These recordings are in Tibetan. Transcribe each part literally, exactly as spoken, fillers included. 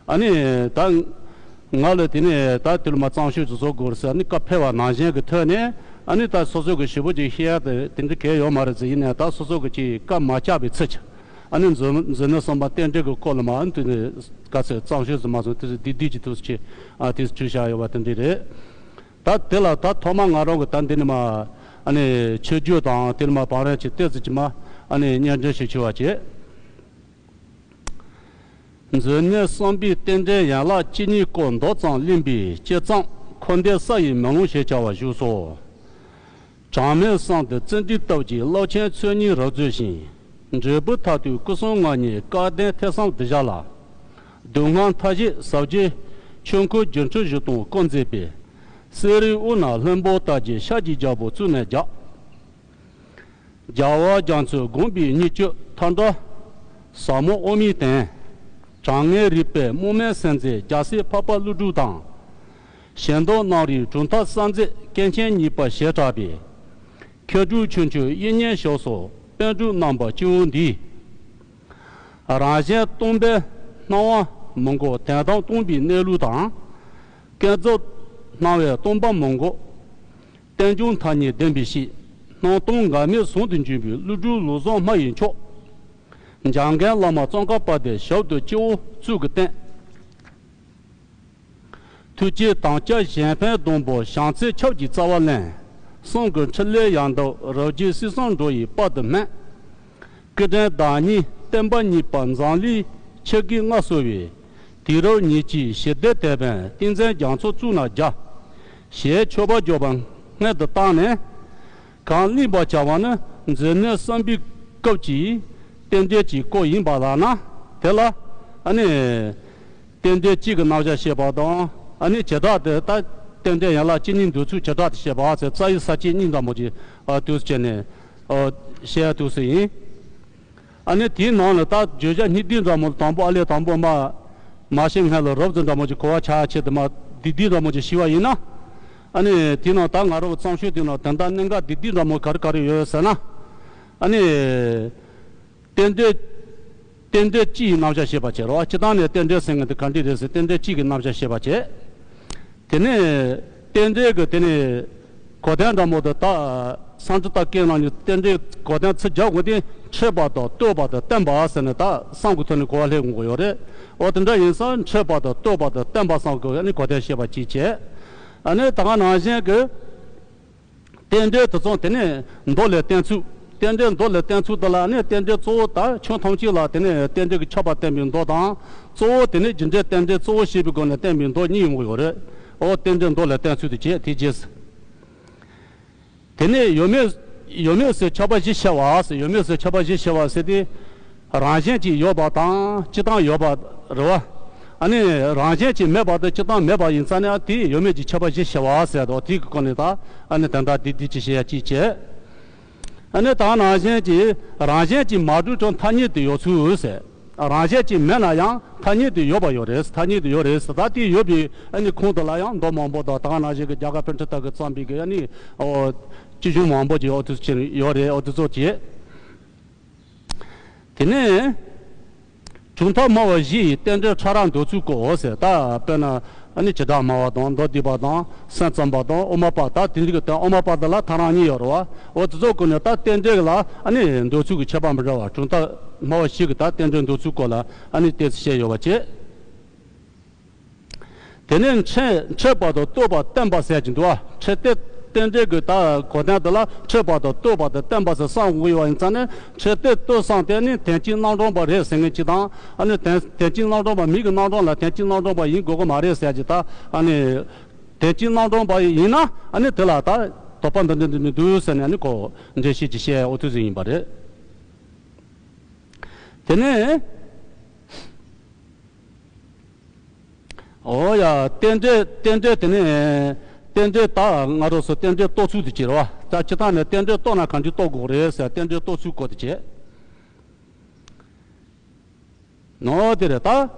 ཨ་ནི་ད་ང་ལ་དེ་ནས་ད་དེ་ལ་མ་གཙང་ཤོས་ཅིག་བཟོ་དགོས་རེད་ཟེར། ཨ་ནི་བཀའ་ཕེབས་པ་ནང་བཞིན་གྱི་ཐོག་ནས། ཨ་ནི་ད་སོ་སོ་གི་ཞེ་པོ་ཅིག་བཤད་ཡ་དེ་དེ་འདྲ་གལ་ཡོད་མ་རེད་ཟེར། ཡིན་ནའི་ད་སོ་སོ་གི་ཅིག་བཀའ་མ་བཅག་པའི་ཚུལ་གྱིས། ཨ་ནི་མཛོད་མཛོད་གནས་གསུམ་པ་རྟེན་འབྲེལ་གྱི་སྐོར་ལ་མ། ཨ་ནི་དེ་ནས་ག་ཚོད་གཙང་ཤོས་སུ་མ་སོང་། དེ་ཚོ་བསྡུས་བསྡུས་ཀྱི་ཐུགས་སུ་ཆེ། ཨ་དེ་ཚོ་བྲིས་བཞག་ཡོད་པ་དེ་འདྲ་རེད། ད་དེ་ལ་ད་ཐོག་མ་ང་རང་གི་ད་འདི་ནས་མ། ཨ་ནི་མཆོད་བརྗོད་དང་དེ་ལ་མ་བང་རིམ་ཅིག་ཏོག་ཙམ་ཅིག་མ། ཨ་ནི་སྙན་སྒྲོན་ཞིག་ཞུ་བ་བྱེད། མཛོད་གནས་གསུམ་པའི་རྟེན་འབྲེལ་ཡན་ལག་བཅུ་གཉིས་སྐོར་མདོ་ཙམ་གླེང་བའི་དཔྱད་བརྩམས། འཁོར་འདས་ས་ཡི་མེ་ལོང་ཞེས་བྱ་བ་བཞུགས་སོ། གྲངས་མེད་གསུམ་དུ་བརྩོན་འགྲུས་སྟོབས་ཀྱིས་རླབས་ཆེན་ཚོགས་གཉིས་རབ་མཛོད་ཅིང་། འབྲས་བུ་མཐར་ཐུག་སྐུ་གསུམ་མངའ་བརྙེས་སྐལ་ལྡན་ཐོས་བསམ་གདུལ་བྱ་ལ། སྡུག་བསྔལ་མཐའ་བཞི་ཟབ་རྒྱས་ཆོས་འཁོར་སྒྱུ་འཕྲུལ་བཞི་སྟོང་སྐུ་མཛེས་པའི། གསེར་རིའི་དབུས་ན་ལྷུན་པོ་ལྟར་གྱི་ཤར་གྱི་རྒྱལ་པོ་བཙུན་ནས་རྒྱལ། རྒྱལ་བ་རྒྱ་མཚོའི་དགོངས་པའི་སྙིང་བཅུད་མཐའ་འགྲོ་ཟབ་མོ་དབུ་མའི་སྟེང་། གྲངས་ངེས་རིག་པའི་སྨུག་མའི་སེམས་རྩེ་རྒྱལ་སྲས་འཕགས་པ་ཀླུ་སྒྲུབ་དང་། ཞལ་མདོག་རྣམ་རིག་གྲུབ་མཐའ་གསལ་མཛད་སྐྱེས་ཆེན་གཉིས་པ་ཞེས་གྲགས་པའི། མཁས་གྲུབ་ཆོས་འཆད་དབྱིག་གཉེན་ཞབས་སོར་པཎ་གྲུབ་རྣམ་པ་སྐྱེ་བོ་འདིས། རང་གཞན་སྟོང་པའི་སྣང་བ་མི་འགོག་དོན་དམ་སྟོང་པའི་གནས་ལུགས་དང་། ཀུན་རྫོབ་སྣང་བའི་སྟོང་པ་མི་འགོག་རྟེན་འབྱུང་ཐ་སྙད་བདེན་པའི་གཤིས། སྣང་སྟོང་འགལ་མེད་ཟུང་དུ་འཇུག་པའི་ཀླུ་སྒྲུབ་ལུགས་བཟང་སྨྲ་བའི་མཆོག་འཇམ་མགོན་བླ་མ་ཙོང་ཁ་པ་དེ་ཞབས་ཏོག་སྐྱེ་བོ་གཙུག་གི་རྟེན། ཐུགས་རྗེའི་དམ་བཅའ་གཞན་ཕན་སྡོང་པོ་བྱང་རྩེ་ཆབ་ཀྱི་རྩ་བ་ལེན། གསུང་གི་འཕྲིན་ལས་ཡང་དག་རབ་རྒྱས་སྲིད་གསུམ་འགྲོ་ཡི་དཔལ་དུ་སྨན། སྐུ་ཕྲེང་བདག་ཉིད་བསྟན་པ་གཉིས་པ་འཛམ་གླིང་ཆེ་དགུའི་མངའ་གསོལ་བའི། དུས་རབས་ཉེར་གཅིག་ཞི་བདེའི་དེད་དཔོན་བསྟན་འཛིན་རྒྱ་མཚོ་གཙུག་ན་རྒྱ། ཞེས་མཆོད་པ་བརྗོད་པ་སྔོན་དུ་བཏང་ནས། གང་གླེང་བར་བྱ་བ་ནི་མཛོད་གནས་གསུམ་པའི་སྐབས་ཀྱི་རྟེན་འབྲེལ་གྱི་སྐོར་ཡིན་པ་ལགས་ན། དེ་ལ་ཨ་ནི་རྟེན་འབྲེལ་གཅིག་གི་རྣམ་གཞག་བཤད་པ་དང་། ཨ་ནི་བྱེ་བྲག་དེ་ད་རྟེན་འབྲེལ་ཡན་ལག་བཅུ་གཉིས་འདོད་ཚུལ་བྱེ་བྲག་ཏུ་བཤད་པ་ཟེར། རྩ་བའི་ས་བཅད་གཉིས་འདྲ་མོ་ཅིག་ཨ་དུས་སུ་བྱས་ནས་ཨ་བཤད་ཡ་དུས་སུ་ཡིན། ཨ་ནི་དེའི་ནང་ལ་ད་བརྗོད་བྱ་སྙིང་བསྡུས་འདྲ་མོ་དང་པོ་ཨ་ལས་དང་པོ་མ་མ་བཤད་སྔོན་ལ་རོབ་ཙམ་འདྲ་མོ་ཅིག་གོ་བ་ཆགས་ཆེད་དུ་མ་བསྡུས་བསྡུས་འདྲ་མོ་ཅིག་ཞུས་པ་ཡིན་ན། ཨ་ནི་དེའི་ནང་ད་ང་རང་གི་གཙང་ཤོས་དེའི་ནང་དོན་དག་གནད་འགག་བསྡུས་བསྡུས་འདྲ་མོ་ག་རེ་ག་རེ་ཡོད་ཟེར་ན། ཨ་ནི། རྟེན་འབྲེལ། རྟེན་འབྲེལ་སྤྱི་ཡི་རྣམ་གཞག་བཤད་པ་བྱས་རོགས། སྤྱི་བཏང་ནས་རྟེན་འབྲེལ་ཟེར་མཁན་དེ་ག་འདྲ་རེད་ཟེར། རྟེན་འབྲེལ་སྤྱི་གི་རྣམ་གཞག་བཤད་པ་བྱས། དེ་ནས་རྟེན་འབྲེལ་གྱི་དེ་ནས་གོ་དོན་འདྲ་མོ་དེ་དག་སངས་རྒྱས་ཀྱི་བཀའ་ནང་ནས་རྟེན་འབྲེལ་གོ་དོན་ཚིག་བརྒྱ་འོ་དེ་འཕྲད་པ་དང་ལྟོས་པ་དང་བརྟེན་པ་ཟེར་ནས་ད་གསུམ་གྱི་ཐོག་ནས་གོ་བ་ལེན་དགོས་ཡོད་རེད། འོ་དེ་འདྲ་ཡིན་ཙང་འཕྲད་པ་དང་ལྟོས་པ་དང་བརྟེན་པ་གསུམ་གྱི་ཨ་ནི་གོ་དོན་བཤད་པ་གཅིག་བྱས། ཨ་ནི་ད་ག་ནང་བཞིན་གྱི། རྟེན་འབྲེལ་དེ་ཚོ་དེ་ནས་མདོ་ལས་བསྟན་ཚུལ། རྟེན་འབྲེལ་མདོ་ལས་བསྟན་ཚུལ་དེ་ལ་ནི་རྟེན་འབྲེལ་གཙོ་བོ་ད་ཆོས་ཐམས་ཅད་ལ་དེ་ནས་རྟེན་འབྲེལ་གྱི་ཁྱབ་པ་བསྟན་པའི་མདོ་དང་། གཙོ་བོ་དེ་ནས་རྒྱུ་འབྲས་རྟེན་འབྲེལ་གཙོ་བོ་ཞེས་པའི་སྒོ་ནས་བསྟན་པའི་མདོ་གཉིས་ཡོང་གི་ཡོད་རེད། འོ་རྟེན་འབྲེལ་མདོ་ལས་བསྟན་ཚུལ་དེ་བྱས། དེ་རྗེས་སུ། དེ་ནས་ཡོད་མེད། ཡོད་མེད་ཟེར་ཁྱབ་པ་བཞི་བཤད་པ་ཟེར། ཡོད་མེད་ཟེར་ཁྱབ་པ་བཞི་བཤད་པ་ཟེར་དེ། རང་བཞིན་གྱིས་ཡོད་པ་དང་སྤྱིར་བཏང་ཡོད་པ་རེད་བ། ཨ་ནི་རང་བཞིན་གྱིས་མེད་པ་དང་སྤྱིར་བཏང་མེད་པ་ཡིན་ཙང་ནས་དེ་ཡོད་མེད་ཀྱི་ཁྱབ་པ་བཞི་བཤད་པ་ཟེར་དོ། དེ་གི་སྐོར་ནས་ད་ཨ་ནི་དོན་དག་འདི་འདི་ཅི་བཤད་ཡ་ཅི་བྱས། ཨ་ནི་ད་ནང་བཞིན་གྱིས་རང་བཞིན་གྱིས་མ་གྲུབ་ཀྱང་ཐ་སྙད་དུ་ཡོད་ཚུལ་ཟེར། རང་བཞིན་གྱིས་མེད་ན་ཡང་ཐ་སྙད་དུ་ཡོད་པ་ཡོད་རེད། ཐ་སྙད་དུ་ཡོད་རེད་ཟེར། ད་དེ་ཡོད་པའི་ཨ་ནི་ཁུངས་དེ་ལ་ཡང་མདོ་མང་པོ་དང་ད་ནང་བཞིན་གྱི་རྒྱ་གར་པཎ་ཌི་ཏ་གིས་བརྩམས་པའི་གི་ཨ་ནི་ཨོ་སྤྱི་གཞུང་མང་པོ་ཅིག་ཨོ་དུ་ཅིག་ཡོད་རེད། ཨོ་དུ་ཚོ་བྱས། དེ་ནས་གྲུབ་མཐའ་སྨྲ་བ་བཞི་ཡི་རྟེན་འབྲེལ་ཕྲ་རགས་འདོད་ཚུལ་སྐོར་ཟེར། ད་དཔེར་ན་ཨ་ནི་བྱེ་བྲག་སྨྲ་བ་དང་མདོ་སྡུད་པ་དང་སེམས་ཙམ་པ་དང་དབུ་མ་པ། ད་དེ་འདྲ་གི་དོན་དབུ་མ་པ་འདི་ལ་ཐ་རང་གཉིས་ཡོད་རེད་བ། འོ་དེ་ཚོ་ཀུན་ནས་ད་རྟེན་འབྲེལ་ལ་ཨ་ནི་འདོད་ཚུལ་གྱི་ཁྱད་པར་མི་འདྲ་བ། གྲུབ་མཐའ་སྨྲ་བ་བཞི་གི་ད་རྟེན་འབྲེལ་འདོད་ཚུལ་སྐོར་ལ་ཨ་ནི་ཏོག་ཙམ་བཤད་ཡོད་པ་བྱས། དེ་ནས་འཕྲད་འཕྲད་པ་དང་ལྟོས་པ་བརྟེན་པ་ཟེར་གྱི་འདུག་བ། འཕྲད་དེ་རྟེན་འབྲེལ་གྱི་ད་གོ་དོན་དེ་ལ་འཕྲད་པ་དང་ལྟོས་པ་དང་བརྟེན་པ་ཟེར་གསུམ་དགོས་ཡོད་པ་ཡིན་ཙང་ནས། འཕྲད་དེ་ལྟོས་གསུམ་དེ་ནི་དོན་སྤྱིའི་རྣམ་གྲངས་པ་རེད་ཟེར་མཁན་གཅིག་དང་། ཨ་ནི་དོན་དོན་སྤྱིའི་རྣམ་གྲངས་པ་མིང་གི་རྣམ་གྲངས་ལ་དོན་སྤྱིའི་རྣམ་གྲངས་པ་ཡིན་དགོས་ཀྱི་མ་རེད་ཟེར་གྱི། ད་ཨ་ནི་དོན་སྤྱིའི་རྣམ་གྲངས་པ་ཡིན་ན་ཨ་ནི་དེ་ལ་ད་དོགས་པ་འདི་འདྲ་འདི་འདྲ་འདུག་ཟེར་ནས་ཨ་ནི་ཁོ་འགྲེལ་བཤད་ཅིག་བཤད་འོ་དུས་ཟིན་ཡིན་པ་རེད། དེ་ནས། འོ་ཡ། རྟེན་འབྲེལ་རྟེན་འབྲེལ་དེ་ནས་རྟེན་འབྲེལ་ད་ང་རང་ཚོ་རྟེན་འབྲེལ་རྟོགས་ཚུལ་དེ་བྱེད་རོགས། ད་སྤྱིར་བཏང་ནས་རྟེན་འབྲེལ་རྟོགས་ན་གང་ཅི་རྟོགས་དགོས་རེད་ཟེར། རྟེན་འབྲེལ་རྟོགས་ཚུལ་སྐོར་དེ་བྱེད་ནོ། དེ་རེད་ད།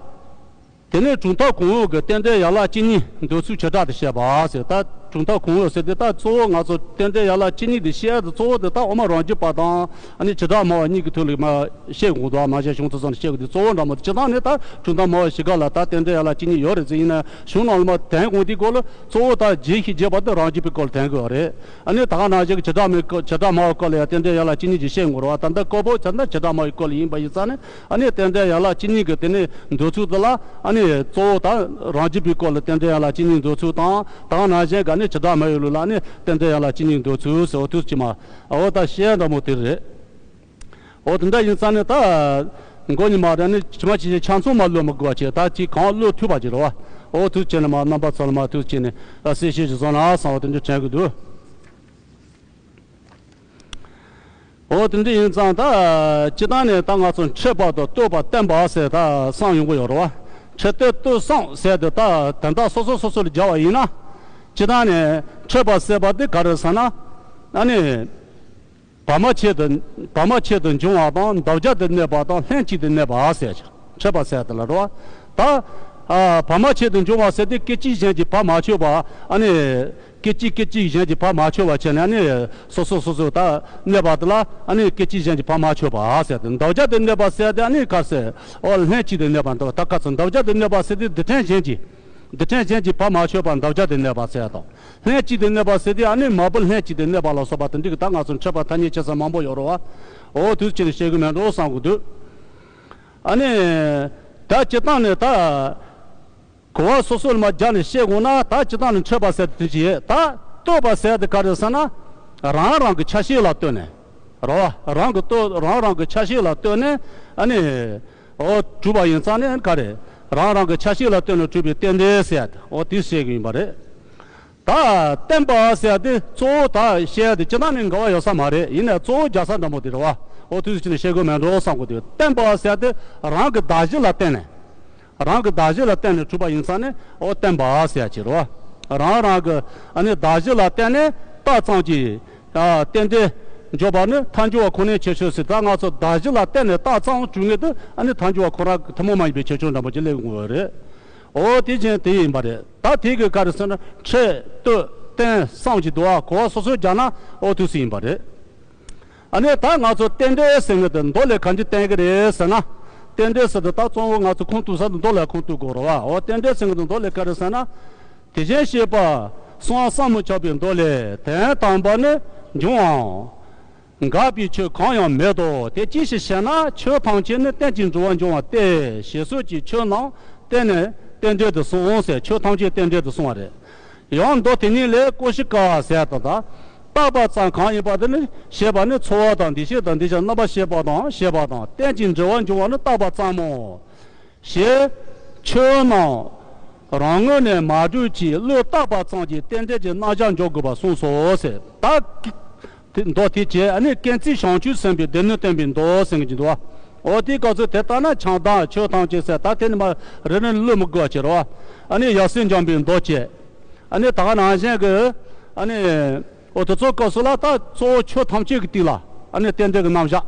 དེ་ནས་གྲུབ་མཐའ་གོང་འོག་གི་རྟེན་འབྲེལ་ཡན་ལག་གཅིག་གཉིས་འདོད་ཚུལ་བྱེ་བྲག་ཏུ་བཤད་པ་ཟེར། ད་ གྲུབ་མཐའ་གོང་འོག་ཟེར་དེ་ད་གཙོ་བོ་ང་ཚོ་རྟེན་འབྲེལ་ཡན་ལག་བཅུ་གཉིས་དེ་བཤད་དེ་གཙོ་བོ་དེ་ད་འོག་མ་རང་རྒྱུད་པ་དང་ཨ་ནི་བྱེ་བྲག་སྨྲ་བ་གཉིས་ཀྱི་ཐོག་ལ་མ་བཤད་དགོས་འདུག་མ་བཤད་བྱུང་ཐུབ་སོང་ནས་བཤད་དགོས་དུས་གཙོ་བོ་འདྲ་མོ་དེ་སྤྱིར་བཏང་ནས་ད་གྲུབ་མཐའ་སྨྲ་བ་བཞི་ཀ་ལ་ད་རྟེན་འབྲེལ་ཡན་ལག་བཅུ་གཉིས་ཡོད་རེད་ཟེར། ཡིན་ན་གཞུང་ནང་ལ་མ་དན་དགོངས་དེའི་སྐོར་ལ་གཙོ་བོ་ད་རྒྱས་ཤིང་རྒྱས་པ་དེ་རང་རྒྱུད་པའི་སྐོར་ལ་དན་དགོས་པ་རེད། ཨ་ནི་ད་ག་ནང་བཞིན་གྱི་བྱེ་བྲག་སྨྲ་བྱེ་བྲག་སྨྲ་བའི་སྐོར་ལ་ཡང་རྟེན་འབྲེལ་ཡན་ལག་བཅུ་གཉིས་ཀྱི་བཤད་དགོས་རེད་བ། ད་ལྟ་སྐོར་པོ་བྱས་ན་བྱེ་བྲག་སྨྲ་བའི་སྐོར་ལ་ཡིན་པ་ཡིན་ཙང་ནས་ཨ་ནི་རྟེན་འབྲེལ་ཡན་ལག་བཅུ་གཉིས་ཀྱི་དེ་ནས་འདོད་ཚུལ་དེ་ལ་ཨ་ནི་གཙོ་བོ་ད་རང་རྒྱུད་པའི་སྐོར་ལ་རྟེན་འབྲེལ་ཡན་ལག་བཅུ་གཉིས་འདོད་ཚུལ་དང་ད་ག་ནང་བཞིན་གྱི་ཨ་ནི་བྱེ་བྲག་སྨྲ་བའི་ལུགས་ལ་ཨ་ནི་རྟེན་འབྲེལ་ཡན་ལག་བཅུ་གཉིས་འདོད་ཚུལ་ཟེར་བ་དུས་ཀྱི་མ་འོ་ད་བཤད་འདྲ་མོ་དེ་རེད། འོ་དེ་འདྲ་ཡིན་ཙང་ནས་ད་མགོ་ཉི་མ་རེ་ནི་ཇི་མ་ཇི་བཞིན་ཆ་ཚང་མ་བློ་མི་དགོས་པ་བྱས་ད་ཅིག་གང་བློ་ཐུབ་པ་ཅིག་རེད་བ། འོ་དུས་ཀྱི་ནི་མ་རྣམ་པ་ཚོ་ལ་མ་དུས་ཀྱི་ནི་གསལ་བཤད་ཅིག་བཟོ་ན་བསམ་པ་དེ་འདྲ་དྲན་གི་འདུག་འོ་དེ་འདྲ་ཡིན་ཙང་ད་སྤྱིར་བཏང་ནས་ད་ང་ཚོ་འཕྲད་པ་དང་ལྟོས་པ་བསྟན་པ་ཟེར་ད་གསུམ་ཡོང་གི་ཡོད་རེད་བ། འཕྲད་ལྟོས་ལྟོས་གསུམ་ཟེར་དེ་ད་དོན་དག་སོ་སོ་སོ་སོ་ལ་སྦྱར་བ་ཡིན་ན་སྤྱིར་བཏང་ནས་འཕྲད་པ་ཟེར་བ་དེ་ག་རེ་ཟེར་ན་ཨ་ནི། བར་མ་ཆད་དུ་བར་མ་ཆད་དུ་འབྱུང་བ་དང་འདབ་བརྒྱ་དུ་གནས་པ་དང་ལྷན་ཅིག་ཏུ་གནས་པ་ཟེར་ཀྱང་འཕྲད་པ་ཟེར་དེ་ལ་རེད་བ། ད་ཨ་བར་མ་ཆད་དུ་འབྱུང་བ་ཟེར་དེ་སྐད་ཅིག་གཞན་གྱིས་བར་མ་ཆོད་པ་ཨ་ནི། སྐད་ཅིག་སྐད་ཅིག་གཞན་གྱིས་བར་མ་ཆོད་པ་བྱས་ནས་ཨ་ནི་སོ་སོ་སོ་སོ་ད་གནས་པ་དེ་ལ་ཨ་ནི་སྐད་ཅིག་གཞན་གྱིས་བར་མ་ཆོད་པ་ཟེར་ཏེ། འདབ་བརྒྱ་དུ་གནས་པ་ཟེར་དེ་ཨ་ནི་ག་ཟེར། འོ་ལྷན་ཅིག་ཏུ་གནས་པ་འདུག་ད་ག་ཚོད་འདབ་བརྒྱ་དུ་གནས་པ་ཟེར་དེ་རྡུལ་ཕྲན་གཞན་གྱིས། རྡུལ་ཕྲན་གཞན་གྱིས་བར་མ་ཆོད་པ་འདབ་བརྒྱ་དུ་གནས་པ་ཟེར་དང་། ལྷན་ཅིག་ཏུ་གནས་པ་ཟེར་དེ་ཨ་ནི་མ་བུ་ལྷན་ཅིག་ཏུ་གནས་པ་ལ་སོགས་པ་དེ་འདྲ་གི་ད་ང་ཚོ་འཕྲད་པ་ཐ་སྙད་བྱེད་ས་མང་པོ་ཡོད་རེད་བ། འོ་དུས་ཕྱིན་ནས་བཤད་གི་མེད་འགྲོ་བསམ་གི་འདུག་ཨ་ནི། ད་སྤྱིར་བཏང་ནས་ད། གོ་བ་སོ་སོ་ལ་མ་སྦྱར་ནས་བཤད་དགོས་ན་ད་སྤྱིར་བཏང་ནས་འཕྲད་པ་ཟེར་དེ་ཅི་ཡོད་ད་ལྟོས་པ་ཟེར་དེ་ག་རེ་ཟེར་ན། རང་རང་གི་ཆ་ཤས་ལ་ལྟོས་ནས། རོ་བ་རང་གི་ལྟོས་རང་རང་གི་ཆ་ཤས་ལ་ལྟོས་ནས་ཨ་ནི། འོ་གྲུབ་པ་ཡིན་ཙང་ནས་ག་རེ། རང་རང་གི་ཆ་ཤས་ལ་ལྟོས་ནས་གྲུབ་པའི་རྟེན་འབྲེལ་ཟེར་ཡ་དེ་འོ་དེ་བཤད་གི་ཡིན་པ་རེད། ད་བརྟེན་པ་ཟེར་ཡ་དེ་གཙོ་བོ་ད་བཤད་ཡ་དེ་སྤྱིར་བཏང་ནས་འགལ་བ་ཡོད་ས་མ་རེད། ཡིན་ནའི་གཙོ་བོ་རྒྱག་ས་འདྲ་མོ་དེ་རེད་བ། འོ་དུས་ཕྱིན་ནས་བཤད་དགོས་མེད་འགྲོ་བསམ་གི་འདུག་བརྟེན་པ་ཟེར་ཡ་དེ་རང་གི་གདགས་གཞི་ལ་བརྟེན་ནས། རང་གི་གདགས་གཞི་ལ་བརྟེན་ནས་གྲུབ་པ་ཡིན་ཙང་ནས་འོ་བརྟེན་པ་ཟེར་ཡ་ཅིག་རེད་བ། རང་རང་གི་ཨ་ནི་གདགས་གཞི་ལ་བརྟེན་ནས་རྟགས་ཙམ་གྱིས་ཨ་རྟེན་འབྲེལ་འཇོག་པ་ནི་ཐལ་འགྱུར་བ་ཁོ་ནའི་ཁྱད་ཆོས་ཟེར། ད་ང་ཚོ་གདགས་གཞི་ལ་བརྟེན་ནས་རྟགས་ཙམ་གྲུབ་ངེས་དེ་ཨ་ནི་ཐལ་འགྱུར་བ་ཁོ་རང་གི་ཐུན་མོང་མ་ཡིན་པའི་ཁྱད་ཆོས་འདྲ་པོ་ཅིག་སླེབས་ཡོང་གི་རེད། འོ་དེ་བཞིན་དེ་ཡིན་པ་རེད། ད་དེ་གི་ག་རེ་ཟེར་ན་འཕྲད་ལྟོས་བརྟེན་གསུམ་གྱི་འདུག་བ། གོ་བ་སོ་སོ་སྦྱར་ན་འོ་དུས་སུ་ཡིན་པ་རེད། ཨ་ནི་ད་ང་ཚོ་རྟེན་འབྲེལ་ཟེར་མཁན་དེ་མདོ་ལས་གང་ཅི་བསྟན་གི་རེད་ཟེར་ན། རྟེན་འབྲེལ་ཟེར་དེ་ད་གཙོ་བོ་ང་ཚོ་ཁུངས་གཏུགས་ས་དེ་མདོ་ལ་ཁུངས་གཏུགས་དགོས་རེད་བ། འོ་རྟེན་འབྲེལ་ཟེར་མཁན་དེ་མདོ་ལས་ག་རེ་ཟེར་ན། དེ་བཞིན་གཤེགས་པ་གསུང་བ་ཟབ་མོ་ཁྱབ་པའི་མདོ་ལས། དོན་དམ་པར་ནི་འབྱུང་བའམ། འགག་པའི་ཆོས་གང་ཡང་མེད་དོ། དེ་ཅི་ཞིག་ཞེ་ན། ཆོས་ཐམས་ཅད་ནི་རྟེན་ཅིང་འབྲེལ་བར་འབྱུང་བ་སྟེ་ཞེས་སོགས་ཀྱི་ཆོས་རྣམས་བརྟེན་ནས་རྟེན་འབྲེལ་དུ་གསུངས་ཟེར། ཆོས་ཐམས་ཅད་རྟེན་འབྲེལ་དུ་གསུངས་པ་རེད། ཡང་མདོ་དེ་ཉིད་ལས་ཀོ་ཤི་ཀ་ཟེར་དང་དང་། བཏགས་པ་ཙམ་གང་ཡིན་པ་དེ་ནི་ཞེས་པ་ནི་ཚོར་བ་དང་འདུ་ཤེས་དང་འདུ་བྱེད་རྣམ་པར་ཤེས་པ་དང་ཞེས་པ་དང་། རྟེན་ཅིང་འབྲེལ་བར་འབྱུང་བ་ནི་བཏགས་པ་ཙམ་མོ། ཞེས་ཆོས་རྣམས་རང་ངོས་ནས་མ་གྲུབ་ཀྱི་བློས་བཏགས་པ་ཙམ་གྱིས་རྟེན་འབྲེལ་གྱི་རྣམ་གཞག་འཇོག་དགོས་པར་གསུངས་སོ་ཟེར། ད་དེ་མདོ་དེ་བྱས་ཨ་ནི་ཀུན་བརྩེ་བྱང་ཆུབ་སེམས་དཔའི་སྡེ་སྣོད་བསྟན་པའི་མདོ་ཟེར་གྱི་འདུག་བ། འོ་དེའི་སྐབས་སུ་དེ་ལྟར་ན་ཆང་དང་ཆོས་ཐམས་ཅད་ཟེར། ད་དེ་ནི་མ་རེ་རེ་བློས་མི་དགོས་པ་བྱེད་རོགས། ཨ་ནི་ཡབ་སྲས་འཇམ་པའི་མདོ་བྱས། ཨ་ནི་ད་ག་ནང་བཞིན་གྱི་ཨ་ནི། འོ་དེ་ཚོ་སྐབས་སུ་ལ་ད་གཙོ་བོ་ཆོས་ཐམས་ཅད་ཀྱི་སྟེང་ལ་ཨ་ནི་རྟེན་འབྲེལ་གྱི་རྣམ་གཞག་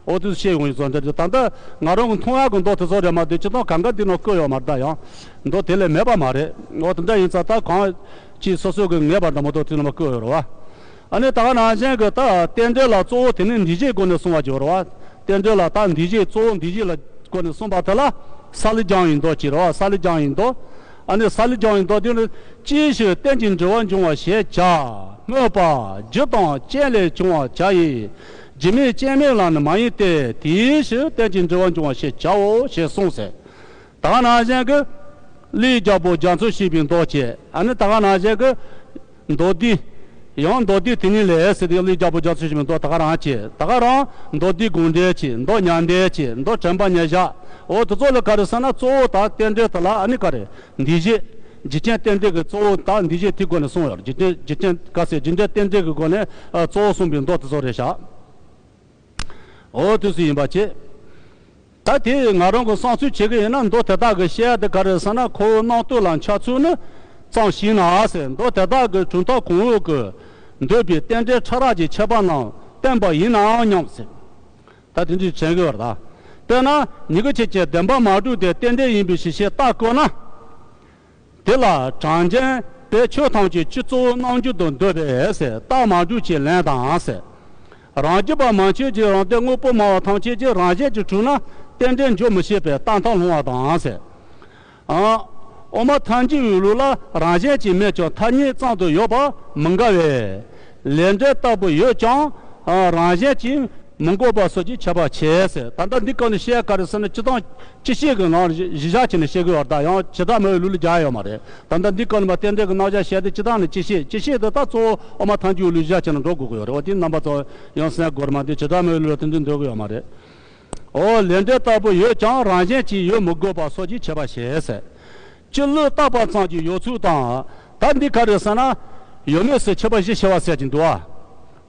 འོ་དེ་ཚོ་བཤད་ཡོང་ཡོད་ཚོ་འདི་ད་ལྟ་ང་རང་གི་མཐོང་ཡག་གི་མདོ་དེ་ཚོ་རེད་མ་གཏོགས་སྤྱིར་བཏང་གང་ག་འདི་ནང་བཀོད་ཡོད་མ་རེད། ད་ཡང་མདོ་དེ་ལས་མེད་པ་མ་རེད། འོ་དེ་འདྲ་ཡིན་ཙང་ད་གང་ཅིག་སོ་སོ་གི་ངེས་པ་འདྲ་མ་གཏོགས་དེ་ནང་མ་བཀོད་ཡོད་རེད་བ། ཨ་ནི་ད་ག་ནང་བཞིན་གྱི་ད་རྟེན་འབྲེལ་ལ་གཙོ་བོ་དེ་ནི་འདུས་བྱས་སྒོ་ནས་གསུངས་པ་ཅིག་ཡོད་རེད་བ། རྟེན་འབྲེལ་ལ་ད་འདུས་བྱས་གཙོ་བོ་འདུས་བྱས་ལ་སྒོ་ནས་གསུངས་པ་དེ་ལ་ས་ལེ་སྦྱང་བའི་མདོ་ཅིག་རེད་བ། ས་ལེ་སྦྱང་བའི་མདོ། ཨ་ནི་ས་ལེ་སྦྱང་བའི་མདོ་དེ་ནི་ཅི་ཞིག་རྟེན་ཅིང་འབྲེལ་བར་འབྱུང་བ་ཞེས་བྱ། སྨོས་པ་རྒྱུ་དང་རྐྱེན་ལས་བྱུང་བར་བྱ་ཡི། རྒྱུ་མེད་རྐྱེན་མེད་ལ་ནི་མ་ཡིན་ཏེ། དེའི་ཕྱིར་རྟེན་ཅིང་འབྲེལ་བར་འབྱུང་བ་ཞེས་བྱའོ་ཞེས་གསུངས་ཟེར། ད་ག་ནང་བཞིན་གྱི་ཀླུའི་རྒྱལ་པོ་རྒྱ་མཚོ་བཞད་པའི་མདོ་བྱས། ཨ་ནི་ད་ག་ནང་བཞིན་གྱི་མདོ་སྡེ། ཡང་མདོ་སྡེ་དེ་ཉིད་ལས་ཟེར་ཏེ་ཀླུའི་རྒྱལ་པོ་རྒྱ་མཚོ་བཞད་པའི་མདོ་ད་ག་རང་བྱས། ད་ག་རང་མདོ་སྡེ་དགོངས་འགྲེལ་བྱས། མདོ་མྱང་འདས་བྱས། མདོ་དྲན་པ་ཉེར་བཞག་འོ་དེ་ཚོ་ལ་ག་རེ་ཟེར་ན་གཙོ་བོ་ད་རྟེན་འབྲེལ་དེ་ལ་ཨ་ནི་ག་རེ་འདུས་བྱས། རྒྱུ་རྐྱེན་རྟེན་འབྲེལ་གྱི་གཙོ་བོ་ད་འདུས་བྱས་དེའི་སྒོ་ནས་གསུངས་ཡོད། རྒྱུ་རྐྱེན་རྒྱུ་རྐྱེན་ག་ཟེར་རྒྱུ་འབྲས་རྟེན་འབྲེལ་གྱི་སྒོ་ནས་ཨ་གཙོ་བོ་གསུངས་པའི་མདོ་དེ་ཚོ་རེད་བཞག་འོ་དུས་སུ་ཡིན་པ་བྱས། ད་དེ་ང་རང་གི་བསམ་ཚུལ་བྱེད་ཀྱི་ཡིན་ན་མདོ་དེ་དག་གི་བཤད་ཡ་དེ་ག་རེ་ཟེར་ན་ཁོ་བོའི་རྣམ་རྟོག་ལ་འཆར་ཚུལ་ནི་ཙམ་ཞིག་ན་ཟེར། མདོ་དེ་དག་གི་གྲུབ་མཐའ་གོང་འོག་གི་འདོད་པའི་རྟེན་འབྲེལ་ཕྲ་རགས་ཀྱི་ཁྱད་པར་རྣམས་བསྟན་པ་ཡིན་ནའང་སྙམ་ཟེར། ད་དེ་འདྲའི་དྲན་གྱི་ཡོད་རེད་ད། དཔེར་ན་ཉིད་ཀྱི་ཆོས་ཀྱི་བདེན་པ་མ་གྲུབ་སྟེ་རྟེན་འབྲེལ་ཡིན་པའི་ཕྱིར་ཞེས་རྟགས་བཀོད་ན། དེ་ལ་གྲངས་ཅན་ པས་ཆོས་ཐམས་ཅད་སྤྱི་གཙོ་བོ་རྣམ་འགྱུར་དུ་འདོད་པས་ཟེར། རྟགས་མ་གྲུབ་ཅེས་ལན་དང་ཟེར། རང་རྒྱུད་པ་མན་ཆད་ཀྱི་རང་སྡེ་དངོས་པོ་སྨྲ་བ་ཐམས་ཅད་ཀྱིས་རང་གཞན་གྱིས་གྲུབ་ན་རྟེན་འབྲེལ་འཇོག་མི་ཤེས་པས་རྟག་མཐའ་སློང་བ་དང་ཟེར། ཨ། དབུ་མ་ཐལ་འགྱུར་བའི་ལུགས་ལ་རང་གཞན་གྱིས་མེད་ཀྱང་ཐ་སྙད་ཙམ་དུ་ཡོད་པ་མི་འགལ་བས། ལས་འབྲས་ལྟ་བུ་ཡོད་ཀྱང་། ཨ། རང་གཞན་གྱིས་མི་འགོག་པ་སོགས་ཀྱི་ཁྱད་པར་ཕྱེ་ཟེར། ད་ལྟ་འདི་སྐབས་ནས་བཤད་ག་རེ་ཟེར་ན། སྤྱིར་བཏང་སྤྱི་བཤད་ཀྱི་ནང་གཞི་བཞག་བྱས་ནས་བཤད་ཀྱི་ཡོད་རེད། ད་ཡང་ཇི་ལྟར་སྨྲ་བའི་ལུགས་ལ་སྦྱར་ཡོད་མ་རེད། ད་ལྟ་འདི་སྐབས་ནས་མ་རྟེན་འབྲེལ་གྱི་རྣམ་གཞག་བཤད་དུས་སྤྱིར་བཏང་ནས་སྤྱི་བཤད། སྤྱི་བཤད་དེ་ད་གཙོ་བོ་དབུ་མ་ཐལ་འགྱུར་བའི་ལུགས་བཞག་བྱས་ནས་འགྲོ་དགོས་ཀྱི་ཡོད་རེད། འོ་དེ་རྣམ་པ་ཚོ་ཡང་གསན་དགོས་རེད་མ་གཏོགས་ཇི་ལྟར་སྨྲ་བའི་ལུགས་ལ་དེ་འདྲ་འདོད་ཀྱི་ཡོད་མ་རེད། འོ། ལས་འབྲས་ལྟ་བུ་ཡོད་ཀྱང་རང་གཞན་གྱིས་ཡོད་མི་དགོས་པ་སོགས་ཀྱི་ཁྱད་པར་ཕྱེ་ཟེར། སྤྱི་བློས་བཏགས་པ་ཙམ་གྱི་ཡོད་ཚུལ་དང་། ད་འདི་ག་རེ་ཟེར་ན། ཡོད་མེད་ཟེར་ཁྱད་པར་གཞི་ཕྱེ་བ་ཟེར་གྱི་འདུག་ཨ།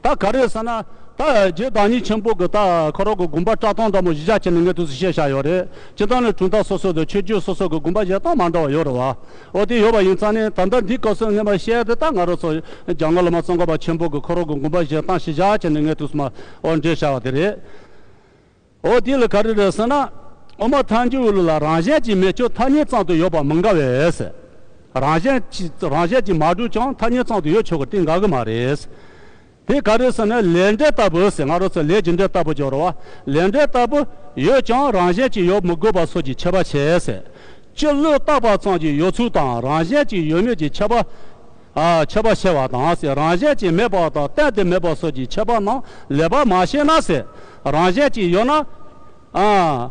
ད་ག་རེ་ཟེར་ན། ད་རྗེ་བདག་ཉིད་ཆེན་པོ་གི་ད་ཁོ་རང་གི་དགོངས་པ་བཀྲག་མདངས་འདྲ་མོ་གཞི་བཞག་བྱས་ནས་ངས་དུས་སུ་བཤད་བཞག་ཡོད་རེད། སྤྱིར་བཏང་ནས་གྲུབ་མཐའ་སོ་སོ་དང་ཆོས་བརྒྱུད་སོ་སོ་གི་དགོངས་པ་བཞེས་སྟངས་མ་འདྲ་བ་ཡོད་རེད་བ། འོ་དེ་ཡོད་པ་ཡིན་ཙང་ནས། ད་ལྟ་འདི་སྐབས་སུ་ངས་མ་བཤད་དེ། ད་ང་རང་ཚོ་རྒྱལ་དབང་བླ་མ་ཙོང་ཁ་པ་ཆེན་པོ་གི་ཁོ་རང་གི་དགོངས་པ་བཞེས་སྟངས་གཞི་བཞག་བྱས་ནས་ངས་དུས་སུ་མ་འོ་འགྲེལ་བཞག་པ་དེ་རེད། འོ་དེ་ལ་ག་རེ་རེད་ཟེར་ན། དབུ་མ་ཐལ་འགྱུར་བའི་ལུགས་ལ་རང་གཞན་གྱིས་མེད་ཀྱང་ཐ་སྙད་ཙམ་དུ་ཡོད་པ་མི་འགལ་བས་ཟེར། རང་གཞན་གྱིས་རང་གཞན་གྱིས་མ་གྲུབ་ཀྱང་ཐ་སྙད་ཙམ་དུ་ཡོད་ཆོག་གི། དེ་འགལ་གི་མ་རེད། དེ་ག་རེ་ཟེར་ན། ལས་འབྲས་ལྟ་བུ་ཟེར། ང་རང་ཚོ་ལས་ཀྱི་འབྲས་ལྟ་བུ་སྦྱོར་བ། ལས་འབྲས་ལྟ་བུ་ཡོད་ཀྱང་རང་གཞན་གྱིས་ཡོད་མི་དགོས་པ་སོགས་ཀྱི་ཁྱད་པར་ཕྱེ་ཟེར། སྤྱི་བློས་བཏགས་པ་ཙམ་གྱི་ཡོད་ཚུལ་དང་རང་གཞན་གྱིས་ཡོད་མེད་ཀྱི་ཁྱད་པར། ཨ། ཁྱད་པར་ཕྱེ་བ་དང་ཟེར། རང་གཞན་གྱིས་མེད་པ་དང་གཏན་དུ་མེད་པ་སོགས་ཀྱི་ཁྱད་པར་རྣམས་ལེགས་པར་མ་ཤེས་ན་ཟེར། རང་གཞན་གྱིས་ཡོད་ན། ཨ།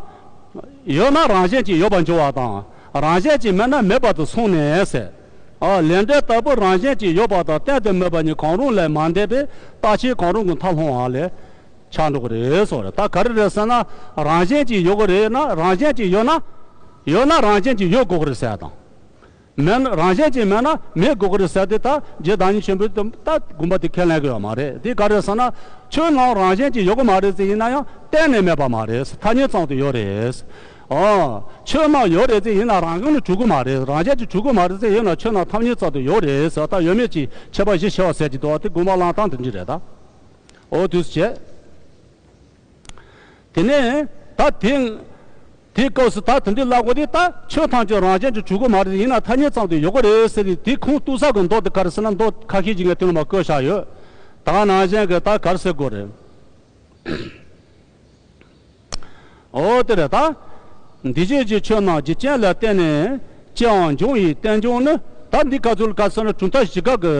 ཡོད་ན་རང་གཞན་གྱིས་ཡོད་པར་འགྱུར་བ་དང་། རང་གཞན་གྱིས་མེད་ན་མེད་པ་དུ་སོང་ནས་ཟེར། ཨ། ལས་འབྲས་ལྟ་བུ་རང་གཞན་གྱིས་ཡོད་པ་དང་གཏན་དུ་མེད་པ་གཉིས་གང་རུང་ལས་མ་འདས་པས་རྟག་ཆད་གང་རུང་གི་མཐའ་སློང་བ་ལས་ཆགས་འགྲོ་གི་རེད་ཟེར་བ་རེད། ད་ག་རེ་རེད་ཟེར་ན། རང་གཞན་གྱིས་ཡོད་གི་རེད་ན། རང་གཞན་གྱིས་ཡོད་ན། ཡོད་ན་རང་གཞན་གྱིས་ཡོད་དགོས་གི་རེད་ཟེར་དང་། མེད་ན། རང་གཞན་གྱིས་མེད་ན་མེད་དགོས་ཀྱི་རེད་ཟེར་དེ། ད་རྗེ་བདག་ཉིད་ཆེན་པོས་ད་དགོངས་པ་དེ་ཁས་ལེན་གྱི་ཡོད་མ་རེད། དེ་ག་རེ་ཟེར་ན། ཆོས་རྣམས་རང་གཞན་གྱིས་ཡོད་ཀྱི་མ་རེད་ཟེར་ཡིན་ན་ཡང་གཏན་ནས་མེད་པ་མ་རེད། ཐ་སྙད་ཙམ་དུ་ཡོད་རེད། ཨོ། ཆོས་རྣམས་ཡོད་རེད་ཟེར་ཡིན་ན་རང་གཞན་ནས་གྲུབ་ཀྱི་མ་རེད། རང་གཞན་གྱིས་གྲུབ་ཀྱི་མ་རེད་ཟེར་ཡིན་ན་ཆོས་རྣམས་ཐ་སྙད་ཙམ་དུ་ཡོད་རེད་ཟེར། ད་ཡོད་མེད་ཀྱི་ཁྱད་པར་གཞི་ཕྱེ་བ་ཟེར་གྱི་འདུག་བ། དེ་དགོངས་པ་བླང་སྟངས་དེ་འདྲ་རེད་ད། ཨོ་དུས་བྱས། དེ་ནས་ད་དེ། དེའི་སྐབས་སུ་ད་དེ་འདྲའི་ལབ་དགོས་དེ། ད་ཆོས་ཐམས་ཅད་རང་གཞན་གྱིས་གྲུབ་ཀྱི་མ་རེད། ཡིན་ན་ཐ་སྙད་ཙམ་དུ་ཡོད་ཀྱི་རེད་ཟེར་ཏེ། དེ་ཁུངས་གཏུགས་ས་གི་མདོ་དེ་ག་རེ་ཟེར་ན། མདོ་ཁ་ཤས་ཅིག་ངས་དེ་ནང་མར་བཀོད་བཞག་ཡོད། ད་ནང་བཞིན་གྱི་ད་ག་རེ་ཟེར་དགོས་རེད། འོ་དེ་རེད་ད། འདུས་བྱས་ཀྱི་ཆོས་རྣམས་རྒྱུ་རྐྱེན་ལ་བརྟེན་ནས་སྐྱེ་བའང་འབྱུང་བའི་རྟེན་འབྱུང་ནི། ད་འདི་ག་ཚོད་ལ་ག་ཟེར་ན། གྲུབ་མཐའ་བཞི་ཀ་གི་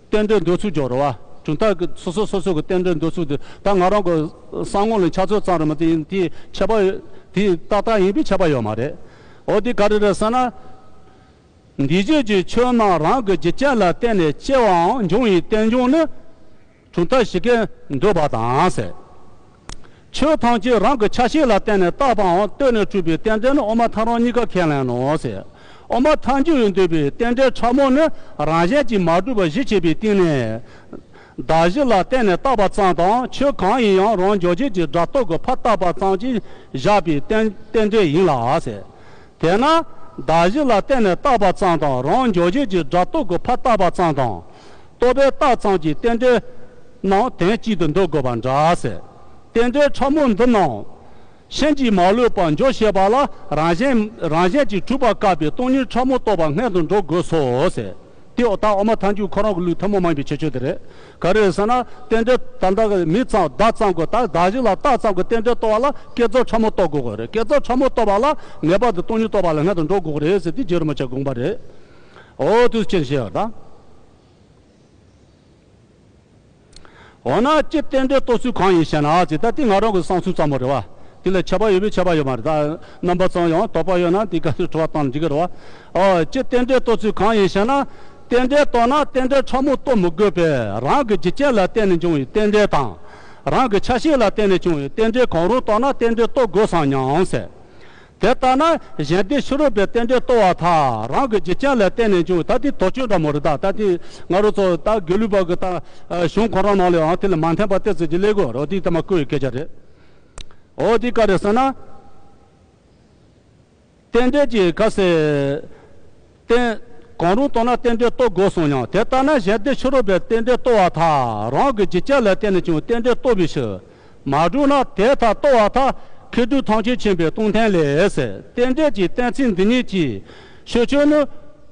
རྟེན་འབྲེལ་འདོད་ཚུལ་སྦྱོར་བ། གྲུབ་མཐའ་གི་སོ་སོ་སོ་སོ་གི་རྟེན་འབྲེལ་འདོད་ཚུལ་དེ། ད་ང་རང་གི་བསམ་ངོ་ལ་འཆར་ཚུལ་ཙམ་རེད་མ་གཏོགས། དེ་ཁྱད་པར་དེ་ཏག་ཏག་ཡིན་པའི་ཁྱད་པར་ཡོད་མ་རེད། འོ་དེ་ག་རེ་རེད་ཟེར་ན། འདུས་བྱས་ཀྱི་ཆོས་རྣམས་རང་གི་རྒྱུ་རྐྱེན་ལ་བརྟེན་ནས་སྐྱེ་བའམ་འབྱུང་བའི་རྟེན་འབྱུང་ནི། གྲུབ་མཐའ་བཞི་ཀས་འདོད་པ་དང་ཟེར། ཆོས་ཐམས་ཅད་རང་གི་ཆ་ཤས་ལ་བརྟེན་ནས་བཏགས་པའམ་ལྟོས་ནས་གྲུབ་པའི་རྟེན་འབྲེལ་ནི་དབུ་མ་ཐལ་རང་གཉིས་ཀ་ཁས་ལེན་ནོ་ཟེར། དབུ་མ་ཐལ་འགྱུར་བས་འདོད་པའི་རྟེན་འབྲེལ་ཕྲ་མོ་ནི་རང་གཞན་གྱིས་མ་གྲུབ་པ་གཞི་བྱས་པའི་སྟེང་ནས། གདགས་གཞི་ལ་བརྟེན་ནས་བཏགས་པ་ཙམ་དང་། ཆོས་གང་ཡིན་ཡང་རང་འཇོག་བྱེད་ཀྱི་སྒྲ་རྟོག་གིས་ཕར་བཏགས་པ་ཙམ་གྱིས་བཞག་པའི་རྟེན་རྟེན་འབྲེལ་ཡིན་ལ་ཟེར། དེས་ན་གདགས་གཞི་ལ་བརྟེན་ནས་བཏགས་པ་ཙམ་དང་རང་འཇོག་བྱེད་ཀྱི་སྒྲ་རྟོག་གིས་ཕར་བཏགས་པ་ཙམ་དང་། རྟོག་པས་བཏགས་ཙམ་གྱི་རྟེན་འབྲེལ་རྣམས་དོན་གཅིག་ཏུ་འདོད་དགོས་པ་འདྲ་ཟེར། རྟེན་འབྲེལ་ཕྲ་མོ་འདི་རྣམས་ཕྱིན་ཅི་མ་ལོག་པར་འཇོག་ཤེས་པ་ལ་རང་གཞན་རང་གཞན་གྱིས་གྲུབ་པ་བཀག་པའི་སྟོང་ཉིད་ཕྲ་མོ་རྟོགས་པ་སྔོན་དུ་འགྲོ་དགོས་སོ་ཟེར། དེ་ད་དབུ་མ་ཐལ་འགྱུར་ཁོ་རང་གི་ལུགས་ཐུན་མོང་མ་ཡིན་པའི་ཁྱད་ཆོས་དེ་རེད། ག་རེ་ཟེར་ན། རྟེན་འབྲེལ་ད་ལྟ་གི་མིང་ཙམ་བརྡ་ཙམ་གྱི། ད་གདགས་གཞི་ལ་བཏགས་ཙམ་གྱི་རྟེན་འབྲེལ་རྟོགས་པ་ལ་བསྐྱེད་རྫོགས་ཕྲ་མོ་རྟོགས་དགོས་ཀྱི་རེད། བསྐྱེད་རྫོགས་ཕྲ་མོ་རྟོགས་པ་ལ་ངེས་པར་དུ་སྟོང་ཉིད་རྟོགས་པ་ལ་སྔོན་དུ་འགྲོ་དགོས་ཀྱི་རེད་ཟེར། དེ་རྗེ་རིན་པོ་ཆེའི་དགོངས་པ་རེད། འོ་དུས་ཅི་ཞེས་པ་དང་། འོ་ན་སྤྱིར་རྟེན་འབྲེལ་རྟོགས་ཚུལ་གང་ཡིན་ཞེ་ན་ཟེར། ད་དེ་ང་རང་གི་བསམ་ཚུལ་ཙམ་མོ་རེད་བ། དེ་ལ་ཁྱད་པར་ཡོད་པའི་ཁྱད་པར་ཡོད་མ་རེད། ད་རྣམ་པ་ཚོ་ཡང་དོགས་པ་ཡོད་ན་དེ་ག་ཚོད་དྲི་བ་བཏང་ན་འགྲིག་གི་རེད་བ། ཨོ། སྤྱིར་རྟེན་འབྲེལ་རྟོགས་ཚུལ་གང་ཡིན་ཞེ་ན། རྟེན་འབྲེལ་རྟོགས་ན་རྟེན་འབྲེལ་ཕྲ་མོ་རྟོགས་མི་དགོས་པས་རང་གི་རྒྱུ་རྐྱེན་ལ་བརྟེན་ནས་འབྱུང་བའི་རྟེན་འབྲེལ་དང་། རང་གི་ཆ་ཤས་ལ་བརྟེན་ནས་བྱུང་བའི་རྟེན་འབྲེལ་གང་རུང་རྟོགས་ན་རྟེན་འབྲེལ་རྟོགས་དགོས་སམ་སྙམ་ཟེར། དེ་ལྟ་ན་གཞན་སྡེ་ཕྱི་རོལ་པའི་རྟེན་འབྲེལ་རྟོགས་པར་ཐལ། རང་གི་རྒྱུ་རྐྱེན་ལ་བརྟེན་ནས་འབྱུང་བའི། ད་དེ་དོགས་གཅོད་འདྲ་མོ་རེད། ད་ད་དེ་ང་རང་ཚོ་ད་དགེ་ལུགས་པ་གི་ད་གཞུང་ཁོ་རང་ནང་ལ་ཡང་དེ་ལ་མ་མཐུན་པ་ཏོག་ཙམ་ཅིག་སླེབས་ཀྱི་ཡོད་རེད། དེ་ད་མ་བཀོད་པའི་སྐད་ཆ་རེད། འོ་དེ་ག་རེ་ཟེར་ན། རྟེན་འབྲེལ་གྱི་ག་ཟེར། རྟེན། གང་རུང་རྟོགས་ན་རྟེན་འབྲེལ་རྟོགས་དགོས་གསུངས་ཀྱང་། དེ་ལྟ་ན་གཞན་སྡེ་ཕྱི་རོལ་པའི་རྟེན་འབྲེལ་རྟོགས་པར་ཐལ། རང་གི་རྒྱུ་རྐྱེན་ལ་བརྟེན་ནས་བྱུང་རྟེན་འབྲེལ་རྟོགས་པའི་ཕྱིར། མ་གྲུབ་ན་དེ་ལྟར་རྟོགས་པར་ཐལ། མཁས་གྲུབ་ཐམས་ཅད་མཁྱེན་པའི་སྟོང་ཐུན་ལས་ཟེར། རྟེན་འབྲེལ་གྱི་གཏན་ཚིགས་འདི་ཉིད་ཀྱི་ཤོད་ཆོས་ནི།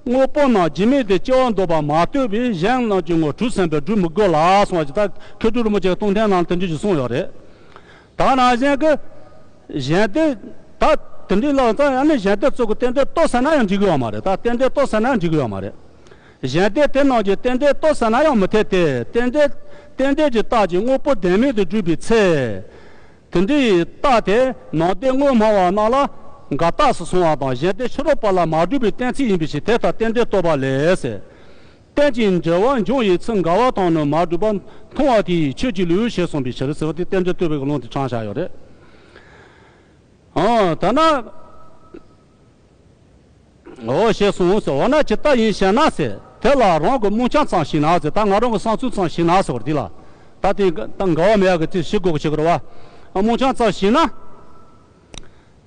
དངོས་པོ་རྣམས་རྒྱུ་མེད་དུ་སྐྱེ་བར་འདོད་པ་མ་ལྟོས་པའི་གཞན་རྣམས་ཀྱི་ངོར་སྤྲུལ་ཟིན་པས་སྒྲུབ་མི་དགོས་ལ་གསུངས་པ་ཅིག་ད་མཁས་གྲུབ་རིན་པོ་ཆེའི་རྟོགས་ལྡན་ནང་དེ་འདྲ་ཞིག་གསུངས་ཡོད་རེད། ད་ནང་བཞིན་གྱི་གཞན་སྡེ་ད་དེ་འདྲའི་ལག་ཙང་ཡང་ནི་གཞན་སྡེ་གཙོ་གི་རྟེན་འབྲེལ་གཏོར་ཟེར་ན་ཡང་འགྲིག་གི་ཡོད་མ་རེད། ད་རྟེན་འབྲེལ་གཏོར་ཟེར་ན་ཡང་འགྲིག་གི་ཡོད་མ་རེད། གཞན་སྡེ་དེ་རྣམས་ཀྱི་རྟེན་འབྲེལ་གཏོར་ཟེར་ན་ཡང་མི་འཐད་དེ། རྟེན་འབྲེལ་རྟེན་འབྲེལ་གྱི་རྟགས་ཀྱིས་དངོས་པོ་བདེན་མེད་དུ་སྒྲུབ་པའི་ཚེ། དེ་འདྲའི་རྟགས་དེ་ནང་སྡེ་དངོས་སྨྲ་བ་རྣམས་ལ་འགལ་རྟགས་སུ་སོང་བ་དང་གཞན་སྡེ་ཕྱི་རོལ་པ་ལ་མ་གྲུབ་པའི་གཏན་ཚིགས་ཡིན་པའི་ཕྱིར་དེ་ལྟར་རྟེན་འབྲེལ་གཏོར་བ་ལས་ཟེར། རྟེན་ཅིང་འབྲེལ་བར་འབྱུང་བའི་ཚུལ་འགལ་བ་དང་ནི་མ་གྲུབ་པར་མཐོང་བ་དེ་ཡི་ཆོས་ཀྱི་ལུགས་ཞེས་གསུངས་པའི་ཕྱིར་ཟེར་བ་དེ་རྟེན་འབྲེལ་གཏོར་བའི་ལུང་དེ་དྲངས་བཞག་ཡོད་རེད། ཨོ་ད་ན། འོ་ཞེས་གསུངས་ཟེར། འོ་ན་ཇི་ལྟར་ཡིན་ཞེ་ན་ཟེར། དེ་ལ་རང་གི་རྨོངས་ཆ་ཙམ་ཞིག་ན་ཟེར། ད་ང་རང་གི་བསམ་ཚུལ་ཙམ་ཞིག་ན་ཟེར་བ་འདི་ལ། ད་དེ་ད་འགལ་བ་མེད་ཡག་གི་ཚིག་ཞིག་དགོས་ཀྱི་ཞིག་རེད་བ། རྨོངས་ཆ་ཙམ་ཞིག་ན།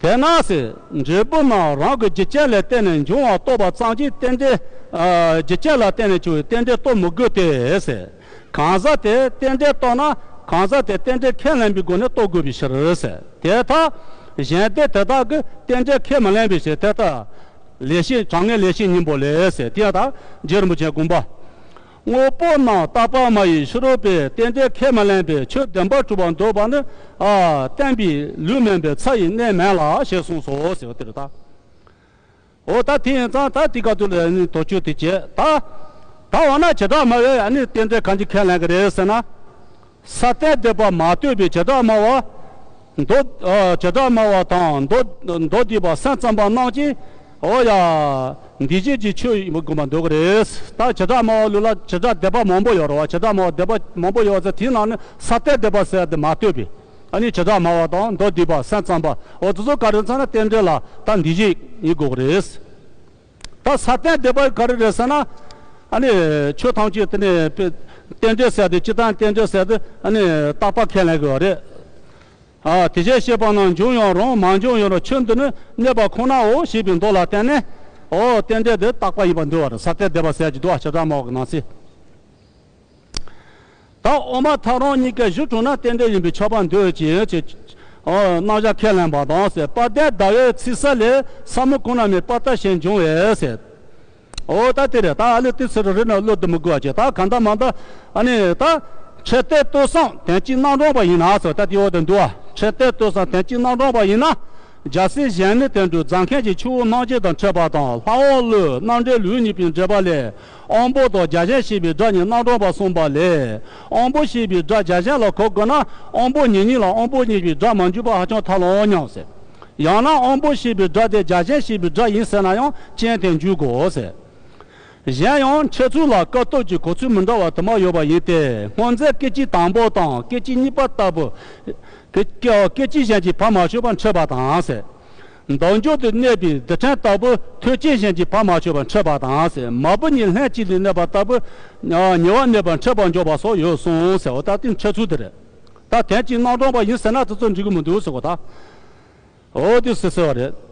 དེས་ན་ཟེར། འབྲས་བུ་རྣམས་རང་གི་རྒྱུ་རྐྱེན་ལ་བརྟེན་ནས་འབྱུང་བ་རྟོགས་པ་ཙམ་གྱིས་རྟེན་འབྲེལ། ཨ་རྒྱུ་རྐྱེན་ལ་བརྟེན་ནས་བྱུང་བའི་རྟེན་འབྲེལ་གཏོར་མི་དགོས་ཏེ་ཟེར། གང་ཟག་དེས་རྟེན་འབྲེལ་གཏོར་ན་གང་ཟག་དེས་རྟེན་འབྲེལ་ཁས་ལེན་པའི་སྒོ་ནས་གཏོར་དགོས་པའི་ཕྱིར་ཟེར། དེ་ལྟར་གཞན་སྡེ་དེ་དག་གིས་རྟེན་འབྲེལ་ཁས་མི་ལེན་པའི་ཕྱིར། དེ་ལྟར་ལེགས་བཤད་དྲང་ངེས་ལེགས་བཤད་སྙིང་པོ་ལས་ཟེར། དེ་ཡང་ད་རྗེ་རིན་པོ་ཆེའི་དགོངས་པ། དངོས་པོ་རྣམས་རྟག་པར་སྨྲ་བའི་ཕྱི་རོལ་པས་རྟེན་འབྲེལ་ཁས་མི་ལེན་པའི་ཆོས་བདེན་པར་གྲུབ་པར་འདོད་པ་ནི། ཨ་བསྟན་པའི་ལུགས་མིན་པའི་ཚ་ཡི་གནས་མིན་ལ་ཞེས་གསུངས་སོ་ཟེར་བ་དེ་རེད་ད། འོ་ད་དེ་ཡིན་ཙང་ད་དེ་ག་དུས་ལ་ནི་དོགས་གཅོད་དེ་བྱས་ད། ད་འོ་ན་བྱེ་བྲག་སྨྲ་བས་ཨ་ནི་རྟེན་འབྲེལ་གང་ཅི་ཁས་ལེན་གི་རེད་ཟེར་ན། ས་བརྟན་སྡེ་པ་མ་ལྟོས་པའི་བྱེ་བྲག་སྨྲ་བ། མདོ། ཨ་བྱེ་བྲག་སྨྲ་བ་དང་མདོ། མདོ་སྡེ་པ་སེམས་ཙམ་པ་རྣམས་ཀྱིས། འོ་ཡ། འདུས་བྱས་ཀྱི་ཆོས་ཡིན་པ་དགོངས་པ་འདོད་ཀྱི་རེད། ད་བྱེ་བྲག་སྨྲ་བ་ལུགས་ལ་བྱེ་བྲག་སྡེ་པ་མང་པོ་ཡོད་རེད་བ། བྱེ་བྲག་སྨྲ་བ་སྡེ་པ་མང་པོ་ཡོད་ཚེ་དེའི་ནང་ནས་ས་བརྟན་སྡེ་པ་ཟེར་ཡ་དེ་མ་ལྟོས་པའི། ཨ་ནི་བྱེ་བྲག་སྨྲ་བ་དང་མདོ་སྡེ་པ་སེམས་ཙམ་པ་འོ་དེ་ཚོ་ག་རེ་ཟེར་ན་རྟེན་འབྲེལ་ལ་ད་འདུས་བྱས་ཡིན་དགོས་ཀྱི་རེད། ད་ས་བརྟན་སྡེ་པ་ག་རེ་རེད་ཟེར་ན། ཨ་ནི་ཆོས་ཐམས་ཅད་དེ་ནས་རྟེན་འབྲེལ་ཟེར་ཏེ་སྤྱིར་བཏང་རྟེན་འབྲེལ་ཟེར་ཏེ་ཨ་ནི་རྟག་པ་ཁས་ལེན་དགོས་པ་རེད། ཨ་དེ་བཞིན་གཤེགས་པ་རྣམས་འབྱུང་ཡང་རུང་མ་འབྱུང་ཡང་རུང་ཆོས་འདི་ནི་གནས་པ་ཁོ་ནའོ་ཞེས་པའི་མདོ་ལ་བརྟེན་ནས། འོ་རྟེན་འབྲེལ་འདི་རྟག་པ་ཡིན་པར་འདོད་པ་རེད། ས་བརྟན་སྡེ་པ་ཟེར་གྱི་འདུག་བ། བྱེ་བྲག་སྨྲ་བ་གི་ནང་གསེས། ད་དབུ་མ་ཐལ་རང་གཉིས་ཀ་གཞི་གྲུབ་ན་རྟེན་འབྲེལ་ཡིན་པས་ཁྱབ་པར་འདོད་ཅེས་ཀྱི། ཨོ་རྣམ་གཞག་ཁས་ལེན་པ་དང་ཟེར། དཔལ་ལྡན་ཟླ་བའི་ཚིག་གསལ་ལས། ས་མུ་ཀུ་ན་མི་པ་ཏ་ཞེས་འབྱུང་བས་ཟེར། ཨོ་ད་དེ་རེད། ད་ཨ་ལེ་དེ་ཚེ་རུ་རེད་ན་བློ་དུ་མི་དགོས་པ་བྱས། ད་གང་ལྟར་མ་ལྟར་ཨ་ནི་ད། འཕྲལ་བསྟོད་ལྟོས་བསམ་དོན་གཅིག་རྣམ་རྟོག་པ་ཡིན་ན་ཟེར། ད་དེ་འོག་ཏུ་འདུག་བ། འཕྲལ་བསྟོད་ལྟོས་བསམ་དོན་གཅིག་རྣམ་རྟོག་པ་ཡིན་ན། རྒྱལ་སྲས་གཞན་མི་དོན་གྲུབ་རྫ་མཁན་གྱི་ཆུ་བོ་རྣམ་བསྒྱིངས་དང་འཕྲད་པ་དང་། ལྷ་འོག་གླུ་རྣམ་འགྲེལ་ལེའུ་གཉིས་པའི་འགྲེལ་པ་ལས། དབང་པོ་དང་བརྒྱ་བྱིན་ཞེས་པའི་སྒྲ་གཉིས་རྣམ་རྟོག་པ་གསུངས་པ་ལས། དབང་པོ་ཞེས་པའི་སྒྲ་བརྒྱ་བྱིན་ལ་གོ་དགོས་ན། དབང་པོ་ཉིད་ཉིད་ལ་དབང་པོ་ཞེས་པའི་སྒྲ་མ་འཇུག་པ་ཧ་ཅང་ཐབས་ལོང་སྙམ་ཟེར། ཡང་ན་དབང་པོ་ཞེས་པའི་སྒྲ་དེ་བརྒྱ་བྱིན་ཞེས་པའི་སྒྲ་ཡིན་ཟེར་ན་ཡང་རྐྱེན་དེ་འཇུག་དགོས་ཟེར། གཞན་ཡང་འཕྲད་ཚུལ་ལ་སྐབས་སྟོབས་ཀྱི་གོ་ཚུལ་མི་འདྲ་བ་དུ་མ་ཡོད་པ་ཡིན་ཏེ། སྔོ་འཛིན་སྐད་ཅིག་དང་པོ་དང་སྐད་ཅིག་གཉིས་པ་ལྟ་བུ། སྐད་སྐད་ཅིག་གཞན་གྱིས་བར་མ་ཆོད་པར་འཕྲད་པ་དང་ཟེར། འདམ་འཇོག་ཏུ་གནས་པའི་རྡུལ་ཕྲན་ལྟ་བུ་ཐོད་ཅན་གཞན་གྱིས་བར་མ་ཆོད་པར་འཕྲད་པ་དང་ཟེར། མ་བུ་གཉིས་ལྷན་ཅིག་ཏུ་གནས་པ་ལྟ་བུ། ཉེ་བར་གནས་པར་འཕྲད་པར་འཇོག་པ་སོགས་ཡོད་གསུངས་ཟེར་བ་ད་དེ་འཕྲད་ཚུལ་དེ་རེད། ད་དོན་གཅིག་རྣམ་རྟོག་པ་ཡིན་ཟེར་ན་དེ་ཚོ་འགྲིག་གི་མི་འདུག་ཟེར་བ་ད། འོ་དེ་སུས་ཟེར་བ་རེད།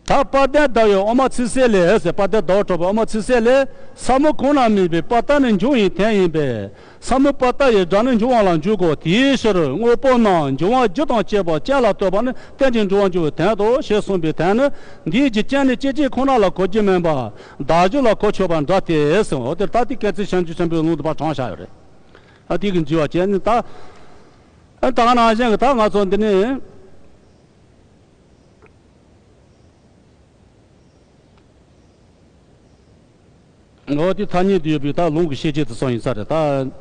ད་དཔལ་ལྡན་ཟླ་བའི་དབུ་མ་ཚིག་གསལ་ལས་ཟེར། དཔལ་ལྡན་ཟླ་བ་གྲགས་པའི་དབུ་མ་ཚིག་གསལ་ལས། ས་མུ་ཀུ་ན་མི་པའི་པ་ཏ་ནི་འབྱུང་བའི་དོན་ཡིན་པས། ས་མུ་པ་ཏ་ཡི་སྒྲ་ནི་འབྱུང་བ་ལ་འཇུག་གོ། དེའི་ཕྱིར་དངོས་པོ་རྣམས་འབྱུང་བ་རྒྱུ་དང་བཅས་པ་ཅན་ལ་ལྟོས་པ་ནི་རྟེན་ཅིང་འབྲེལ་བར་འབྱུང་བའི་དོན་ཏོ་ཞེས་གསུངས་པའི་དོན་ནི། འདིའི་རྒྱུ་རྐྱེན་ནི་སྐྱེད་བྱེད་ཁོ་ན་ལ་གོ་རྒྱུ་མིན་པར་བདག་རྒྱུ་ལ་གོ་ཆོད་པ་འདྲ་སྟེ་ཟེར། འོ་དེར་ད་དེ་སྐད་ཚིག་བྱང་ཆུབ་ཆེན་པོའི་ལུང་དུ་ཕར་དྲངས་བཞག་ཡོད་རེད། ཨ་དེ་གི་འཇུག་པ་བྱས་ནི་ད། ཨ་ད་ག་ནང་བཞིན་གི་ད་ང་ཚོ་འདི་ནི། འོ་དེ་ཐ་སྙད་དུ་ཡོད་པའི་ད་ལུང་གི་ཤེས་བྱེད་དུ་སོང་ཡིན་ས་རེད་ད།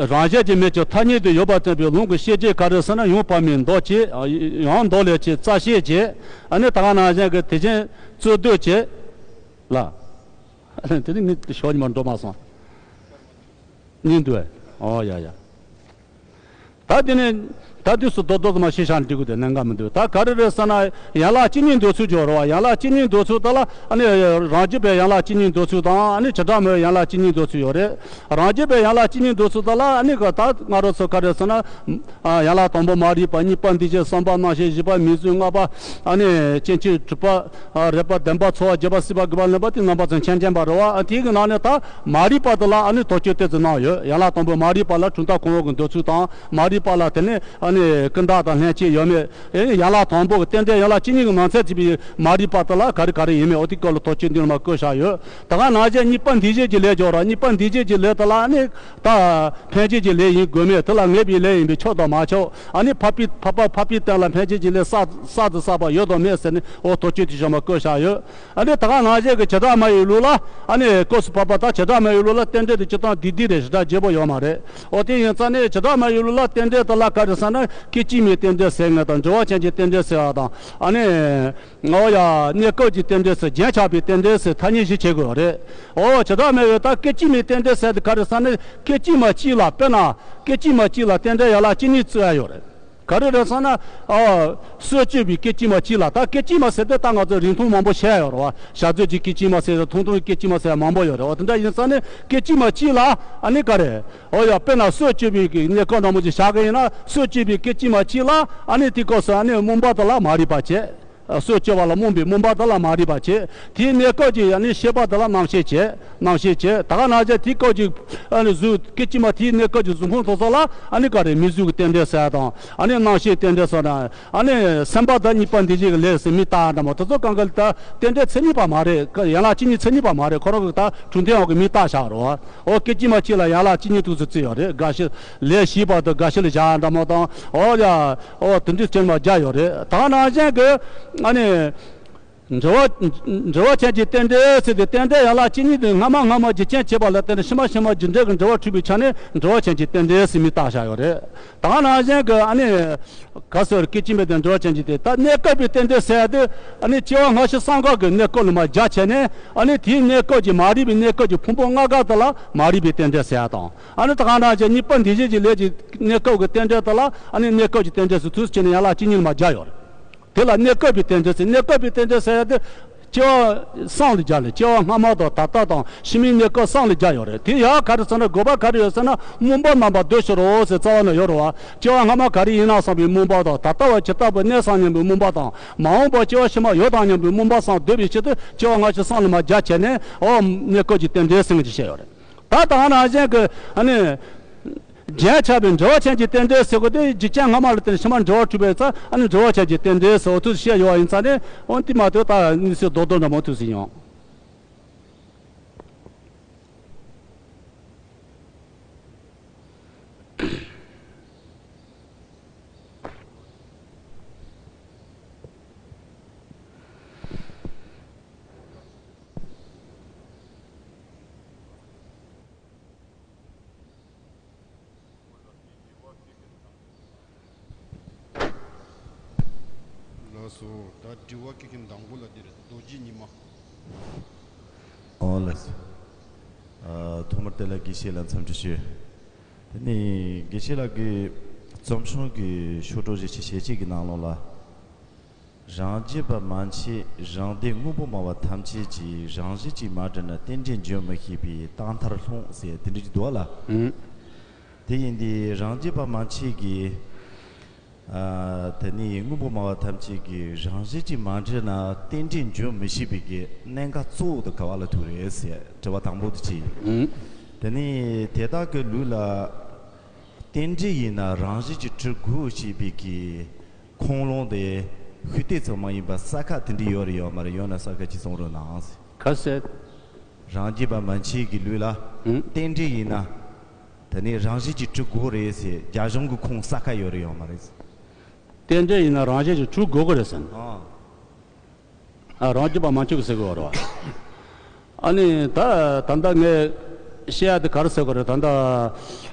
རང་བཞིན་གྱིས་མེད་ཀྱང་ཐ་སྙད་དུ་ཡོད་པར་བསྟན་པའི་ལུང་གི་ཤེས་བྱེད་ག་རེ་ཟེར་ན་ཡང་བར་མའི་མདོ་བྱས། ཡང་མདོ་ལས་བྱས་རྩ་ཤེས་བྱས། ཨ་ནི་ད་ག་ནང་བཞིན་གི་དེ་བཞིན་རྩོད་ཟློས་བྱས། ལ། དེ་ནི་ངས་ཞོགས་ཉི་མ་འགྲོ་མ་སོང་། གཉིས་འདུག་ཨེ། ཨོ་ཡ་ཡ། ད་དེ་ནས་ད་དུས་སུ་རྡོག་རྡོག་ཙམ་ཞིག་བཞག་འགྲིག་གི་འདུག་གནད་འགག་མི་འདུག་ད་ག་རེ་རེད་ཟེར་ན་ཡན་ལག་གཅིག་གཉིས་འདོད་ཚུལ་སྦྱོར་བ། ཡན་ལག་གཅིག་གཉིས་འདོད་ཚུལ་དེ་ལ་ཨ་ནི་རང་རྒྱུད་པའི་ཡན་ལག་གཅིག་གཉིས་འདོད་ཚུལ་དང་ཨ་ནི་བྱེ་བྲག་སྨྲ་བའི་ཡན་ལག་གཅིག་གཉིས་འདོད་ཚུལ་ཡོད་རེད། རང་རྒྱུད་པའི་ཡན་ལག་གཅིག་གཉིས་འདོད་ཚུལ་དེ་ལ་ཨ་ནི་ག་ད་ང་རང་ཚོ་ག་རེ་ཟེར་ན། ཨ་ཡན་ལག་དང་པོ་མ་རིག་པ། གཉིས་པ་འདུས་བྱས། གསུམ་པ་རྣམ་ཤེས། བཞི་པ་མིང་གཟུགས། ལྔ་པ་ཨ་ནི་སྐྱེ་མཆེད། དྲུག་པ་ཨ་རེག་པ། བདུན་པ་ཚོར་བ། བརྒྱད་པ་སྲིད་པ། དགུ་པ་ལེན་པ། དེ་རྣམ་པ་ཚོ་མཁྱེན་མཁྱེན་པ་རེད་བ། ཨ་དེ་གི་ནང་ནས་ད་མ་རིག་པ་དེ་ལ་ཨ་ནི་དོགས་གཅོད་ཏོག་ཙམ་གནང་ཡོད། ཡན་ལག་དང་པོ་མ་རིག་པ་ལ་གྲུབ་མཐའ་གོང་འོག་གི་འདོད་ཚུལ་དང་། མ་རིག་པ་ལ་དེ་ནས་ཨ་ ནི་ཀུན་བརྟགས་དང་ལྷན་སྐྱེས་ཡོད་མེད། ཨེ་ནི་ཡན་ལག་དང་པོ་གི་རྟེན་འབྲེལ་ཡན་ལག་བཅུ་གཉིས་ཀྱི་ནང་ཚན་བརྩིས་པའི་མ་རིག་པ་དེ་ལ་ག་རེ་ག་རེ་ཡིན་མིན་འོ་དེ་སྐོར་ལ་དོགས་གཅོད་འདི་ནས་མར་བཀོད་བཞག་ཡོད། ད་ག་ནང་བཞིན་གཉིས་པ་འདུས་བྱས་ཀྱི་ལས་སྦྱོར་ར། གཉིས་པ་འདུས་བྱས་ཀྱི་ལས་དེ་ལ་ནི་ད་འཕེན་བྱེད་ཀྱི་ལས་ཡིན་དགོས་མེད། དེ་ལ་ངེས་པའི་ལས་ཡིན་པས་ཆོག་དང་མ་ཆོག་ཨ་ནི་འཕགས་པའི་འཕགས་པ་འཕགས་པའི་སྟེང་ལ་འཕེན་བྱེད་ཀྱི་ལས་བསགས་བསགས་དང་བསགས་པ་ཡོད་དང་མེད་ཟེར་ནས་འོ་དོགས་གཅོད་དེ་བཞག་མར་བཀོད་བཞག་ཡོད། ཨ་ནི་ད་ག་ནང་བཞིན་གྱི་བྱེ་བྲག་སྨྲ་བའི་ལུགས་ལ་ཨ་ནི་སྐབས་སུ་བབ་པ་དང་བྱེ་བྲག་སྨྲ་བའི་ལུགས་ལ་རྟེན་འབྲེལ་དེ་སྤྱིར་བཏང་བདེ་བདེ་རེད། ཞེ་དྲག་བརྗེ་པོ་ཡོད་མ་རེད། འོ་དེ་ཡིན་ཙང་ནི་བྱེ་བྲག་སྨྲ་བའི་ལུགས་ལ་རྟེན་འབྲེལ་དེ་ལ་ག་རེ་ཟེར་ན་སྐད་ཅིག་མའི་རྟེན་འབྲེལ་ཟེར་ངེས་དང་། འབྲེལ་བ་ཅན་གྱི་རྟེན་འབྲེལ་ཟེར་བ་དང་། ཨ་ནི། འོ་ཡ། གནས་སྐབས་ཀྱི་རྟེན་འབྲེལ་ཟེར། རྒྱན་ཆགས་པའི་རྟེན་འབྲེལ་ཟེར། ཐ་སྙད་བཞི་བྱེད་དགོས་རེད། འོ་བྱེ་བྲག་སྨྲ་བས་ད་སྐད་ཅིག་མའི་རྟེན་འབྲེལ་ཟེར་དེ་ག་རེ་ཟེར་ན་སྐད་ཅིག་མ་གཅིག་ལ། དཔེར་ན་སྐད་ཅིག་མ་གཅིག་ལ་རྟེན་འབྲེལ་ཡན་ལག་བཅུ་གཉིས་བརྩི་ཡ་ཡོད་རེད། ག་རེ་རེད་ཟེར་ན། ཨ། སྲོག་གཅོད་པའི་སྐད་ཅིག་མ་གཅིག་ལ། ད་སྐད་ཅིག་མ་ཟེར་དེ་ད་ང་ཚོ་རིང་ཐུང་མང་པོ་བཤད་ཡོད་རེད་བ། བྱ་རྫོད་ཀྱི་སྐད་ཅིག་མ་ཟེར་ཐུང་ཐུང་གི་སྐད་ཅིག་མ་ཟེར་མང་པོ་ཡོད་རེད་བ། དེ་འདྲ་ཡིན་ཙང་ནི་སྐད་ཅིག་མ་གཅིག་ལ་ཨ་ནི་ག་རེ། འོ་ཡ། དཔེར་ན་སྲོག་གཅོད་པའི་གི་གནས་སྐབས་འདྲ་མོ་ཅིག་བཞག་གི་ཡིན་ན། སྲོག་གཅོད་པའི་སྐད་ཅིག་མ་གཅིག་ལ་ཨ་ནི་དེའི་སྐབས་སུ་ཨ་ནི་རྨོངས་པ་དེ་ལ་མ་རིག་པ་བྱེད། སྲོག་གཅོད་པ་ལ་རྨོངས་པའི་རྨོངས་པ་དེ་ལ་མ་རིག་པ་བྱེད། དེའི་གནས་སྐབས་ཀྱི་ཨ་ནི་ཤེས་པ་དེ་ལ་རྣམ་ཤེས་བྱེད། རྣམ་ཤེས་བྱེད། ད་ག་ནང་བཞིན་དེའི་སྐབས་ཀྱི་ཨ་ནི་གཟུགས། སྐད་ཅིག་མ་དེའི་གནས་སྐབས་ཀྱི་གཟུགས་ཕུང་དེ་ཚོ་ལ་ཨ་ནི་ག་རེ། མིང་གཟུགས་ཀྱི་རྟེན་འབྲེལ་ཟེར་དང་། ཨ་ནི་རྣམ་ཤེས་རྟེན་འབྲེལ་ཟེར་དང་། ཨ་ནི་སེམས་པ་དང་གཉིས་པ་འདུས་བྱས་ཀྱི་ལས་ཟེར། མིང་བཏགས་འདྲ་མོ་དེ་ཚོ་གང་ག་ལ་ད་རྟེན་འབྲེལ་མཚན་ཉིད་པ་མ་རེད། ཡན་ལག་བཅུ་གཉིས་མཚན་ཉིད་པ་མ་རེད། ཁོ་རང་གི་ད་གྲུབ་མཐའི་དབང་གིས་མིང་བཏགས་བཞག་རེད་བ། འོ་སྐད་ཅིག་མ་གཅིག་ལ་ཡན་ལག་བཅུ་གཉིས་དུས་སུ་བརྩི་ཡོད་རེད། དགག་བྱ་ལས་བྱེད་པ་དང་དགག་བྱ་ལ་བཞག་འདྲ་མོ་དང་། འོ་ཡ། འོ་དེ་འདྲའི་སྐྱོན་མ་བརྒྱབ་ཡོད་རེད། ད་ག་ནང་བཞིན་གྱི་ཨ་ནི། འབྲེལ་བ། འབྲེལ་བ་ཅན་གྱི་རྟེན་འབྲེལ་ཟེར་ཏེ་རྟེན་འབྲེལ་ཡན་ལག་བཅུ་གཉིས་དེ་སྔ་མ་སྔ་མ་རྒྱུ་རྐྱེན་བྱས་པ་ལ་བརྟེན་ནས་ཕྱི་མ་ཕྱི་མ་རྒྱུ་འབྲས་ཀྱི་འབྲེལ་བ་འཁྲུལ་པའི་ཆ་ནས་འབྲེལ་བ་ཅན་གྱི་རྟེན་འབྲེལ་ཟེར་མིང་བཏགས་བཞག་ཡོད་རེད། ད་ག་ནང་བཞིན་གྱི་ཨ་ནི། ག་ཟེར། སྐད་ཅིག་མའི་དེ་འབྲེལ་བ་ཅན་གྱི་དེ་ད་གནས་སྐབས་པའི་རྟེན་འབྲེལ་ཟེར་ཡ་དེ། ཨ་ནི་སྐྱེ་བ་སྔ་ཕྱི་གསུམ་ཀ་གི་གནས་སྐབས་ལ་མར་སྦྱར་བྱས་ནས། ཨ་ནི་དེའི་གནས་སྐབས་ཀྱི་མ་རིག་པའི་གནས་སྐབས་ཀྱི་ཕུང་པོ་ལྔ་ཀ་དེ་ལ་མ་རིག་པའི་རྟེན་འབྲེལ་ཟེར་ཡ་དང་། ཨ་ནི་ད་ག་ནང་བཞིན་གཉིས་པ་འདུས་བྱས་ཀྱི་ལས་ཀྱི་གནས་སྐབས་ཀྱི་རྟེན་འབྲེལ་དེ་ལ་ཨ་ནི་གནས་སྐབས་ཀྱི་རྟེན་འབྲེལ་ཟེར། དུས་སུ་བྱས་ནས་ཡན་ལག་བཅུ་གཉིས་ལ་མར་སྦྱར་ཡོད་རེད། དེ་ལ་གནས་སྐབས་པའི་རྟེན་འབྲེལ་ཟེར། གནས་སྐབས་པའི་རྟེན་འབྲེལ་ཟེར་ཡ་དེ་སྐྱེ་བ་གསུམ་ལ་སྦྱར་ལ། སྐྱེ་བ་སྔ་མ་དང་ད་ལྟ་དང་ཕྱི་མའི་གནས་སྐབས་གསུམ་ལ་སྦྱར་ཡོད་རེད། དེ་ཡང་ག་རེ་ཟེར་ན། དགོས་པ་ག་རེ་ཡོད་ཟེར་ན། རྨོངས་པ་རྣམ་པར་འདོར་ཕྱིར་རོ་ཟེར་རྩ་བ་ནས་ཡོད་རེད་བ། སྐྱེ་བ་སྔ་མ་ག་རེ་ཡིན་ན་བསམ་པའི་རྨོངས་པ་དང་། ད་ལྟ་བ་ཇི་ལྟ་བུར་གནས་སམ་སྙམ་པའི་རྨོངས་པ་དང་། མ་འོངས་པར་སྐྱེ་བ་ཕྱི་མ་ཡོད་དམ་སྙམ་པའི་རྨོངས་པ་གསུམ་འདོར་བའི་ཆེད་དུ་སྐྱེ་བ་སྔ་ཕྱི་གསུམ་ལ་མར་སྦྱར་བྱས་ནས། འོ་གནས་སྐབས་ཀྱི་རྟེན་འབྲེལ་ཟེར་གྱི་བཤད་ཡོད་རེད། ད་ད་ག་ནང་བཞིན་གྱི་ཨ་ནི། རྒྱན་ཆགས་པའི་འབྲེལ་བ་ཅན་གྱི་རྟེན་འབྲེལ་ཟེར་དགོས་དེ། རྒྱུ་རྐྱེན་སྔ་མ་ལ་བརྟེན་ནས་ཕྱི་མ་འབྲེལ་བ་འཁྲུལ་པའི་ཚེ་ཨ་ནི་འབྲེལ་བ་ཅན་གྱི་རྟེན་འབྲེལ་ཟེར་འོ་དུས་བཤད་ཡོད་པ་ཡིན་ཙང་ནས། འོ་དེ་མ་གཏོགས་ད་གནས་ཚུལ་རྡོག་རྡོག་འདྲ་མོ་དུས་སུ་ཡོང་། ལགས་སོ། ད་དྲི་བ་བཀོད་མཁན་དང་པོ་ལ་འདིར་རྡོ་རྗེ་ཉི་མ། ཨོ་ལགས་སོ། ཨ། ཐོག་མར་དེ་ལ་དགེ་བཤེས་ལ་འཚམས་འདྲི་ཞུ། དེ་ནས་དགེ་བཤེས་ལགས་ཀྱིས་རྩོམ་བྱུང་གི་ཤོག་གྲངས་བཞི་བཅུ་ཞེ་གཅིག་གི་ནང་ལོགས་ལ། རང་རྒྱུད་པ་མན་ཆད་རང་སྡེ་དངོས་པོ་སྨྲ་བ་ཐམས་ཅད་ཀྱིས། རང་གཞི་གཅིག་མ་དྲིས་ན་རྟེན་འབྲེལ་འབྱུང་མི་ཤེས་པས་རྟག་མཐར་ལྷུང་ཟེར་དེ་འདྲ་ཅིག་འདུག་བ་ལ། ཨང་། དེ་ཡིན་དུས་རང་རྒྱུད་པ་མན་ཆད་ཀྱིས། ཨ། དེ་ནས་དངོས་པོ་སྨྲ་བ་ཐམས་ཅད་ཀྱིས་རང་གཞི་གཅིག་མ་དྲིས་ན་རྟེན་འབྲེལ་འབྱུང་མི་ཤེས་པའི་གི་གནད་འགག་གཙོ་བོ་དེ་ག་བ་ལ་ཐུག་རེད་ཟེར་དྲི་བ་དང་པོ་དེ་གཅིག་ཡིན། ཨང་། དེ་ནས་དེ་དག་གི་ལུགས་ལ་རྟེན་འབྲེལ་ཡིན་ན་རང་བཞིན་གྱིས་གྲུབ་དགོས་ཞེས་པའི་གི་ཁུངས་ལུང་དེ་ཤུགས་གཏད་ཙམ་མ་ཡིན་པར་གསལ་ཁ་དེ་འདྲ་ཡོད་རེད་ཡོད་མ་རེད། ཡོད་ན་གསལ་ཁ་ཅིག་གསུང་རོགས་གནང་ཟེར། ག་ཟེར། རང་རྒྱུད་པ་མན་ཆད་ཀྱི་ལུགས་ལ། ཨང་། རྟེན་འབྲེལ་ཡིན་ན། དེ་ནི་རང་བཞིན་གྱིས་གྲུབ་དགོས་རེད་ཟེར་རྒྱ་གཞུང་གི་ཁུངས་གསལ་ཁ་ཡོད་རེད་ཡོད་མ་རེད། རྟེན་འབྲེལ་ཡིན་ན་རང་བཞིན་གྱིས་གྲུབ་དགོས་ཀྱི་རེད་ཟེར་ན། ཨང་། ཨ། རང་རྒྱུད་པ་མན་ཆད་ཀྱིས་ཟེར་གྱི་ཡོད་རེད་བ། ཨ་ནི་ད་ད་ལྟ་ངས་བཤད་ཡ་དེ་ག་རེ་ཟེར་དགོས་རེད། ད་ལྟ་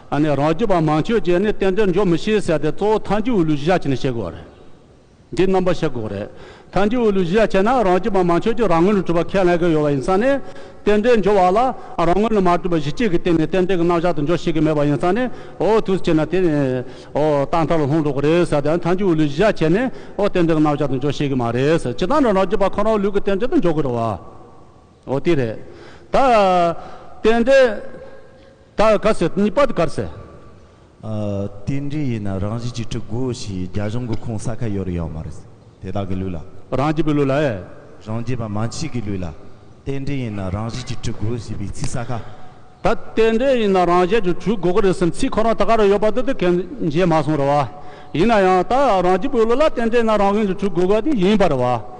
ཨ་ནི་རང་རྒྱུད་པ་མན་ཆད་ཀྱིས་ནི་རྟེན་འབྲེལ་འཇོག་མི་ཤེས་ཟེར་ཡ་དེ་གཙོ་བོ་ཐལ་འགྱུར་བའི་ལུགས་གཞི་བཞག་བྱས་ནས་བཤད་དགོས་རེད། འདི་རྣམ་པ་བཤད་དགོས་རེད། ཐལ་འགྱུར་བའི་ལུགས་གཞི་བཞག་བྱས་ན་རང་རྒྱུད་པ་མན་ཆད་ཀྱིས་རང་ངོས་ནས་གྲུབ་པ་ཁས་ལེན་གྱི་ཡོད་པ་ཡིན་ཙང་ནས། རྟེན་འབྲེལ་འཇོག་པ་ལ་རང་ངོས་ནས་མ་གྲུབ་པ་གཞི་བཅས་ཀྱི་སྟེང་ནས་རྟེན་འབྲེལ་གྱི་རྣམ་གཞག་ཏུ་འཇོག་ཤེས་ཀྱི་མེད་པ་ཡིན་ཙང་ནས། འོ་དུས་བྱས་ན་དེ་ནི་འོ་རྟག་མཐར་ལྷུང་འགྲོ་གི་རེད་ཟེར་ཏེ། ཐལ་འགྱུར་བའི་ལུགས་གཞི་བཞག་བྱས་ནས་འོ་རྟེན་འབྲེལ་གྱི་རྣམ་གཞག་ཏུ་འཇོག་ཤེས་ཀྱི་མ་རེད་ཟེར། ཇི་ལྟར་ན་རང་རྒྱུད་པ་ཁོ་རང་ལུགས་ཀྱི་རྟེན་འབྲེལ་དུ་འཇོག་དགོས་རེད་བ། འོ་དེ་རེད། ད་རྟེན་འབྲེལ། ད་ག་ཟེར། གཉིས་པ་དེ་ག་རེ་ཟེར། ཨ། རྟེན་འབྲེལ་ཡིན་ན་རང་བཞིན་གྱིས་གྲུབ་དགོས་ཞེས་རྒྱ་གཞུང་གི་ཁུངས་གསལ་ཁ་ཡོད་རེད་ཡོད་མ་རེད། དེ་དག་གི་ལུགས་ལ། རང་རྒྱུད་པའི་ལུགས་ལ་ཨེ། རང་རྒྱུད་པ་མན་ཆད་ཀྱི་ལུགས་ལ། རྟེན་འབྲེལ་ཡིན་ན་རང་བཞིན་གྱིས་གྲུབ་དགོས་ཞེས་པའི་ཚིག་གསལ་ཁ། ད་རྟེན་འབྲེལ་ཡིན་ན་རང་གཞན་གྱིས་གྲུབ་དགོས་ཀྱི་རེད་བསམ་ཚིག་ཁོ་རང་ད་ག་རང་ཡོད་པ་དེ་དེ་གན་མཇལ་མ་སོང་རེད་བ། ཡིན་ན་ཡང་ད་རང་རྒྱུད་པའི་ལུགས་ལ་རྟེན་འབྲེལ་ན་རང་ངོས་ནས་གྲུབ་དགོས་པ་དེ་ཡིན་པ་རེད་བ།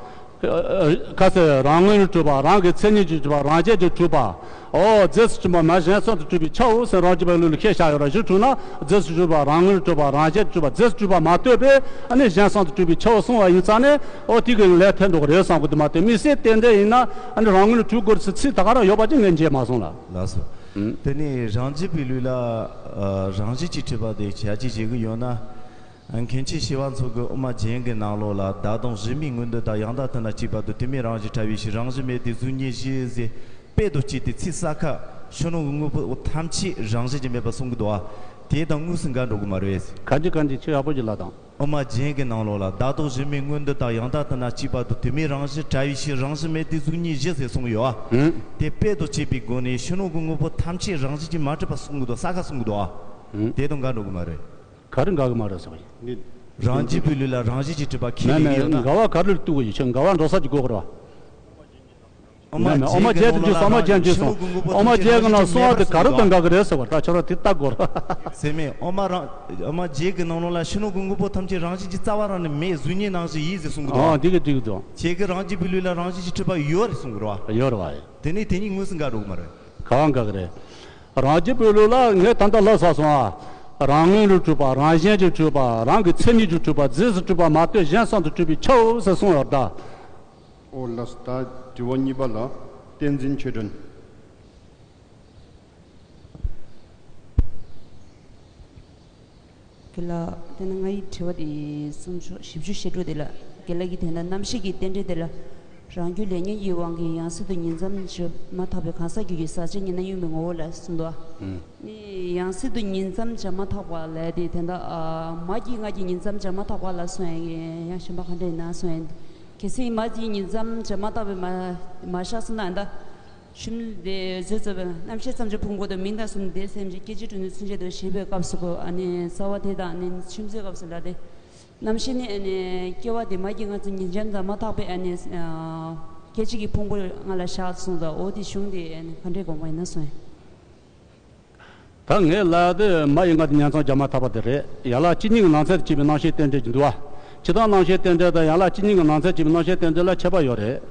ཁ་ཟེར་རང་ངོས་ནས་གྲུབ་པ། རང་གི་མཚན་ཉིད་ཀྱིས་གྲུབ་པ། རང་རྒྱལ་གྱིས་གྲུབ་པ། ཨོ་རྫས་སུ་གྲུབ་པ་མ་གཞན་སེམས་སུ་གྲུབ་པའི་ཆའོ་ཟེར་རང་རྒྱུད་པའི་ལུགས་ལ་བཤད་བཞག་ཡོད་ར། གཞི་གྲུབ་ན་རྫས་སུ་གྲུབ་པ། རང་ངོས་ནས་གྲུབ་པ། རང་རྒྱལ་གྱིས་གྲུབ་པ། རྫས་སུ་གྲུབ་པ་མ་ལྟོས་པའི་ཨ་ནི་གཞན་སེམས་སུ་གྲུབ་པའི་ཆའོ་གསུངས་པ་ཡིན་ཙང་ནས་ཨོ་དེ་གི་ལས་ཐལ་འགྲོ་གི་རེད་བསམ་གི་འདུག་མ་གཏོགས་དམིགས་བསལ་རྟེན་འབྲེལ་ཡིན་ན་ཨ་ནི་རང་ངོས་ནས་གྲུབ་དགོས་ཟེར་ཚིག་ད་ག་རང་ཡོད་པ་ཅིག་ངས་མཇལ་མ་སོང་ལ། ལགས་སོ། ཨུམ། དེ་ནས་རང་རྒྱུད་པའི་ལུགས་ལ་ཨ་རང་བཞིན་གྱིས་གྲུབ་པ་དེ་བྱ་བྱེད་བྱེད་ཀྱི་ཡོད་ན། མཁན་ཆེན་ཞི་བ་འཚོ་གི་དབུ་མ་རྒྱན་གྱི་ནང་ལོགས་ལ་བདག་དང་གཞན་མའི་མངོན་འདོད་དང་ཡང་དག་ཐ་ན་གཅིག་པ་དང་དུ་མའི་རང་བཞིན་ཕྲ་བའི་ཕྱིར་རང་བཞིན་མེད་དེ་གཟུགས་བརྙན་བཞི་ཟེར་དཔེ་དང་བཅས་ཏེ་ཚིག་གསལ་ཁ་ཕྱི་ནང་གི་དངོས་པོ་ཐམས་ཅད་རང་བཞིན་གྱིས་མེད་པར་གསུང་གི་འདུག་ཨ། དེ་དང་དངོས་སུ་འགལ་འགྲོ་གི་མ་རེད། ག་འདྲ་ག་འདྲ་ཁྱོད་ཡག་པོ་ཅིག་ལབ་དང་། དབུ་མ་རྒྱན་གྱི་ནང་ལོགས་ལ་བདག་དང་གཞན་མའི་མངོན་འདོད་དང་ཡང་དག་ཐ་ན་གཅིག་པ་དང་དུ་མའི་རང་བཞིན་ཕྲ་བའི་ཕྱིར་རང་བཞིན་མེད་དེ་གཟུགས་བརྙན་བཞི་ཟེར་གསུངས་ཡོད་ཨ། ཨུ། དེ་དཔེ་དང་བཅས་པའི་སྒོ་ནས་ཕྱི་ནང་གི་དངོས་པོ་ཐམས་ཅད་རང་བཞིན་གྱིས་མ་གྲུབ་པ་གསུང་གི་འདུག་གསལ་ཁ་གསུང་གི་འདུག་ཨ། ཨུ། དེ་དང་འགལ་འགྲོ་གི་མ་རེད། ག་རེ་འགལ་གི་མ་རེད་ཟེར་བ་ཡིན། རང་རྒྱུད་པའི་ལུགས་ལ་རང་བཞིན་གྱིས་གྲུབ་པ་ཁས་མེད་ལེན་གི་ཡོད་ན། འགལ་བ་ག་རེ་གཏུག་གི་ཡོད། ཁྱོད་འགལ་བ་འགྲོ་ས་ཅིག་དགོས་གི་རེད་བ། དབུ་མ་མེད་མེད། དབུ་མ་རྒྱན་གྱི་རྒྱུད་གསུམ། དབུ་མ་རྒྱན་གྱི་རྒྱུད་གསུམ། དབུ་མ་རྒྱན་གྱི་ནང་གསུངས་པ་དེ་ག་རེ་དང་འགལ་གི་རེད་ཟེར་བ་ད་ཁྱོད་རང་དེ་ལྟ་དགོས་རེད། ཟེར་མེད། དབུ་མ་རང་དབུ་མ་རྒྱན་གྱི་ནང་ལོགས་ལ་ཕྱི་ནང་གི་དངོས་པོ་ཐམས་ཅད་རང་བཞིན་གྱིས་རྩ་བ་རང་ནས་མེད་གཟུགས་བརྙན་ནང་བཞིན་ཡིན་ཟེར་གསུང་གི་འདུག་ཨ་འདི་གི་འགྲིག་གི་འདུག་ཁྱེད་ཀྱི་རང་རྒྱུད་པའི་ལུགས་ལ་རང་བཞིན་གྱིས་གྲུབ་པ་ཡོད་རེད་གསུང་གི་རེད་བ། ཡོད་རེད་བ། དེ་ནས་དེ་གཉིས་དངོས་སུ་འགལ་འགྲོ་གི་མ་རེད། གང་འགལ་གི་རེད། རང་རྒྱུད་པའི་ལུགས་ལ་ངས་ད་ལྟ་ལབ་ཚར་སོང་ཨ། རང་ངོས་ནས་གྲུབ་པ། རང་གཞན་གྱིས་གྲུབ་པ། རང་གི་མཚན་ཉིད་ཀྱིས་གྲུབ་པ། རྫས་སུ་གྲུབ་པ་མ་གཏོགས་གཞན་སེམས་སུ་གྲུབ་པའི་ཆའོ་ཟེར་གསུངས་ཡོད་ད། ཨོ་ལགས། ད་དྲི་བ་གཉིས་པ་ལ་བསྟན་འཛིན་ཆོས་སྒྲོན། དགེ་ལགས། དེ་ནི་ང་ཡི་དྲི་བ་དེ་གསུམ་ཆོག་བཞི་བཅུ་ཞེ་དྲུག་དེ་ལ་དགེ་ལགས་ཀྱིས་དེ་ན་རྣམ་ཤེས་ཀྱི་རྟེན་འབྲེལ་དེ་ལ་རང་རྒྱུད་ལས་ཉོན་གྱི་དབང་གིས་ཡང་སྲིད་དུ་ཉིང་མཚམས་སྦྱར་མ་ཐག་པའི་གང་ཟག་རྒྱུད་ཀྱི་ཟག་བཅས་ཉིད་སྣང་ཡུལ་མའི་ངོ་བོ་ལ་གསུངས་འདུག་ཨ། ཨུམ། ནི་ཡང་སྲིད་དུ་ཉིང་མཚམས་སྦྱར་མ་ཐག་པ་ལས་དེ་དེ་འདྲ་ཨ་མ་གྱི་ང་གི་ཉིང་མཚམས་སྦྱར་མ་ཐག་པ་ལ་སོང་ཡང་ཡང་གཞན་པ་ག་འདྲ་ཡིན་ན་སོང་ཡང་གལ་སྲིད་མ་གྱི་ཉིང་མཚམས་སྦྱར་མ་ཐག་པའི་མ་མ་བཞག་སོང་ན་ད། ཤུམ་དེ་བཟོས་ཚར་བའི་རྣམ་ཤེས་ཙམ་གྱི་ཕུང་པོ་དང་མིང་དང་གསུམ་དེ་སེམས་ཀྱི་སྐད་ཅིག་དྲུག་ནས་ཚུན་ཆད་དུ་ཞེས་པའི་སྐབས་སུ་གོ་ཨ་ནི་རྩ་བ་དེ་དང་ཨ་ནི་ཤུམ་ཚོའི་སྐབས་སུ་ལ་དེ། རྣམ་ཤེས་ནི་ཨ་ནི་སྐྱེ་བ་དེ་མ་གྱི་ང་ཚོ་ཉིན་འཇམ་དང་མ་ཐག་པའི་ཨ་ནི་སྐད་ཅིག་གི་ཕུང་པོ་ང་ལ་བཞག་གསུངས་དང་འོ་དེ་གཞུང་དེ་ཨ་ནི་ག་འདྲའི་དགོངས་པ་ཡིན་ན་གསུངས་ཡིན། ད་ངས་ལབ་དེ་མ་ཡི་ང་དེ་ཉིང་མཚམས་སྦྱར་མ་ཐག་པ་དེ་རེད། ཡན་ལག་བཅུ་གཉིས་ཀྱི་ནང་ཚན་དུ་སྐྱེས་པའི་རྣམ་ཤེས་རྟེན་འབྲེལ་གྱི་འདུལ་བ། སྤྱིར་བཏང་རྣམ་ཤེས་རྟེན་འབྲེལ་དང་ཡན་ལག་བཅུ་གཉིས་ཀྱི་ནང་ཚན་དུ་སྐྱེས་པའི་རྣམ་ཤེས་རྟེན་འབྲེལ་ལ་ཁྱད་པར་ཡོད་རེད།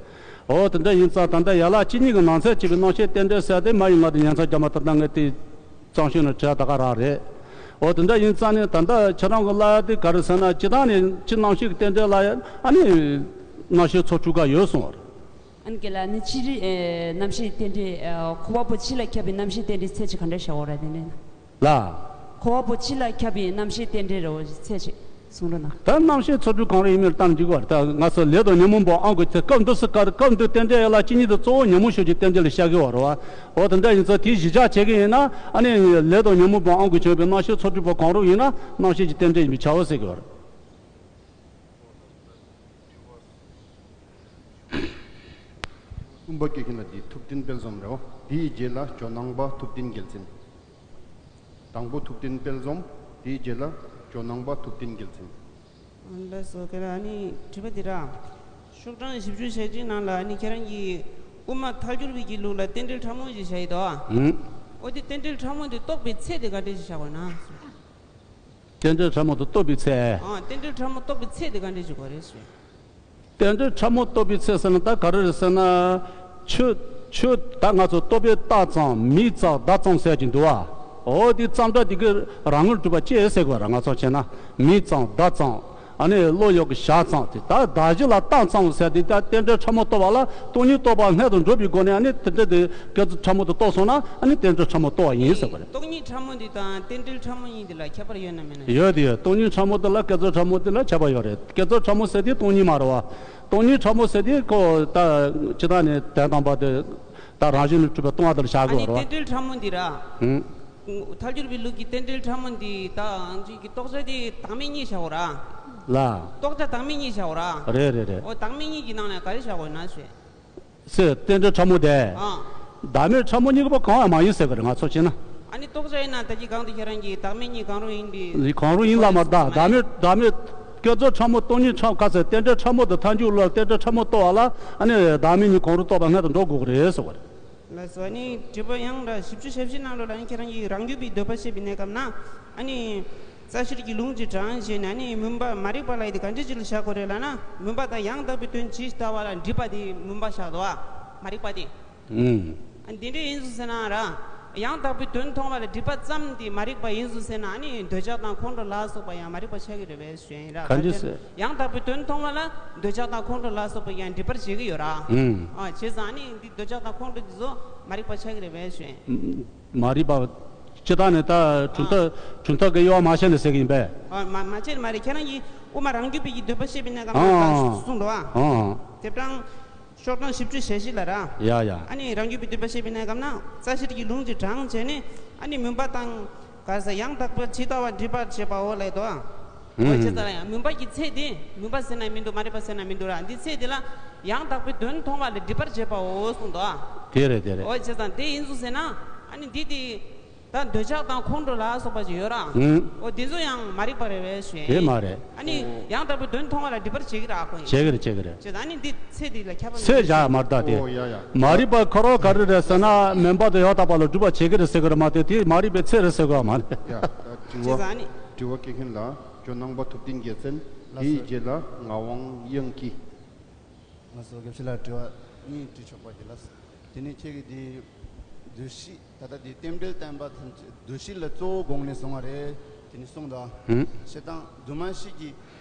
འོ་དེ་འདྲ་ཡིན་ཙང་ད་ལྟ་ཡན་ལག་བཅུ་གཉིས་ཀྱི་ནང་ཚན་དུ་སྐྱེས་པའི་རྣམ་ཤེས་རྟེན་འབྲེལ་ཟེར་དེ་མ་ཡི་ང་དེ་ཉིང་མཚམས་སྦྱར་མ་ཐག་ད་ངས་དེ་གཙང་ཤོས་ནས་བྲིས་ད་ག་རང་རེད། འོ་དེ་འདྲ་ཡིན་ཙང་ནས་ད་ལྟ་ཁྱེད་རང་གི་ལབ་དེ་ག་རེ་ཟེར་ན་སྤྱིར་བཏང་ནས་སྤྱིར་རྣམ་ཤེས་ཀྱི་རྟེན་འབྲེལ་ལ་ཡང་ཨ་ནི་རྣམ་ཤེས་ཚོགས་དྲུག་ག་ཡོད་གསུངས་པ་རེད། ཨ་ནི་སྐད་ལ་ནི་སྤྱིར་ཨེ་རྣམ་ཤེས་རྟེན་འབྲེལ་ཨེ་འཁོར་བ་པོ་སྤྱི་ལ་ཁྱབ་པའི་རྣམ་ཤེས་རྟེན་འབྲེལ་ཚད་ཅིག་ག་འདྲ་བྱ་བ་རེད་དེ་ནས་ན། ལ། འཁོར་བ་པོ་སྤྱི་ལ་ཁྱབ་པའི་རྣམ་ཤེས་རྟེན་འབྲེལ་རེད་བ་ཚད་ཅིག་གསུང་རོགས་གནང་། ད་རྣམ་ཤེས་ཚོགས་དྲུག་གང་རུང་ཡིན་མིན་ལ་བལྟས་ན་འགྲིག་གི་བ་རེད། ད་ང་ཚོ་ལས་དང་ཉོན་མོངས་པའི་དབང་གིས་དེ་སྐབས་འདི་སུ་ག་རེ་སྐབས་འདི་རྟེན་འབྲེལ་ཡན་ལག་བཅུ་གཉིས་དེ་གཙོ་བོ་ཉོན་མོངས་ཕྱོགས་ཀྱི་རྟེན་འབྲེལ་ལ་བཤད་གི་བ་རེད་བ། འོ་དེ་འདྲ་ཡིན་ཙང་དེའི་གཞི་བཞག་བྱེད་གི་ཡིན་ན་ཨ་ནི་ལས་དང་ཉོན་མོངས་པའི་དབང་གིས་བྱུང་བའི་རྣམ་ཤེས་ཚོགས་དྲུག་པོ་གང་རུང་ཡིན་ན་རྣམ་ཤེས་ཀྱི་རྟེན་འབྲེལ་ཡིན་པས་བྱའོ་ཟེར་གི་བ་རེད། གསུམ་པ་སྐྱེ་མཁན་ལ་འདི་ཐུབ་བསྟན་དཔལ་འཛོམས་རེད་བ། དེའི་རྗེས་ལ་ཇོ་ནང་པ་ཐུབ་བསྟན་རྒྱལ་མཚན། དང་པོ་ཐུབ་བསྟན་དཔལ་འཛོམས། དེའི་རྗེས་ལ་ཇོ་ནང་པ་ཐུབ་བསྟན་རྒྱལ་མཚན། ལགས་སོ། ཁྱེད་རང་ཨ་ནི་དྲི་བ་འདི་ར། ཤོག་གྲངས་བཞི་བཅུ་ཞེ་གཅིག་ནང་ལ་ཨ་ནི་ཁྱེད་རང་གིས་དབུ་མ་ཐལ་འགྱུར་བའི་གི་ལུགས་ལ་རྟེན་འབྲེལ་ཕྲ་མོ་ཞིག་བཞག་ཡོད་དོ། ཨུམ། འོ་དེ་རྟེན་འབྲེལ་ཕྲ་མོ་འདི་རྟོགས་པའི་ཚད་དེ་ག་འདྲ་ཞིག་བཞག་དགོས་ན། རྟེན་འབྲེལ་ཕྲ་མོ་དེ་རྟོགས་པའི་ཚད། ཨ་རྟེན་འབྲེལ་ཕྲ་མོ་རྟོགས་པའི་ཚད་དེ་ག་འདྲ་ཞིག་དགོས་རེད་ཞུ། རྟེན་འབྲེལ་ཕྲ་མོ་རྟོགས་པའི་ཚད་ཟེར་ན་ད་ག་རེ་རེད་ཟེར་ན། ཆོས་ཆོས་ད་ང་ཚོ་རྟོག་པས་བཏགས་ཙམ་མིང་ཙམ་བརྡ་ཙམ་ཟེར་གྱི་འདུག་བ། འོ་དེ་ཙམ་འདྲ་དེ་གི་རང་ངོས་གྲུབ་པ་ཅེས་ཟེར་དགོས་ར་ང་ཚོ་བྱས་ན་མིང་ཙམ་བརྡ་ཙམ་ཨ་ནི་བློ་ཡོད་གི་བཞག་ཙམ་དེ་ད་བརྡ་གཞི་ལ་བཏགས་ཙམ་ཟེར་དེ་ད་རྟེན་འབྲེལ་ཕྲ་མོ་རྟོགས་པ་ལ་སྟོང་ཉིད་རྟོགས་པ་སྔོན་དུ་འགྲོ་བའི་སྒོ་ནས་ཨ་ནི་དེ་འདྲ་དེ་བསྐྱེད་རྫོགས་ཕྲ་མོ་དེ་རྟོགས་སོང་ན་ཨ་ནི་རྟེན་འབྲེལ་ཕྲ་མོ་རྟོགས་པ་ཡིན་ཟེར་དགོས་རེད། སྟོང་ཉིད་ཕྲ་མོ་འདི་དང་རྟེན་འབྲེལ་ཕྲ་མོ་གཉིས་འདི་ལ་ཁྱད་པར་ཡོད་ན་མེད་ན། ཡོད་དེ་ཡོད། སྟོང་ཉིད་ཕྲ་མོ་འདི་ལ་བསྐྱེད་རྫོགས་ཕྲ་མོ་འདི་ལ་ཁྱད་པར་ཡོད་རེད། བསྐྱེད་རྫོགས་ཕྲ་མོ་ཟེར་དེ་སྟོང་ཉིད་མ་རེད་བ། སྟོང་ཉིད་ཕྲ་མོ་ཟེར་དེ་ཁོ་ད་ཇི་ལྟར་ནས་དོན་དམ་པ་དེ་ད་རང་བཞིན་ལས་གྲུབ་པའི་སྟོང་བ་དེ་ལ་བཞག་ཨ་དགོས་ནི་རེད་བ། རྟེན་འབྲེལ་ཕྲ་མོ་འདི་ར། ཨང་། ཐལ་འགྱུར་བའི་ལུགས་ཀྱི་རྟེན་འབྲེལ་ཕྲ་མོ་འདི་ད་ཨང་ཅིག་གི་རྟོགས་བྱ་དེ་བདག་མེད་གཉིས་བཞག་གོ་ར། ལ། རྟོགས་བྱ་བདག་མེད་གཉིས་བཞག་གོ་ར། རེད་རེད་རེད། འོ་བདག་མེད་གཉིས་ཀྱི་ནང་ནས་ག་རེ་བཞག་དགོས་ན་ཞུས། ཟེར་རྟེན་འབྲེལ་ཕྲ་མོ་དེ། ཨང་། བདག་མེད་ཕྲ་མོ་གཉིས་ཀ་པོ་གང་ཡང་མ་ཡིན་ཟེར་གི་རེད་ང་ཚོ་བྱས་ན། ཨ་ནི་རྟོགས་བྱ་ཡིན་ན་ད་ཅི་གང་དུ་ཁྱེད་རང་གིས་བདག་མེད་གཉིས་གང་རུང་ཡིན་པའི། གང་རུང་ཡིན་ལ་མ་བདག་བདག་མེད་བསྐྱེད་རྫོགས་ཕྲ་མོ་སྟོང་ཉིད་ཕྲ་མོ་ག་ཚད་རྟེན་འབྲེལ་ཕྲ་མོ་དང་ཐལ་འགྱུར་ལ་རྟེན་འབྲེལ་ཕྲ་མོ་རྟོགས་པ་ལ་ཨ་ནི་བདག་མེད་གཉིས་གང་རུང་རྟོགས་པ་སྔོན་དུ་འགྲོ་དགོས་ཀྱི་རེད་ཟེར་བ་རེད། ལགས་སོ། ཨ་ནི་དྲི་བ་ཡང་འདྲ་བཞི་བཅུ་ཞེ་བཞི་ནང་ལོགས་ལ་ཨ་ནི་ཁྱེད་རང་གིས་རང་རྒྱུད་པའི་འདོད་པ་བཤད་པའི་གནས་སྐབས་ན། ཨ་ནི་རྩ་ཤེར་གྱི་ལུང་གཅིག་དྲངས་བྱས་ནས། ཨ་ནི་མུན་པ་མ་རིག་པ་ལ་ཡིན་ཏེ་ག་འདྲ་ཅིག་ལ་བཞག་དགོས་རེད་ལབ་ན། མུན་པ་དང་ཡང་དག་པའི་དོན་ཇི་ལྟ་བ་ལ་སྒྲིབ་པ་དེ་མུན་པ་བཞག་འདུག་བ། མ་རིག་པ་དེ། ཨུམ། ཨ་ནི་འདི་འདྲ་ཡིན་ཙང་ཟེར་ན་ར། ཡང་དག་པའི་དོན་མཐོང་བ་ལ་སྒྲིབ་པ་ཙམ་དེ་མ་རིག་པ་ཡིན་ཙང་ཟེར་ན། ཨ་ནི་འདོད་ཆགས་དང་ཁོང་ཁྲོ་ལ་སོགས་པ་ཡང་མ་རིག་པ་ཆགས་ཀྱི་རེད་པས་ཞུ་ཡ་ཡིན་ར། ག་འདྲ་ཟེར། ཡང་དག་པའི་དོན་མཐོང་བ་ལ་འདོད་ཆགས་དང་ཁོང་ཁྲོ་ལ་སོགས་པ་ཡང་སྒྲིབ་པར་བྱེད་ཀྱི་ཡོད་ར། ཨུམ། ཨ། བྱས་ཙང་ཨ་ནི་འདི་འདོད་ཆགས་དང་ཁོང་ཁྲོ་འདི་ཚོ་མ་རིག་པ་ཆགས་ཀྱི་རེད་པས་ཞུ་ཡ་ཡིན། མ་རིག་པ། སྤྱིར་བཏང་ནས་ད་གྲུབ་མཐའ། གྲུབ་མཐའ་གི་དབྱེ་བ་མ་ཕྱེ་ནས་ཟེར་གྱི་ཡིན་པས། ཨ། མ་མ་ཕྱེ་ནས་མ་རེད། ཁྱེད་རང་གིས་དབུ་མ་རང་རྒྱུད་པའི་གི་འདོད་པ་བཤད་པའི་གནས་སྐབས་ན་ཨ་གསུངས་འདུག་བ། ཨ། དེབ་གྲངས་ཤོག་གྲངས་བཞི་བཅུ་ཞེ་བཞི་ལ་ར། ཡ་ཡ། ཨ་ནི་རང་རྒྱུད་པའི་འདོད་པ་བཤད་པའི་གནས་སྐབས་ན་རྩ་ཤེར་གྱི་ལུང་གཅིག་དྲངས་བྱས་ནས། ཨ་ནི་མུན་པ་དང་ག་རེ་ཟེར། ཡང་དག་པ་ཇི་ལྟ་བ་སྒྲིབ་པར་བྱེད་པའོ་ལབ་འདུག་བ། ཨུམ། འོ་བྱས་ཙང་ལ་ཡང་མུན་པ་གི་ཚེ་དེ་མུན་པ་ཟེར་ན་མི་འདུག་མ་རིག་པ་ཟེར་ན་མི་འདུག་ར། འདི་ཚེ་དེ་ལ་ཡང་དག་པའི་དོན་མཐོང་བ་ལ་སྒྲིབ་པར་བྱེད་པའོ་གསུངས་འདུག་བ། དེ་རེད་དེ་རེད། འོ་བྱས་ཙང་དེ་ཡིན་ཙང་ཟེར་ན། ཨ་ནི་འདི་དེ། ད་འདོད་ཆགས་དང་ཁོང་ཁྲོ་ལ་སོགས་པ་ཅིག་ཡོད་ར། ཨུམ། འོ་དེ་ཚོ་ཡང་མ་རིག་པ་རེད་པས་ཞུ་ཡ་ཡིན། དེ་མ་རེད། ཨ་ནི་ཡང་དག་པའི་དོན་མཐོང་བ་ལ་སྒྲིབ་པར་བྱེད་ཀྱི་ར། ཁོ་ཡིན། བྱེད་ཀྱི་རེད། བྱེད་ཀྱི་རེད། བྱེད། ད་ནི་འདི་ཚེ་འདི་ལ་ཁྱབ་པ་མི་ཚེ་འདུག་བཞག་མ་རེད་ད་དེ། ཨོ་ཡ་ཡ། མ་རིག་པ་ཁོ་རང་ག་རེ་རེད་ཟེར་ན། མུན་པ་དང་ཡང་དག་པ་ལ་སྒྲུབ་པར་བྱེད་ཀྱི་རེད་ཟེར་གྱི་རེད་མ་གཏོགས། དེ་མ་རིག་པའི་ཚེ་རེད་ཟེར་གྱི་མ་རེད། ཡ། ད་དྲི་བ། བྱས་ཙང་ཨ་ནི། དྲི་བ་སྐྱེལ་མཁན་ལ་ཇོ་ནང་པ་ཐུབ་བསྟན་རྒྱལ་མཚན། དེའི་རྗེས་ལ་ངག་དབང་དབྱངས་སྐྱིད། ང་ཚོ་དགེ་བཤེས་ལགས་དྲི་བ་གཉིས་དྲི་ཆོག་པ་ཞིག་ལ། དེ་ནས་ཁྱེད་ཀྱིས་དེ་འདུ་ཤེས། ད་ལྟ་དེ་རྟེན་འབྲེལ་བསྟན་པ་ཐམས་ཅད་འདུ་ཤེས་ལ་གཙོ་བོ་དགོངས་ནས་གསུངས་པ་རེད། དེ་ནས་གསུངས་དང་། ཧུམ། བྱས་ཙང་འདུས་མ་བྱས་ཀྱི་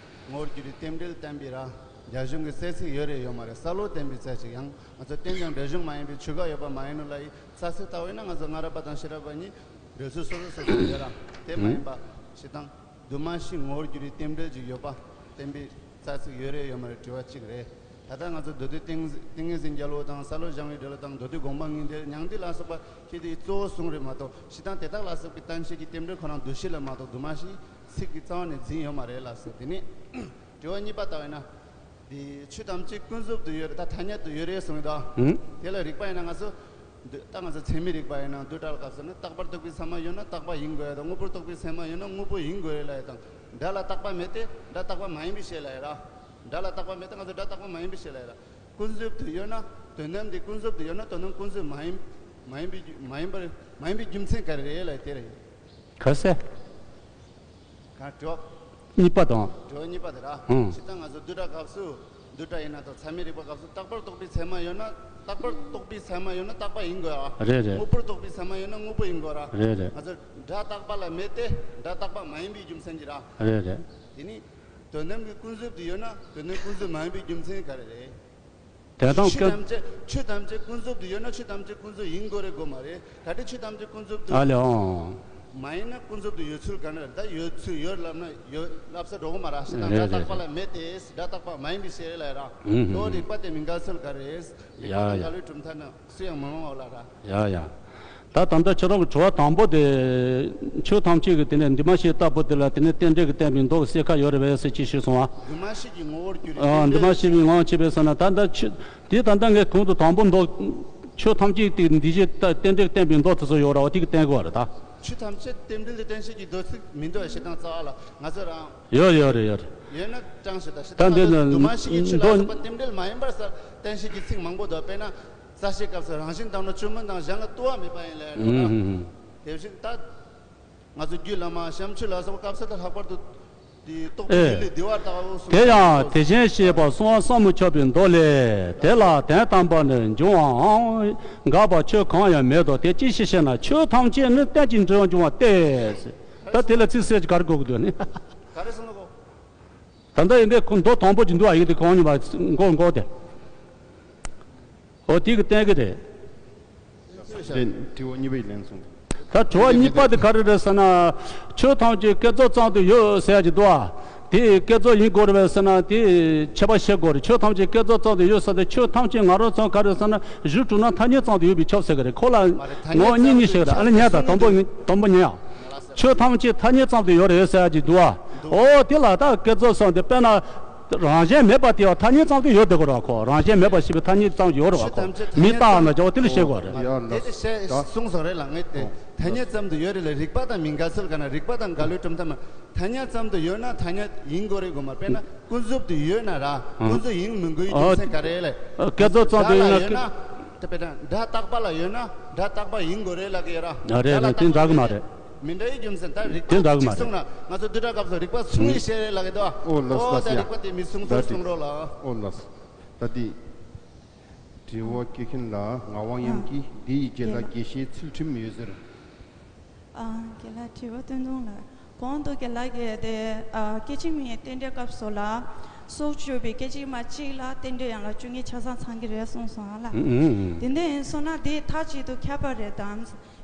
ངོ་བོར་གྱུར་པའི་རྟེན་འབྲེལ་བསྟན་པའི་ར། རྒྱ་གཞུང་གི་རྩ་ཚིག་ཡོད་རེད་ཡོད་མ་རེད། ས་བློ་བསྟན་པའི་རྩ་ཚིག་ཡང་ང་ཚོ་རྟེན་ཀྱང་འབྲེལ་གཞུང་མ་ཡིན་པའི་ཆོས་འགལ་ཡོད་པ་མ་ཡིན་ནོ་ལ་ཡི་རྩ་ཚིག་ལྟ་བས་ན། ང་ཚོ་སྔ་རབས་པ་དང་ཕྱི་རབས་པ་གཉིས་འགྲེལ་ཚུལ་སོ་སོ་སོ་སོ་ཡོད་ར། དེ་མ་ཡིན་པ། བྱས་ཙང་འདུས་མ་བྱས་ངོ་བོར་གྱུར་པའི་རྟེན་འབྲེལ་ཅིག་ཡོད་པ་བསྟན་པའི་རྩ་ཚིག་ཡོད་རེད་ཡོད་མ་རེད་དྲི་བ་གཅིག་རེད། ད་ལྟ་ང་ཚོ་མདོ་སྡེ་ཏིང་ཏིང་ངེ་འཛིན་རྒྱལ་པོ་དང་། སཱ་ལུ་ཞང་པོའི་འགྲེལ་དང་། མདོ་སྡེ་དགོངས་པ་དངོས་འགྲེལ་མྱང་འདས་ལ་སོགས་པ་ཁྱེད་དེ་གཙོ་བོ་གསུངས་རེད་མ་གཏོགས། བྱས་ཙང་དེ་དག་ལ་སོགས་པའི་བསྟན་བྱེད་ཀྱི་རྟེན་འབྲེལ་ཁོ་རང་འདུ་ཤེས་ལ་མ་གཏོགས་འདུས་མ་བྱས་ཚིག་གི་རྩ་བ་ནས་འཛིན་ཡོད་མ་རེད་ལ་ཟེར། དེ་ནས་དྲི་བ་གཉིས་པ་ལྟ་བས་ན། འདི་ཆོས་ཐམས་ཅད་ཀུན་རྫོབ་ཏུ་ཡོད་རེད། ད་ཐ་སྙད་དུ་ཡོད་རེད་གསུངས་ཡོད་དོ། ཨུ། དེ་ལ་རིགས་པ་ཡིན་ན་ང་ཚོ་འདི་ད་ང་ཚོ་ཚད་མའི་རིགས་པ་ཡིན་ན་བསྡུས་གྲྭ་ལ་སྐབས་སུ་ནི། རྟག་པར་རྟོག་པའི་ཚད་མ་ཡོད་ན་རྟག་པ་ཡིན་དགོས་ཡ་དང་། དངོས་པོར་རྟོག་པའི་ཚད་མ་ཡོད་ན་དངོས་པོ་ཡིན་དགོས་རེད་ལབ་ཡ་དང་། སྒྲ་ལ་རྟག་པ་མེད་དེ་སྒྲ་རྟག་པ་མ་ཡིན་པའི་ཕྱིར་ལབ་ཡ་ར། སྒྲ་ལ་རྟག་པ་མེད་དེ་ང་ཚོ་སྒྲ་རྟག་པ་མ་ཡིན་པའི་ཕྱིར་ལབ་ཡ་ར། ཀུན་རྫོབ་ཏུ་ཡོད་ན། དོན་དམ་དེ་ཀུན་རྫོབ་ཏུ་ཡོད་ན་དོན་དམ་ཀུན་རྫོབ་མ་ཡིན། མ་ཡིན་པའི་རྒྱུ། མ་ཡིན་པར། མ་ཡིན་པའི་རྒྱུ་མཚན་ག་རེ་རེད་ལབ་ཡ་དེ་རེད། ག་ཟེ། ག་དྲི་བ། གཉིས་པ་དང་། དྲི་བ་གཉིས་པ་དེ་ར། ཧུམ། ཇི་ལྟར་ང་ཚོ་བསྡུས་གྲྭ་སྐབས་སུ། བསྡུས་གྲྭ་ཡིན་ན་དང་ཚད་མའི་རིགས་པ་སྐབས་སུ། རྟག་པར་རྟོག་པའི་ཚད་མ་ཡོད་ན། རྟག་པར་རྟོག་པའི་ཚད་མ་ཡོད་ན་རྟག་པ་ཡིན་དགོས་ཨ། རེད་རེད། དངོས་པོར་རྟོག་པའི་ཚད་མ་ཡོད་ན་དངོས་པོ་ཡིན་དགོས་ར། རེད་རེད། ང་ཚོ་སྒྲ་རྟག་པ་ལ་མེད་དེ་སྒྲ་རྟག་པ་མ་ཡིན་པའི་རྒྱུ་མཚན་གྱིས་ར། རེད་རེད། དེ་ནི་དོན་དམ་གྱི་ཀུན་རྫོབ་ཏུ་ཡོད་ན་དོན་དམ་ཀུན་རྫོབ་མ་ཡིན་པའི་རྒྱུ་མཚན་ག་རེ་རེད། དེ་དང་ཆོས་སྐབས། ཐམས་ཅད། ཆོས་ཐམས་ཅད་ཀུན་རྫོབ་ཏུ་ཡོད་ན་ཆོས་ཐམས་ཅད་ཀུན་རྫོབ་ཡིན་དགོས་རེད་དགོས་མ་རེད། གལ་ཏེ་ཆོས་ཐམས་ཅད་ཀུན་རྫོབ་ཏུ། ཨ་ལེ་ཨོ། མ་ཡིན་ན་ཀུན་རྫོབ་ཏུ་ཡོད་ཚུལ་ག་ནས་ད་ཡོད་ཚུལ་ཡོད་ལབ་ན་ཡོད་ལབ་ས་འགྲོ་གི་མ་རེད། ཞེ་དྲག་རེད་སྒྲ་རྟག་པ་རེད་ལ་མེད་དེ་སྒྲ་རྟག་པ་མ་ཡིན་པའི་ཕྱིར་ལ་ར། ཨུ་ཧུ། དོ་རིགས་པ་དེ་མི་འགལ་ཚུལ་ག་རེད། རིགས་པ་ཡ་དང་ཡ། འགལ་བའི་གྲུབ་མཐའ་ནི་སུ་ཡང་མི་མང་བ་ལ་ར། ཡ་ཡ། ད་ད་ལྟ་ཁྱེད་རང་གི་དྲི་བ་དང་པོ་དེ། ཆོས་ཐམས་ཅད་ཀྱི་དེ་ནས་འདུས་མ་བྱས་ལྟ་བུ་དེ་ལ་དེ་ནས་རྟེན་འབྲེལ་གྱི་བསྟན་པའི་མདོ་གི་གསལ་ཁ་ཡོད་རེད་པས་ཟེར་ཅིག་ཞུས་སོང་ཨ། འདུས་མ་བྱས་ཀྱི་ངོ་བོར་གྱུར་པའི། ཨ། རྟེན་འབྲེལ། འདུས་མ་བྱས་པའི་ངོ་བོར་གྱུར་པའི་ཟེར་ན་ད་ལྟ་ཆོས་དེ་ད་ལྟ་ངས་གོང་དུ་དང་པོ་མདོ། ཆོས་ཐམས་ཅད་དེ་འདུས་བྱས་རྟེན་འབྲེལ་གྱི་བསྟན་པའི་མདོ་དེ་ཚོ་ཡོད་ར་བ། དེ་གི་བསྟན་དགོས་པ་རེད་ད། ཆོས་ཐམས་ཅད་རྟེན་འབྲེལ་གྱི་བསྟན་བྱེད་ཀྱི་མདོ་ཚིག་མི་འདུག་ཞེ་དྲག་རྩ་བ་ལ་ང་ཚོ་རང་། ཡོད་ཡོད་རེད་ཡོད་རེད། ཡོད་ན་དྲངས་ཞེ་དྲག་ཞེ་ད་དྲག་འདི་ནི་འདུས་མ་བྱས་ཀྱི་ཆོས་ལ་སོགས་པ་རྟེན་འབྲེལ་མ་ཡིན་པར་ས་བསྟན་བྱེད་ཀྱི་ཚིག་མང་པོ་འདུག་དཔེར་ན། རྩ་ཤེའི་སྐབས་སུ་རང་བཞིན་དང་ནི་བཅོས་མིན་དང་གཞན་ལ་ལྟོས་པ་མེད་པ་ཡིན་ལབ་ཡ་འདུག་ར། ཨུ་ཧུ་ཧུ། དེ་བཞིན་ད། ང་ཚོ་རྒྱུད་བླ་མ་བྱམས་ཆོས་ལ་སོགས་པ་སྐབས་སུ་ད་ལྷག་པར་དུ་དེ་རྟོག་པའི། ཨེ། རྒྱུད་ལས་བདེ་བ་ལྟ་བུ་གསུངས། དེ་ཡང་དེ་བཞིན་གཤེགས་པ་གསང་བ་ཟབ་མོ་ཁྱབ་པའི་མདོ་ལས། དེ་ལ་དོན་དམ་པར་ནི་འབྱུང་བའམ་འགག་པ་ཆོས་གང་ཡང་མེད་དོ། དེ་ཅི་ཕྱིར་ཞེ་ན། ཆོས་ཐམས་ཅད་ནི་རྟེན་ཅིང་འབྲེལ་བར་འབྱུང་བ་སྟེ། ད་དེ་ལ་ཚིག་གསལ་གྱི་ག་རེ་དགོས་ཀྱི་འདུག་ནི། ག་རེ་གསུངས་ནོ་གོ། ད་ལྟ་ཡིན་དེ་ཁོ་མདོ་དང་པོ་ཅིག་འདུག་ཨ། ཡིན་དེ་གོང་ཉིད་པ་མགོ་མགོ་དེ། འོ་དེ་གི་བསྟན་གི་རེད། ལན། དྲི་བ་གཉིས་པའི་ལན་གསུངས། ད་དྲི་བ་གཉིས་པ་དེ་ག་རེ་རེད་ཟེར་ན། ཆོས་ཐམས་ཅད་བསྐྱེད་རྫོགས་ཙམ་དུ་ཡོད་ཟེར་ཡ་ཅིག་འདུག་ཨ། དེ་བསྐྱེད་རྫོགས་ཡིན་དགོས་རེད་པས་ཟེར་ན་དེ་ཁྱད་པར་ཕྱེ་དགོས་རེད། ཆོས་ཐམས་ཅད་བསྐྱེད་རྫོགས་ཙམ་དུ་ཡོད་ཟེར་ཏེ། ཆོས་ཐམས་ཅད་ང་རང་ཚོ་ག་རེ་ཟེར་ན་གཞི་གྲུབ་ན་ཐ་སྙད་ཙམ་དུ་ཡོད་པས་ཁྱབ་ཟེར་གི་རེད། ཁོ་ལ་མ་རེད། ཐ་སྙད་ངོ་གཉིས་གཉིས་ཙམ་དུ་ཞིག་རེད། ཨ་ནི་ཉན་དང་། དང་པོ་ཉན། དང་པོ་ཉན་ཡ། ཆོས་ཐམས་ཅད་ཐ་སྙད་ཙམ་དུ་ཡོད་རེད་ཟེར་ཡ་ཅིག་འདུག་ཨ། འོ་དེ་ལ་ད་བསྐྱེད་རྫོགས་ཟེར་ཏེ་དཔེར་ན། རང་བཞིན་མེད་པ་དེ་ཡང་ཐ་སྙད་ཙམ་དུ་ཡོད་བསྡད་དགོས་རེད་བ། ཁོ་རང་བཞིན་མེད་པ་ཞེས་པའི་ཐ་སྙད་ཙམ་ཡོད་རེད་བ། ཁོ་མི་རྟག་ན་བྱ་བ་དེ་ལ་བཤད་དགོས་རེད། ཡ་ལ། དེ་དེ་བཤད་གསུངས་སོང་རེད་ལ། ངས་དེ་ཐ་སྙད་ཙམ་དུ་ཡོད་རེད་ལ། རིགས་པ་དང་མི་འགལ་ཚུལ་ག་ན། རིགས་པ་དང་འགལ་བའི་གྲུབ་མཐའ་མ། ཐ་སྙད་ཙམ་དུ་ཡོད་ན་ཐ་སྙད་ཡིན་དགོས་རེད་དགོས་མ། དཔེར་ན་ཀུན་རྫོབ་ཏུ་ཡོད་ན་ར། ཀུན་རྫོབ་ཡིན་མི་དགོས་ཡིན་ཚན་ག་རེ་ལས། བསྐྱེད་རྫོགས་ཙམ་དུ་ཡོད་ན། དཔེར་ན་སྒྲ་རྟག་པ་ལ་ཡོད་ན་སྒྲ་རྟག་པ་ཡིན་དགོས་རེད་ལབ་ཀྱི་ཡོད་ར། ཨ་རེད་རེད། དེ་འདྲ་གི་མ་རེད། མི་འདྲ་ཡི་རྒྱུ་མཚན་ད་རིགས་པ་དེ་འདྲ་གི་མ་གཅིག་རེད། སོང་ན་ང་ཚོ་བསྡུས་གྲྭ་སྐབས་སུ་རིགས་པ་མཚུངས་ཡིན་ཞེས་ལབ་ཀྱི་འདུག་ཨོ་ལགས་སོ་ལགས། ད་རིགས་པ་དེ་མི་མཚུངས་ཟེར་གསུང་རོགས་ལ། ཨོ་ལགས། ད་དེ་དྲི་བ་སྐྱེ་མཁན་ལ་ངག་དབང་དབྱངས་ཀྱིས་འདི་ཡི་རྗེས་ལ་དགེ་བཤེས་ཚུལ་ཁྲིམས་ཡོད་ཟེར། ཨ། རྒན་ལགས་དྲི་བ་སྟོན་དོན་ལ། གོང་དུ་རྒན་ལགས་ཀྱིས་དེ་ཨ་སྐད་ཅིག་མའི་རྟེན་འབྲེལ་སྐབས་སུ་ལ་སྲོག་གཅོད་པའི་སྐད་ཅིག་མ་གཅིག་ལ་རྟེན་འབྲེལ་ཡན་ལག་བཅུ་གཉིས་ཆ་ཚང་ཚང་གི་རེད་གསུངས་སོང་ཨ་ལ། ཨུ་ཨུ་ཨུ། དེ་འདྲ་ཡིན་སོང་ན་དེ་མཐའ་གཅིག་ཏུ་ཁྱབ་པ་རེད་དམ།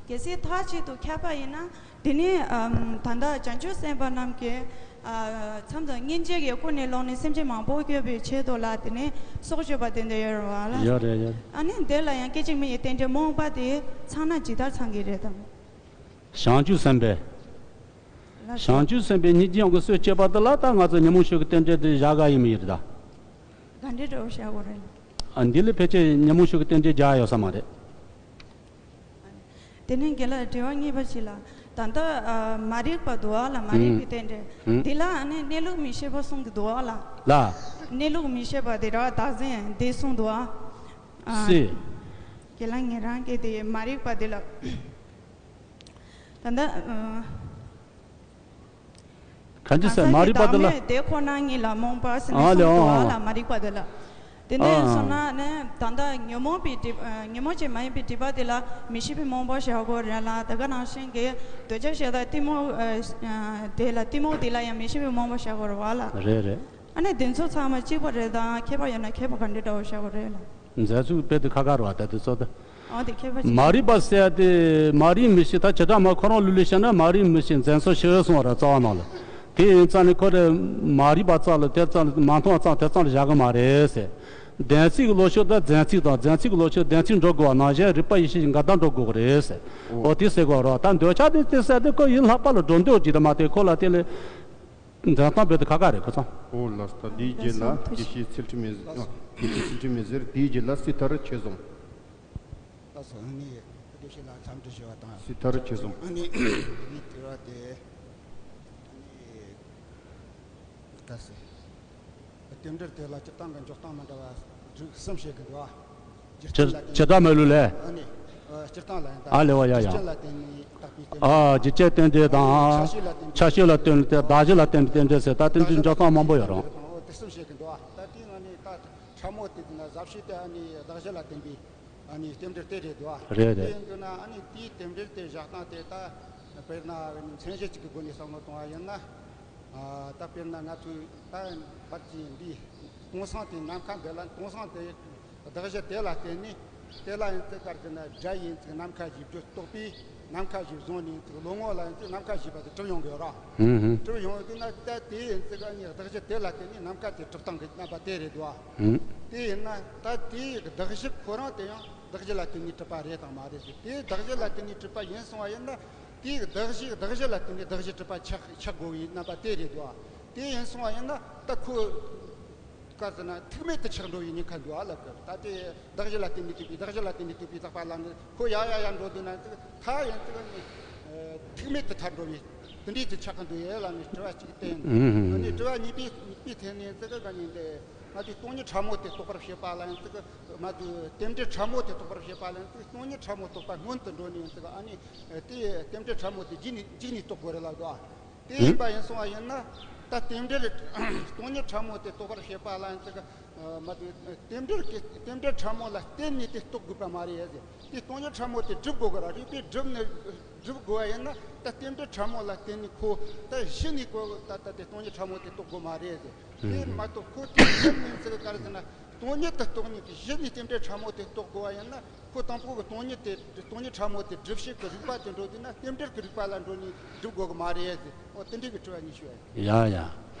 གལ་སྲིད་མཐའ་གཅིག་ཏུ་ཁྱབ་པ་ཡིན་ན་དེ་ནི་ཨམ་ད་ལྟ་བྱང་ཆུབ་སེམས་དཔའ་རྣམས་ཀྱིས་ཨ་མཚམས་དང་སྙིང་རྗེ་གི་ཀུན་ནས་བསླངས་ནས་སེམས་ཅན་མང་པོ་སྐྱོབ་པའི་ཆེད་དུ་ལ་དེ་ནི་སྲོག་གཅོད་པ་དེ་འདྲ་ཡོད་རེད་བ་ལ། ཡོད་རེད་ཡོད་རེད། ཨ་ནི་དེ་ལ་ཡང་སྐད་ཅིག་མའི་རྟེན་འབྲེལ་རྨོངས་པ་དེ་ཚང་ན་ཇི་ལྟར་ཚང་གི་རེད་དམ། བྱང་ཆུབ་སེམས་དཔའི། ལགས་སོ། བྱང་ཆུབ་སེམས་དཔའི་སྙིང་རྗེའི་དབང་གིས་སྲོག་གཅོད་པ་དེ་ལ་ད་ང་ཚོ་ཉོན་མོངས་ཤུགས་ཀྱི་རྟེན་འབྲེལ་དེ་བཞག་ག་ཡིན་མི་ཡིན་རེད་ད། ག་འདྲའི་འདྲ་བོ་བཞག་དགོས་རེད། ཨ་འདི་ལས་ཕལ་ཆེར་ཉོན་མོངས་ཤུགས་ཀྱི་རྟེན་འབྲེལ་བཞག་ཡོད་ས་མ་རེད། དེ་ནས་རྒན་ལགས་དྲི་བ་གཉིས་པ་ཞིག་ལ། ད་ལྟ་ཨ་མ་རིག་པ་འདུག་ཨ་ལ། མ་རིག་པའི་རྟེན་འབྲེལ། ཨུམ། འདི་ལ་ཨ་ནི་གནས་ལུགས་མི་ཤེས་པ་གསུང་གི་འདུག་ཨ་ལ། ལ། གནས་ལུགས་མི་ཤེས་པ་དེ་ར་བདག་འཛིན་འདི་གསུང་འདུག་ཨ། ཨ། སྲིད། རྒན་ལགས་ངེད་རང་གི་དེ་མ་རིག་པ་དེ་ལ། ད་ལྟ་ཨ། གང་ཅི་ཟེར་མ་རིག་པ་དེ་ལ། གང་ཟག་གི་བདག་མེད་དེ་ཁོ་ན་ཉིད་ལ་རྨོངས་པ་ཟེར་ནས་ཨ་ལེ་གསུངས་འདུག་ཨ་ཨ། ལ་མ་རིག་པ་དེ་ལ། དེ་ནས་ཨ་སོང་ན་ནི་ད་ལྟ་ཉོན་མོངས་པའི་སྒྲིབ་ཨ་ཉོན་མོངས་ཅན་མ་ཡིན་པའི་སྒྲིབ་པ་དེ་ལ་མི་ཤེས་པའི་རྨོངས་པ་བཞག་དགོས་རེད་ལ། དེ་ག་ནང་བཞིན་གྱི་འདོད་ཆགས་ཞེ་སྡང་གཏི་མུག་ཨ་ཨ་དེ་ལ་གཏི་མུག་དེ་ལ་ཡང་མི་ཤེས་པའི་རྨོངས་པ་བཞག་དགོས་རེད་བ་ལ། རེད་རེད། ཨ་ནི་དེ་ཚོ་ཚང་མ་གཅིག་པ་རེད་དང་ཁྱད་པར་ཡོད་ན་ཁྱད་པར་ག་འདྲ་འདྲ་བོ་བཞག་དགོས་རེད་ལ། མཛད་ཚུལ་དཔེ་དེ་ཁ་ཁ་རེད་བ། ད་དེ་ཚོ་ད། ཨོ་དེ་ཁྱད་པར་ཅི། མ་རིག་པ་ཟེར་ཡ་དེ་མ་རིག་མི་ཤེས། ད་བྱེ་བྲག་སྨྲ་ཁོ་རང་ལུགས་ལ་བཤད་ན་མ་རིག་མི་ཤེས་འཛིན་ཚུལ་ཤེས་གསུང་བ་ར་རྩ་བ་ནང་ལ། དེ་ཡིན་ཙང་ནི་ཁོ་རེ་མ་རིག་པ་རྩ་ལ་དེ་རྩ་ལ་མ་མཐོང་བ་ཙང་དེ་རྩ་ལ་བཞག་གི་མ་རེད་ཟེར། བདེན་ཚིག་གི་ལོ་ཕྱོགས་དང་འཛིན་ཚིག་དང་འཛིན་ཚིག་གི་ལོ་ཕྱོགས་བདེན་ཚིག་འགྲོ་དགོས་པ་ནང་བཞིན་རིག་པ་ཡེ་ཤེས་ཀྱི་འགལ་ཟླ་འགྲོ་དགོས་ཀྱི་རེད་ཟེར། ཨོ་དེ་ཟེར་དགོས་ར། ད་འདོད་ཆགས་དེ་དེ་ཟེར་དེ་ཁོ་ཡིད་ལྷག་པ་ལ་འགྲོ་འདོད་ཀྱི་དེ་མ་དེ་ཁོ་ལ་དེ་ལས། འདོན་སྟངས་བོད་དུ་ཁ་ཁ་རེད་ཁོ་ཚང་། ཨོ་ལགས་སོ། དེའི་རྗེས་ལ་དགེ་བཤེས་ཚུལ་ཁྲིམས་མེད། དགེ་བཤེས་ཚུལ་ཁྲིམས་མེད་ཟེར། དེའི་རྗེས་ལ་སྲིད་མཐར་ཆོས་བཟུང་། ལགས་སོ། ཨ་ནི་དགེ་བཤེས་ལགས་འཚམས་འདྲི་ཞུ་བ་དང་། སྲིད་མཐར་ཆོས་བཟུང་། ཨ་ནི་དེའི་དྲི་བ་དེ་ཨ་ནི་ལྟ་སེ། རྟེན་འབྲེལ་དེ་ལ་སྤྱིར་བཏང་གི་འཇོག་སྟངས་མི་འདྲ་བ་རིགས་གསུམ་བཤད་ཀྱི་འདུག་ཨ། སྤྱིར་བཏང་ལ་བརྟེན་ནས། ཨ་ནི། ཨ། སྤྱིར་བཏང་ལ་ཡང་དག། ཨ་ལེ་བ་ཡ་ཡ། རྒྱུ་རྐྱེན་ལ་བརྟེན་ནས་བཏགས་པའི་རྟེན་འབྲེལ། ཨ། རྒྱུ་རྐྱེན་རྟེན་འབྲེལ་དང་། ཨ། ཆ་ཤས་ལ་བརྟེན་ནས་བཏགས། ཆ་ཤས་ལ་བརྟེན་ནས་བཏགས། བདག་གཞན་ལ་བརྟེན་པའི་རྟེན་འབྲེལ་ཟེར། ད་རྟེན་འབྲེལ་འཇོག་སྟངས་མང་པོ་ཡོད་རུང་། ཨོ་དེ་གསུམ་བཤད་ཀྱི་འདུག་ཨ། ད་དེའི་ནང་ནས་ད་ཕྲ་མོ་དེ་ན་ཟབ་ཤོས་དེ་ཨ་ནི་བདག་གཞན་ལ་བརྟེན་པའི་ཨ་ནི་རྟེན་འབྲེལ་དེ་རེད་འདུག་ཨ། རེད་རེད། དེ་ཡིན་དུས་ན་ཨ་ནི་དེའི་རྟེན་འབྲེལ་དེ་བཞག་སྟངས་དེ་ད་དཔེར་ན་མཚན་གཞི་གཅིག་གི་སྒོ་ནས་བསམ་བློ་གཏོང་བ་ཡིན་ན། ཨ། ད་དཔེར་ན་ང་ཚོས་ད་བར་གྱི་འདི་སྟོང་སང་དེ་ནམ་མཁའ་འདི་ལ། སྟོང་སང་དེ་གདགས་གཞི་དེ་ལ་བརྟེན་ནས། དེ་ལ་ཡིན་ཚེ་ག་རེ་ཟེར་ན་སྒྲ་ཡིན་ཚེ་ནམ་མཁའ་བཞིན་བརྗོད་རྟོག་པས་ནམ་མཁའ་བཞིན་བཟུང་ནས་ཡིན་ཚེ་བློ་ངོ་ལ་ཡིན་ཚེ་ནམ་མཁའ་བཞིན་པ་དེ་གྲུབ་ཡོང་གི་ཡོད་ར། ཧུམ་ཧུམ། གྲུབ་ཡོང་དུས་ན་ད་དེ་ཡིན་ཚེ་ག་ནི་གདགས་གཞི་དེ་ལ་བརྟེན་ནས་ནམ་མཁའ་དེ་གྲུབ་སྟངས་ཀྱི་རྣམ་པ་དེ་རེད་འདུག་ཨ། ཧུམ། དེ་ཡིན་ན་ད་དེའི་གདགས་གཞི་ཁོ་རང་དེ་ཡང་གདགས་གཞི་ལ་བརྟེན་ནས་གྲུབ་པ་རེད་དང་མ་རེད་ཟེར། དེ་གདགས་གཞི་ལ་བརྟེན་ནས་གྲུབ་པ་ཡིན་སོང་བ་ཡིན་ན། དེའི་གདགས་གཞི། གདགས་གཞི་ལ་བརྟེན་ནས་གདགས་གཞི་གྲུབ་པ་ཆགས་ཆགས་དགོས་པའི་རྣམ་པ་དེ་རེད་འདུག་ཨ། དེ་ཡིན་སོང་བ་ཡིན་ན་ད་ཁོ་ག་ཟེར་ན་ཐུག་མེད་དུ་ཆགས་འགྲོ་བའི་ཉེན་ཁ་འདུག་ཨ་ལབ་གི། ད་དེ་གདགས་གཞི་ལ་བརྟེན་ནས་གྲུབ་པའི། གདགས་གཞི་ལ་བརྟེན་ནས་གྲུབ་པའི་རྟག་པ་ལ་ནི་ཁོ་ཡར་ཡར་ཡར་འགྲོ་དུས་ན་ད་ཡང་ད་ནི་ཐུག་མེད་དུ་ཐར་འགྲོ་བའི་དེ་འདྲའི་དུ་ཆགས་ཀྱི་འདུག་ཨེ་ལབ་ནས་དྲི་བ་གཅིག་བསྟན། ཨ་ནི་དྲི་བ་གཉིས་པའི་གཉིས་པའི་ཐད་ནས་ཙི་ག་ག་ནི་འདི་ང་ཚོས་སྟོང་ཉིད་ཕྲ་མོ་དེ་རྟོགས་པར་བྱེད་པ་ལ་ཡང་ཙི་ག། མ་དུ་རྟེན་འབྲེལ་ཕྲ་མོ་དེ་རྟོགས་པར་བྱེད་པ་ལ་ཡང་ཙི་ག་སྟོང་ཉིད་ཕྲ་མོ་རྟོགས་པ་སྔོན་དུ་འགྲོ་ནས་ཡང་ཙི་ག། ཨ་ནི་དེ་རྟེན་འབྲེལ་ཕྲ་མོ་དེ་རྗེས་ནས་རྗེས་ནས་རྟོགས་དགོས་རེད་ལབ་འདུག་ཨ། དེ་ཡིན་པ་ཡིན་སོང་བ་ཡིན་ན་ད་རྟེན་འབྲེལ་སྟོང་ཉིད་ཕྲ་མོ་དེ་རྟོགས་པར་བྱེད་པ་ལ་ཡང་ཙི་ག། མ་དུ་རྟེན་འབྲེལ་གྱི་རྟེན་འབྲེལ་ཕྲ་མོ་ལ་བརྟེན་ནས་དེ་རྟོགས་དགོས་པ་མ་རེད་ཟེར། དེ་སྟོང་ཉིད་ཕྲ་མོ་དེ་སྒྲུབ་དགོས་གི་ར། རིགས་པས་སྒྲུབ་ནས་སྒྲུབ་དགོས་པ་ཡིན་ན་ད་རྟེན་འབྲེལ་ཕྲ་མོ་ལ་བརྟེན་ནས་ཁོ་ད་གཞི་ནས་ཁོ་ད་ད་དེ་སྟོང་ཉིད་ཕྲ་མོ་དེ་རྟོགས་དགོས་མ་རེད་ཟེར། དེ་མ་གཏོགས་ཁོ་དེ་སྒྲུབ་ནས་ཟེར་གི་ག་རེ་ཟེར་ན། སྟོང་ཉིད་དུ་རྟོགས་ནས་གཞི་ནས་རྟེན་འབྲེལ་ཕྲ་མོ་དེ་རྟོགས་དགོས་པ་ཡིན་ན། ཁོ་དང་པོ་གི་སྟོང་ཉིད་དེ། སྟོང་ཉིད་ཕྲ་མོ་དེ་སྒྲུབ་བྱེད་ཀྱི་རིགས་པ་དེ་འགྲོ་དུས་ན་རྟེན་འབྲེལ་གྱི་རིགས་པ་ལ་འགྲོ་ནས་སྒྲུབ་དགོས་ཀྱི་མ་རེད་ཟེར། འོ་དེ་འདྲའི་གི་དྲི་བ་གཉིས་ཞུ་ཡ་ཡིན། ཡ་ཡ།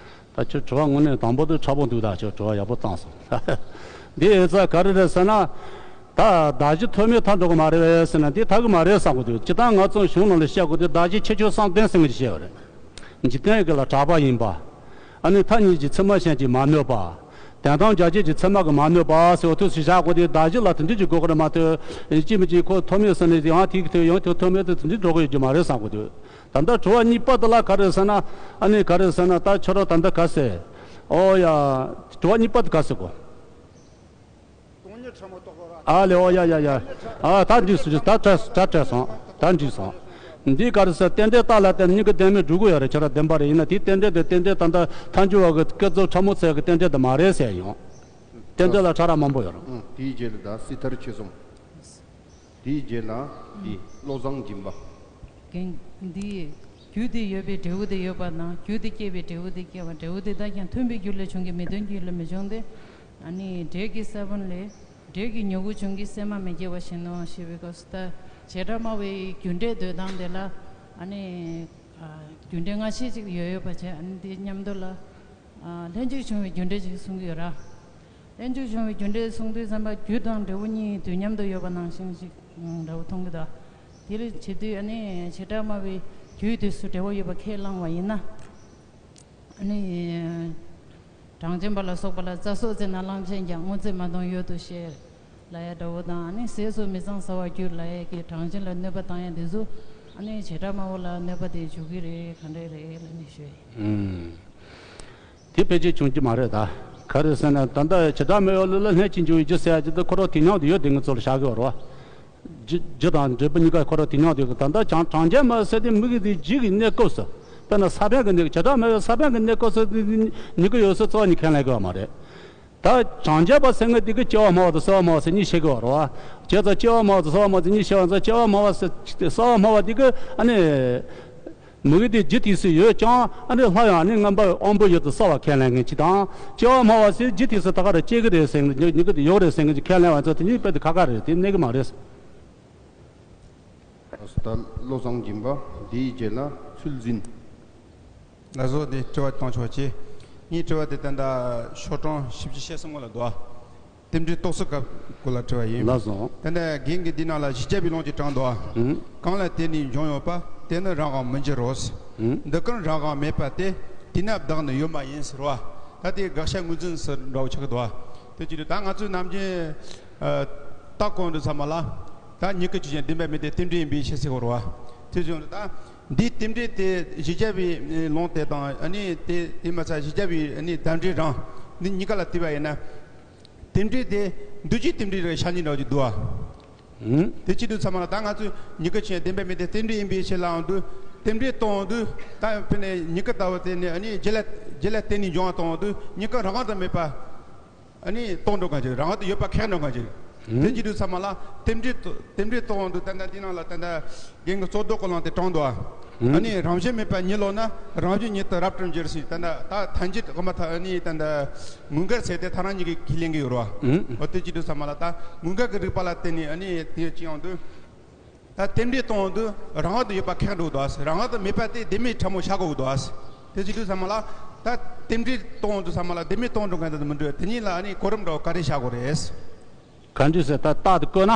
ད་ཁྱོད་དྲི་བ་དངོས་གནས་དང་པོ་དེ་ཕྲ་པོ་འདུག་ད་ཁྱོད་དྲི་བ་ཡག་པོ་བཏང་སོང་། འདི་ཨེ་ཙ་ག་རེ་རེད་ཟེར་ན། ད་གདགས་གཞི་ཐོགས་མེད་ཐལ་འགྲོ་གི་མ་རེད་ཟེར་ན་འདི་ཐལ་གི་མ་རེད་བསམ་གི་འདུག་སྤྱིར་བཏང་ང་ཚོ་གཞུང་ནང་ལ་བཤད་དགོས་དུས་གདགས་གཞི་ཁྱད་ཆོས་བསམ་གཏན་ཟེར་མཁན་ཅིག་བཤད་ཡོད་རེད། འཇིག་རྟེན་གྱི་ལ་གྲགས་པ་ཡིན་པ། ཨ་ནི་མཐའ་གཉིས་ཀྱི་ཚད་མ་གཞན་གྱིས་མ་གནོད་པ། དོན་དམ་རྒྱ་ཆེན་གྱི་ཚད་མ་གིས་མ་གནོད་པ་ཟེར་བ་ཐུགས་སུ་བཞག་དགོས་དུས་གདགས་གཞི་ལ་དེ་འདྲ་ཅིག་དགོས་ཀྱི་རེད་མ་གཏོགས། ཅི་མི་ཅི་ཁོ་ཐོགས་མེད་ཟེར་ནས་ཡང་དེའི་ཐོག་ཡང་དེ་ཐོགས་མེད་དུ་དེ་འདྲ་འགྲོ་གི་ཡོད་རྒྱུ་མ་རེད་བསམ་གི་འདུག་ད་ལྟ་དྲི་བ་གཉིས་པ་དེ་ལ་ག་རེ་ཟེར་ན། ཨ་ནི་ག་རེ་ཟེར་ན་ད་ཁྱོད་རང་ད་ལྟ་ག་ཟེར། ཨོ་ཡ། དྲི་བ་གཉིས་པ་དེ་ག་ཟེར་གོ། སྟོང་ཉིད་ཕྲ་མོ་རྟོགས་དགོས་ར། ཨ་ལེ། ཨོ་ཡ་ཡ་ཡ། ཨ་ད་འགྲིག་སོང་། ད་བྲལ་སོང་། ད་འགྲིག་སོང་། འདི་ག་རེ་ཟེར། རྟེན་འབྲེལ་རྟགས་ལ་བརྟེན་ནས་སྙིང་གི་བདེན་མེད་སྒྲུབ་ཀྱི་ཡོད་རེད། ཁྱེད་རང་བདེན་པ་རེད། ཡིན་ན་དེའི་རྟེན་འབྲེལ་དེ་རྟེན་འབྲེལ་ད་ལྟ་ཐལ་འགྱུར་བ་གི་སྐུ་གཟུགས་ཕྲ་མོ་ཚད་ཀྱི་རྟེན་འབྲེལ་དེ་མ་རེད་ཟེར་ཡོང་། རྟེན་འབྲེལ་ལ་ཕྲ་རགས་མང་པོ་ཡོད་རེད། ཨང་། དེའི་རྗེས་ལ་ད་སྲིད་མཐར་ཆོད་གསུམ། དེའི་རྗེས་ལ་འདི་བློ་བཟང་སྦྱིན་པ། རྒན། འདི་རྒྱུ་དེ་ཡོད་པའི་འབྲས་བུ་དེ་ཡོད་པ་དང་། རྒྱུ་དེ་སྐྱེས་པའི་འབྲས་བུ་དེ་སྐྱེ་བ། འབྲས་བུ་དེ་དག་ཀྱང་མཐུན་པའི་རྒྱུ་ལས་བྱུང་གི། མི་མཐུན་རྒྱུ་ལས་མི་བྱུང་སྟེ། ཨ་ནི་འབྲས་ཀྱི་ས་བོན་ལས། འབྲས་ཀྱི་མྱུ་གུ་བྱུང་གི། སྲན་མ་མི་སྐྱེ་བ་བཞིན་ནོ་ཞེས་པའི་སྐབས་སུ། ད་བྱེ་བྲག་སྨྲ་བའི་རྒྱུ་འབྲས་འདོད་སྟངས་དེ་ལ། ཨ་ནི་ཨ་རྒྱུ་འབྲས་སྔ་ཕྱི་ཅིག་ཡོད་ཡོད་པ་བྱས། ཨ་ནི་དེ་མཉམ་དུ་ལ། ཨ་ལྷན་ཅིག་བྱུང་བའི་རྒྱུ་འབྲས་ཅིག་གསུང་གི་ཡོད་ར། ལྷན་ཅིག་བྱུང་བའི་རྒྱུ་འབྲས་གསུང་དུས་ཙམ་པ། རྒྱུ་དང་འབྲས་བུ་གཉིས་དུས་མཉམ་དུ་ཡོད་པ་ནང་བཞིན་ཞིག་ཨང་འདྲ་བོ་མཐོང་གི་འདུག་དེ་ལ་བྱེད་དུས་ཨ་ནི་བྱེ་བྲག་སྨྲ་བའི་རྒྱུའི་དུས་སུ་འབྲེལ་བ་ཡོད་པ་ཁས་བླངས་པ་ཡིན་ན། ཨ་ནི་གྲངས་ཅན་པ་ལ་སོགས་པ་ལ། རྩྭ་སོགས་བཙལ་ན་གླང་ཆེན་ཀྱང་། སྔོ་ཚལ་མ་མཐོང་ཡུལ་དུ་ཤེས། ལབ་ཡ་འདྲ་བོ་དང་། ཨ་ནི་ཟས་སུ་མི་གཙང་ཟ་བར་འགྱུར་ལབ་ཡ་གི་གྲངས་ཅན་ལ་གནོད་པ་བཏང་ཡ་དེ་ཚོ། ཨ་ནི་བྱེ་བྲག་སྨྲ་བ་ལ་གནོད་པ་དེ་འཇུག་གི་རེད། ག་འདྲ་རེད་ལབ་ནས་ཞུ་ཡ་ཡིན། ཨུམ། དེ་ཕལ་ཆེར་བྱུང་རྒྱུ་མ་རེད་ད། ག་རེ་ཟེར་ན། ད་ལྟ་བྱེ་བྲག་སྨྲ་བའི་ལུགས་ལ་ལྷན་ཅིག་འབྱུང་བའི་རྒྱུ་ཟེར་ཡ་ཅིག་ད་ཁོ་རང་དེ་མཉམ་དུ་ཡོད་དེ་ང་ཚོ་ལ་བཞག་གི་ཡོད་རེད་བ། རྒྱུ་རྒྱུ་དང་འབྲས་བུ་གཉིས་ཀ་ཁོ་རང་དེ་མཉམ་དུ་ཡོད་གི། ད་ལྟ་གྲངས་གྲངས་ཅན་སྨྲ་བ་ཟེར་དེ་མིག་གི་དེ་རྒྱུ་གི་གནས་སྐབས་སུ། དཔེར་ན་ས་བོན་གྱི་གནས། བྱེ་བྲག་སྨྲ་བའི་ས་བོན་གྱི་གནས་སྐབས་སུ་མྱུ་གུ་ཡོད་ས་རྩ་བ་ནས་ཁས་ལེན་གི་ཡོད་མ་རེད། ད་གྲངས་ཅན་པ་ཟེར་མཁན་དེ་གིས་སྐྱེ་བ་སྨྲ་བ་དང་སྲེད་པ་སྨྲ་བ་ཟེར་གཉིས་བཤད་གི་ཡོད་རེད་བ། བྱས་ཙང་སྐྱེ་བ་སྨྲ་བ་དང་སྲེད་པ་སྨྲ་བ་ཟེར་གཉིས་བཤད་པ་ཙང་། སྐྱེ་བ་སྨྲ་བ་ཟེར། སྲེད་པ་སྨྲ་བ་དེ་གིས་ཨ་ནི། མིག་གི་དེ་རྒྱུ་དེ་སུ་ཡོད་ཀྱང་། ཨ་ནི་སླར་ཡང་ཨ་ནི་རྔམ་པ་དབང་པོ་ཡུལ་དུ་གསལ་བ་ཁས་ལེན་མཁན་གཅིག་དང་། སྐྱེ་བ་སྨྲ་བ་ཟེར་རྒྱུ་དེ་སུ་ད་ག་རེ་སྐྱེ་གི་རེད་ཟེར་མཁན། མྱུ་གུ་དེ་ཡོད་རེད་ཟེར་མཁན་གཅིག་ཁས་ལེན་པ་ཚོ་དེ་གཉིས་དཔེ་དེ་ཁ་ཁ་རེད། དེ་གནས་གི་མ་རེད། ད་བློ་བཟང་སྦྱིན་པ། དེའི་རྗེས་ལ་ཚུལ་འཛིན། ལགས་སོ། དེ་དྲི་བ་གཏོང་ཆོག་ཅེས། ངའི་དྲི་བ་དེ་ད་ལྟ་ཤོག་གྲངས་བཞི་བཅུ་ཞེ་གསུམ་ལ་འདུག་རྟེན་འབྲེལ་རྟོགས་ཚུལ་སྐབས་སྐོར་ལ་དྲི་བ་ཡིན། ལགས་སོ། ད་ལྟ་རྒན་གྱིས་འདི་ནང་ལ་བཞི་བརྒྱ་པའི་ལུང་ཅིག་དྲངས་འདུག་ཨང་། གང་ལ་བརྟེན་ནས་འབྱུང་ཡོད་པ། དེ་ནི་རང་དབང་མི་འགྱུར་རོ། ཨང་། འདི་ཀུན་རང་དབང་མེད་པ་སྟེ། དེས་ན་བདག་ནི་ཡོད་མ་ཡིན་ཟེར་བ། ད་དེ་དགག་བྱ་ངོས་འཛིན་ཟེར་འདྲ་བོ་ཆགས་ཀྱི་འདུག་དེ་བྱེད་དུས་ད་ང་ཚོས་ནམ་རྒྱུན་ཨ་ལྟ་གོ་དུས་ཙམ་པ་ལ། ད་མྱུ་གུ་ཆོས་ཅན། བདེན་པ་མེད་དེ། རྟེན་འབྲེལ་ཡིན་པའི་ཕྱིར་ཟེར་གོ་རེད་བ། དེ་བྱུང་དུས་ད་འདིའི་རྟེན་འབྲེལ་དེ་བཞི་བརྒྱ་པའི་ལུང་དེ་དང་། ཨ་ནི་དེ་དེ་མ་ཚད་བཞི་བརྒྱ་པའི་ཨ་ནི་གདམས་འབྲས་རང་། འདི་གཉིས་ཀ་ལ་བལྟས་པ་ཡིན་ན། རྟེན་འབྲེལ་དེ་འདུས་བྱས་རྟེན་འབྲེལ་རེད་ཤག་ནི་འདྲ་བོ་ཅིག་འདུག་བ། ཨང་། དེ་བྱེད་དུས་ཙམ་པ་ལ་ད་ང་ཚོས་མྱུ་གུ་ཆོས་ཅན། བདེན་པ་མེད་དེ། རྟེན་འབྲེལ་ཡིན་པའི་ཕྱིར་ལབ་ཡོང་དུས། རྟེན་འབྲེལ་གཏོང་ཡོང་དུས། ད་དཔེར་ན་མྱུ་གུ་ལྟ་བུ་དེ་ནི་ཨ་ནི་རྒྱུ་ལ་རྒྱུ་ལ་བརྟེན་ནས་འབྱུང་བ་གཏོང་ཡོང་དུས། མྱུ་གུ་རང་དབང་དུ་མེད་པ་ཨ་ནི་རྟོགས་འགྲོ་མཁན་ཅིག་རང་དབང་དུ་ཡོད་པ་ཁེགས་འགྲོ་མཁན་ཅིག་དེ་བྱེད་དུས་ཙམ་པ་ལ་རྟེན་འབྲེལ། རྟེན་འབྲེལ་གཏོང་ཡོང་དུས། ད་ལྟ་འདི་ནང་ལ་ད་ལྟ་རྒན་གྱིས་རྩོད་ཟློག་གི་ལུང་དེ་དྲངས་འདུག་བ། ཨ་ནི་རང་བཞིན་མེད་པ་ཉིད་ལོག་ན། རང་བཞིན་ཉིད་དུ་རབ་ཏུ་འགྱུར་ཟེར། ད་ལྟ་ད་ཐམས་ཅད་དབུ་མ་ཐལ། ཨ་ནི་ད་ལྟ་དངོས་འགལ་ཟེར་དེ་ཐལ་རང་ཉིད་ཀྱིས་ཁས་ལེན་གྱི་ཡོད་རེད་བ། འོ་དེ་བྱེད་དུས་ཙམ་པ་ལ་ད་དངོས་འགལ་གྱི་རིགས་པ་ལ་བརྟེན་ནས་ཨ་ནི་དེ་བྱེད་ཡོང་དུས། ད་རྟེན་འབྲེལ་གཏོང་ཡོང་དུས་རང་དབང་དུ་ཡོད་པ་ཁེགས་འགྲོ་གི་འདུག་ཟེར། རང་དབང་དུ་མེད་པ་དེ་བདེན་མེད་ཕྲ་མོ་ཆགས་དགོས་ཀྱི་འདུག་ཟེར། དེ་བྱེད་དུས་ཙམ་པ་ལ་ད་རྟེན་འབྲེལ་གཏོང་ཡོང་དུས་ཙམ་པ་ལ་བདེན་མེད་གཏོང་འགྲོ་མཁན་དེ་མི་འགྲོ། དེ་གཉིས་ལ་ཨ་ནི་གོ་རིམ་འདྲ་བོ་ག་རེ་བཞག་དགོས་རེད། ག་འདྲ་ཟེར། ད་རྟགས་དེ་བཀོད་ན།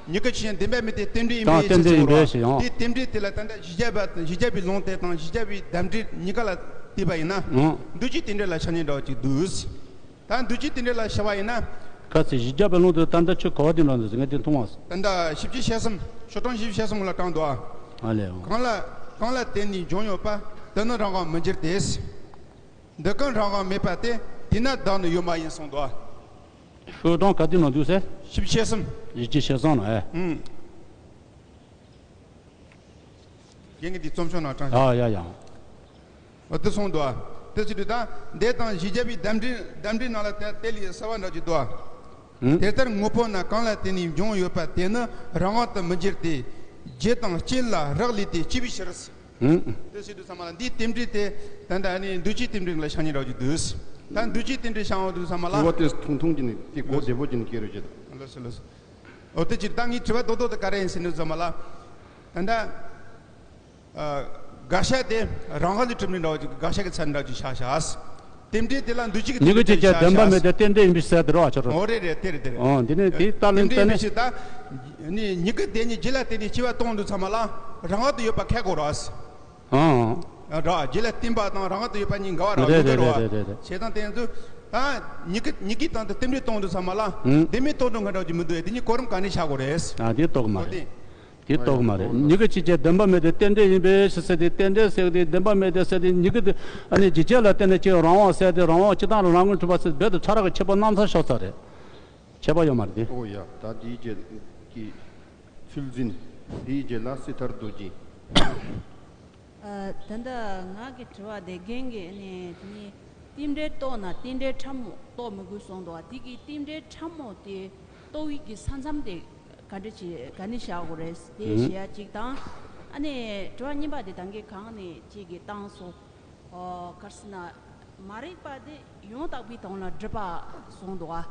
མྱུ་གུ་ཆོས་ཅན། བདེན་པ་མེད་དེ། རྟེན་འབྲེལ་ཡིན་དང་པའི་ཕྱིར་ཟེར་གྱི་ཡོད་རེད་བ། དེ་རྟེན་འབྲེལ་དེ་ལ་ད་ལྟ་བཞི་བརྒྱ་པ། བཞི་བརྒྱ་པའི་ལུང་དེ་དང་བཞི་བརྒྱ་པའི་གདམས་འབྲས་གཉིས་ཀ་ལ་བལྟས་པ་ཡིན་ན། འདུས་བྱས་རྟེན་འབྲེལ་ལ་ཆ་མཉམ་འདྲ་བོ་ཅིག་འདུག་ད་འདུས་བྱས་རྟེན་འབྲེལ་ལ་བྱ་བ་ཡིན་ན། གལ་སྲིད་བཞི་བརྒྱ་པའི་ལུང་དུ་ད་ལྟ་ཁྱོད་ག་བ་དེ་འགྲོ་འདུག་ཟེར། ངས་དེ་མཐོང་བ། ད་ལྟ་བཞི་བཅུ་ཞེ་གསུམ། ཤོག་གྲངས་བཞི་བཅུ་ཞེ་གསུམ་ལ་དྲངས་འདུག་ཨ། ཨ་ལས། གང་ལ་གང་ལ་བརྟེན་ནས་འབྱུང་ཡོད་པ། དེ་ནི་རང་དབང་མི་འགྱུར་ཏེ། འདི་ཀུན་རང་དབང་མེད་པ་སྟེ། དེས་ན་བདག་ནི་ཡོད་མ་ཡིན་གསུངས་འདུག་ཨ། ཤོག་གྲངས་ག་དེ་ནང་འདུག་ཟེར། བཞི་བཅུ་ཞེ་གསུམ། བཞི་བཅུ་ཞེ་གསུམ་ལ་ཨེ། ཨུམ། རྒན་གྱིས་འདི་རྩོམ་ཤོག་ནང་དྲངས་ཤག་ཨ་ཡ་ཡ། འོ་དེ་གསུངས་འདུག་ཨ། དེ་ཟེར་དུས་ད་འདི་དང་བཞི་བརྒྱ་པའི་གདམས་འབྲས། གདམས་འབྲས་ནང་ལ་དེ་དེ་ལས་གསལ་བ་འདྲ་ཅིག་འདུག་ཨ། ཨུ། དེ་ལྟར་དངོས་པོ་རྣམས་གང་ལ་བརྟེན་ནས་འབྱུང་ཡོད་པ་དེ་ནི་རང་དབང་དུ་མི་འགྱུར་ཏེ། རྒྱུ་དང་རྐྱེན་ལ་རག་ལས་ཏེ་སྐྱེ་བའི་ཕྱིར། ཨུ། དེ་ཟེར་དུས་ཙམ་པ་ལ་འདིའི་རྟེན་འབྲེལ་དེ་ད་ལྟ་ཨ་ནི་འདུས་བྱས་རྟེན་འབྲེལ་ལ་ཆ་མཉམ་འདྲ་ཅིག་འདུག་ད་འདུས་བྱས་རྟེན་འབྲེལ་བྱ་འོང་དུས་ཙམ་པ་ལ། དྲི་བ་དེ་ཐུང་ཐུང་ཅིག་ནས་དེ་གོ་བདེ་པོ་ཅིག་ནས་སྐྱེ་རོགས་བྱེད་དང་། ལགས་སོ་ལགས་སོ། འོ་དེ་ཅིག་ད་ངའི་དྲི་བ་རྡོག་རྡོག་དེ་ག་རེ་ཡིན་ཟེར་དུས་ཙམ་པ་ལ། ད་ལྟ་ཨ་དགག་བྱ་དེ་རང་དབང་དུ་གྲུབ་ནི་འདྲ་བོ་ཅིག་དགག་བྱ་གི་ཚད་འདྲ་བོ་ཅིག་ཆགས་ཤག་རྟེན་འབྲེལ་དེ་ལ་འདུས་བྱས་ཀྱི་མྱུ་གུ་ཆོས་ཅན། བདེན་པ་མེད་དེ། རྟེན་འབྲེལ་ཡིན་པའི་ཕྱིར་ཟེར་དེ་རེད་བ། ཁྱོད་རང་། འོ་རེད་རེད། དེ་རེད་དེ་རེད། ཨོ་འདི་ནི་དེའི་རྟགས་ལན་རྟེན་འབྲེལ་ཡིན་པའི་ཕྱིར། ད་ནི་མྱུ་གུ་དེ་ཉིད་རྒྱུ་ལ་བརྟེན་ནས་སྐྱེ་བ་གཏོང་དུས་ཙམ་པ་ལ་རང་དབང་དུ་ཡོད་པ་ཁེགས་དགོས་རེད། ཨང་། ར། རྒྱུ་ལ་བརྟེན་པ་དང་རང་དབང་དུ་ཡོད་པ་གཉིས་འགལ་བ་རེད། རེད་མི་འགལ་རེད་རོ། རེད་རེད་རེད། བྱས་ཙང་དེ་ཚོ་ད་མྱུ་གུ་མྱུ་གུའི་སྟེང་དུ་རྟེན་འབྲེལ་གཏོང་དུས་ཙམ་པ་ལ། ཨང་། བདེན་མེད་རྟོགས་འགྲོ་མཁན་འདྲ་བོ་ཅིག་མི་འདུག་ཨེ། དེ་གཉིས་གོ་རིམ་ག་ནས་བྱ་དགོས་རེད། ཨ་དེ་རྟོགས་མ་རེད། འོ་དེ། དེ་རྟོགས་མ་རེད། མྱུ་གུ་ཆོས་ཅན། བདེན་པ་མེད་དེ། རྟེན་འབྲེལ་ཡིན་པའི་ཕྱིར་ཟེར་དེ། རྟེན་འབྲེལ་ཟེར་དེ་བདེན་པ་མེད་དེ་ཟེར་དེ། མྱུ་གུ་དེ་ཨ་ནི་རྒྱུ་རྐྱེན་ལ་བརྟེན་ནས་སྐྱེ་བའི་རང་དབང་ཟེར་དེ། རང་དབང་སྤྱིར་བཏང་རང་ངོས་གྲུབ་པ་ཟེར་རྦད་དེ་ཕྲ་རགས་ཀྱི་ཁྱད་པར་རྣམ་ཐར་ཤོར་ཚར་རེད། ཁྱད་པར་ཡོད་མ་རེད་དེ། ཨོ་ཡ། ད་དེའི་རྗེས་ཀྱི་ཚུལ་འཛིན། དེའི་རྗེས་ལ་སྲི་ཐར་རྡོ་རྗེ། ཨ། ད་ལྟ་ང་གི་དྲི་བ་དེ་རྒན་གྱིས་ནི་དེ་ནི་རྟེན་འབྲེལ་གཏོགས་ན་རྟེན་འབྲེལ་ཕྲ་མོ་གཏོགས་མི་དགོས་གསུངས་འདུག་དེ་གི་རྟེན་འབྲེལ་ཕྲ་མོ་དེ་གཏོགས་ཡིག་གི་ས་མཚམས་དེ་ག་འདྲ་བྱེད་ག་འདྲ་བཞག་དགོས་རེད་དེ་ཞུ་ཡ་གཅིག་དང་། ཨ་ནི་དྲི་བ་གཉིས་པ་དེ་ད་གིན་གོང་ནས་ཁྱེད་ཀྱིས་བཏང་སོང་། ཨོ། ག་རེ་ཟེར་ན། མ་རིག་པ་དེ་ཡང་དག་པའི་དོན་ལ་སྒྲིབ་པ་གསུངས་འདུག་ཨ།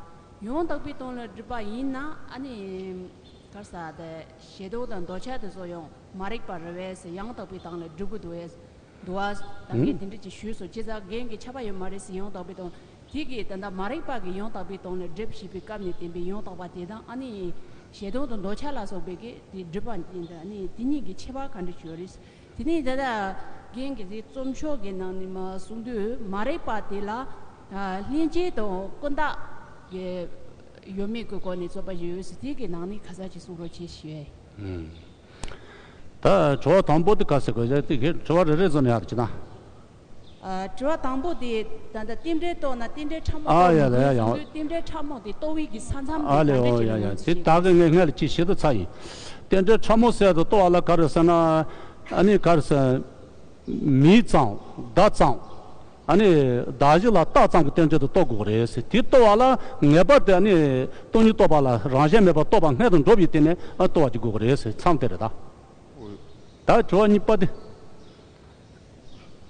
ཡང་དག་པའི་དོན་ལ་སྒྲིབ་པ་ཡིན་ན་ཨ་ནི། ག་རེ་ཟེར་དེ་ཞེ་སྡང་དང་འདོད་ཆགས་དེ་ཚོ་ཡང་མ་རིག་པ་རེད་པས་ཡང་དག་པའི་དོན་ལ་སྒྲིབ་དགོས་འདུག་པས། འདུག་ཨ། ད་ངས་དེ་འདྲ་ཅིག་ཞུས་སོང་། བྱས་ཙང་རྒན་གྱིས་ཁྱབ་པ་ཡོད་མ་རེད་ཟེར། ཡང་དག་པའི་དོན་དེ་གི་ད་ལྟ་མ་རིག་པ་གི་ཡང་དག་པའི་དོན་ལ་སྒྲིབ་ཞེས་པའི་སྐབས་ནས་བསྟན་པའི་ཡང་དག་པ་དེ་དང་ཨ་ནི། ཞེ་སྡང་དང་འདོད་ཆགས་ལ་སོགས་པའི་གི་དེ་སྒྲིབ་པ་ཨ་ནི་དེ་གཉིས་ཀྱི་ཁྱད་པར་ག་འདྲ་ཡོད་རེད། དེ་ནས་ད་ལྟ་རྒན་གྱིས་དེ་རྩོམ་ཤོག་གི་ནང་ནས་མར་གསུངས་དུས་མ་རིག་པ་དེ་ལ་ལྷན་སྐྱེས་དང་ཀུན་བརྟགས་ཀྱི་ཡོད་མེད་ཀྱི་སྐོར་ནས་རྩོད་པ་ཞིག་ཡོད་ཟེར། དེ་གི་ནང་ནས་ཁ་ཚ་ཅིག་གསུང་རོགས་བྱེད་ཞུ་ཡས། ད་དྲི་བ་དང་པོ་དེ་ག་ཟེར་དགོས་ཟེར་དེ་གི་དྲི་བ་རེ་རེ་བཟོ་ནས་ཡར་ཅི་ན། ཨ། དྲི་བ་དང་པོ་དེ་ད་ལྟ་རྟེན་འབྲེལ་གཏོགས་ན་རྟེན་འབྲེལ་ཕྲ་མོ་ཨ་གཏོགས་ཡ་མི་ལ་ཡ་དགོས་ཡང་གསུངས་དུས་རྟེན་འབྲེལ་ཕྲ་མོ་དེ་གཏོགས་ཡིག་གི་ས་མཚམས་ཨ་དེ་ལེ་ག་འདྲ་ཨོ་ཅིག་ཡ་ཡ་ཡོད་དེ་ཟེར་ད་གི་ངས་སྔར་ལ་ཅིག་ཞིབ་ཏུ་ཚར་ཡིན། རྟེན་འབྲེལ་ཕྲ་མོ་ཟེར་དུ་གཏོགས་པ་ལ་ག་རེ་ཟེར་ན། ཨ་ནི་ག་རེ་ཟེར། མིང་ཙམ་བརྡ་ཙམ། ཨ་ནི་བརྡ་གཞི་ལ་རྟགས་ཙམ་གྱི་རྟེན་འབྲེལ་དུ་གཏོགས་དགོས་རེད་ཟེར། དེ་གཏོགས་པ་ལ་ངེས་པར་དུ་ཨ་ནི་སྟོང་ཉིད་རྟོགས་པ་ལ་རང་གཞན་མེད་པར་རྟོགས་པ་སྔོན་དུ་འགྲོ་བའི་སྟེང་ནས་ཨ་གཏོགས་པ་ཅིག་དགོས་ཀྱི་རེད་ཟེར། མཚམས་དེ་རེད་ད། ད་དྲི་བ་གཉིས་པ་དེ།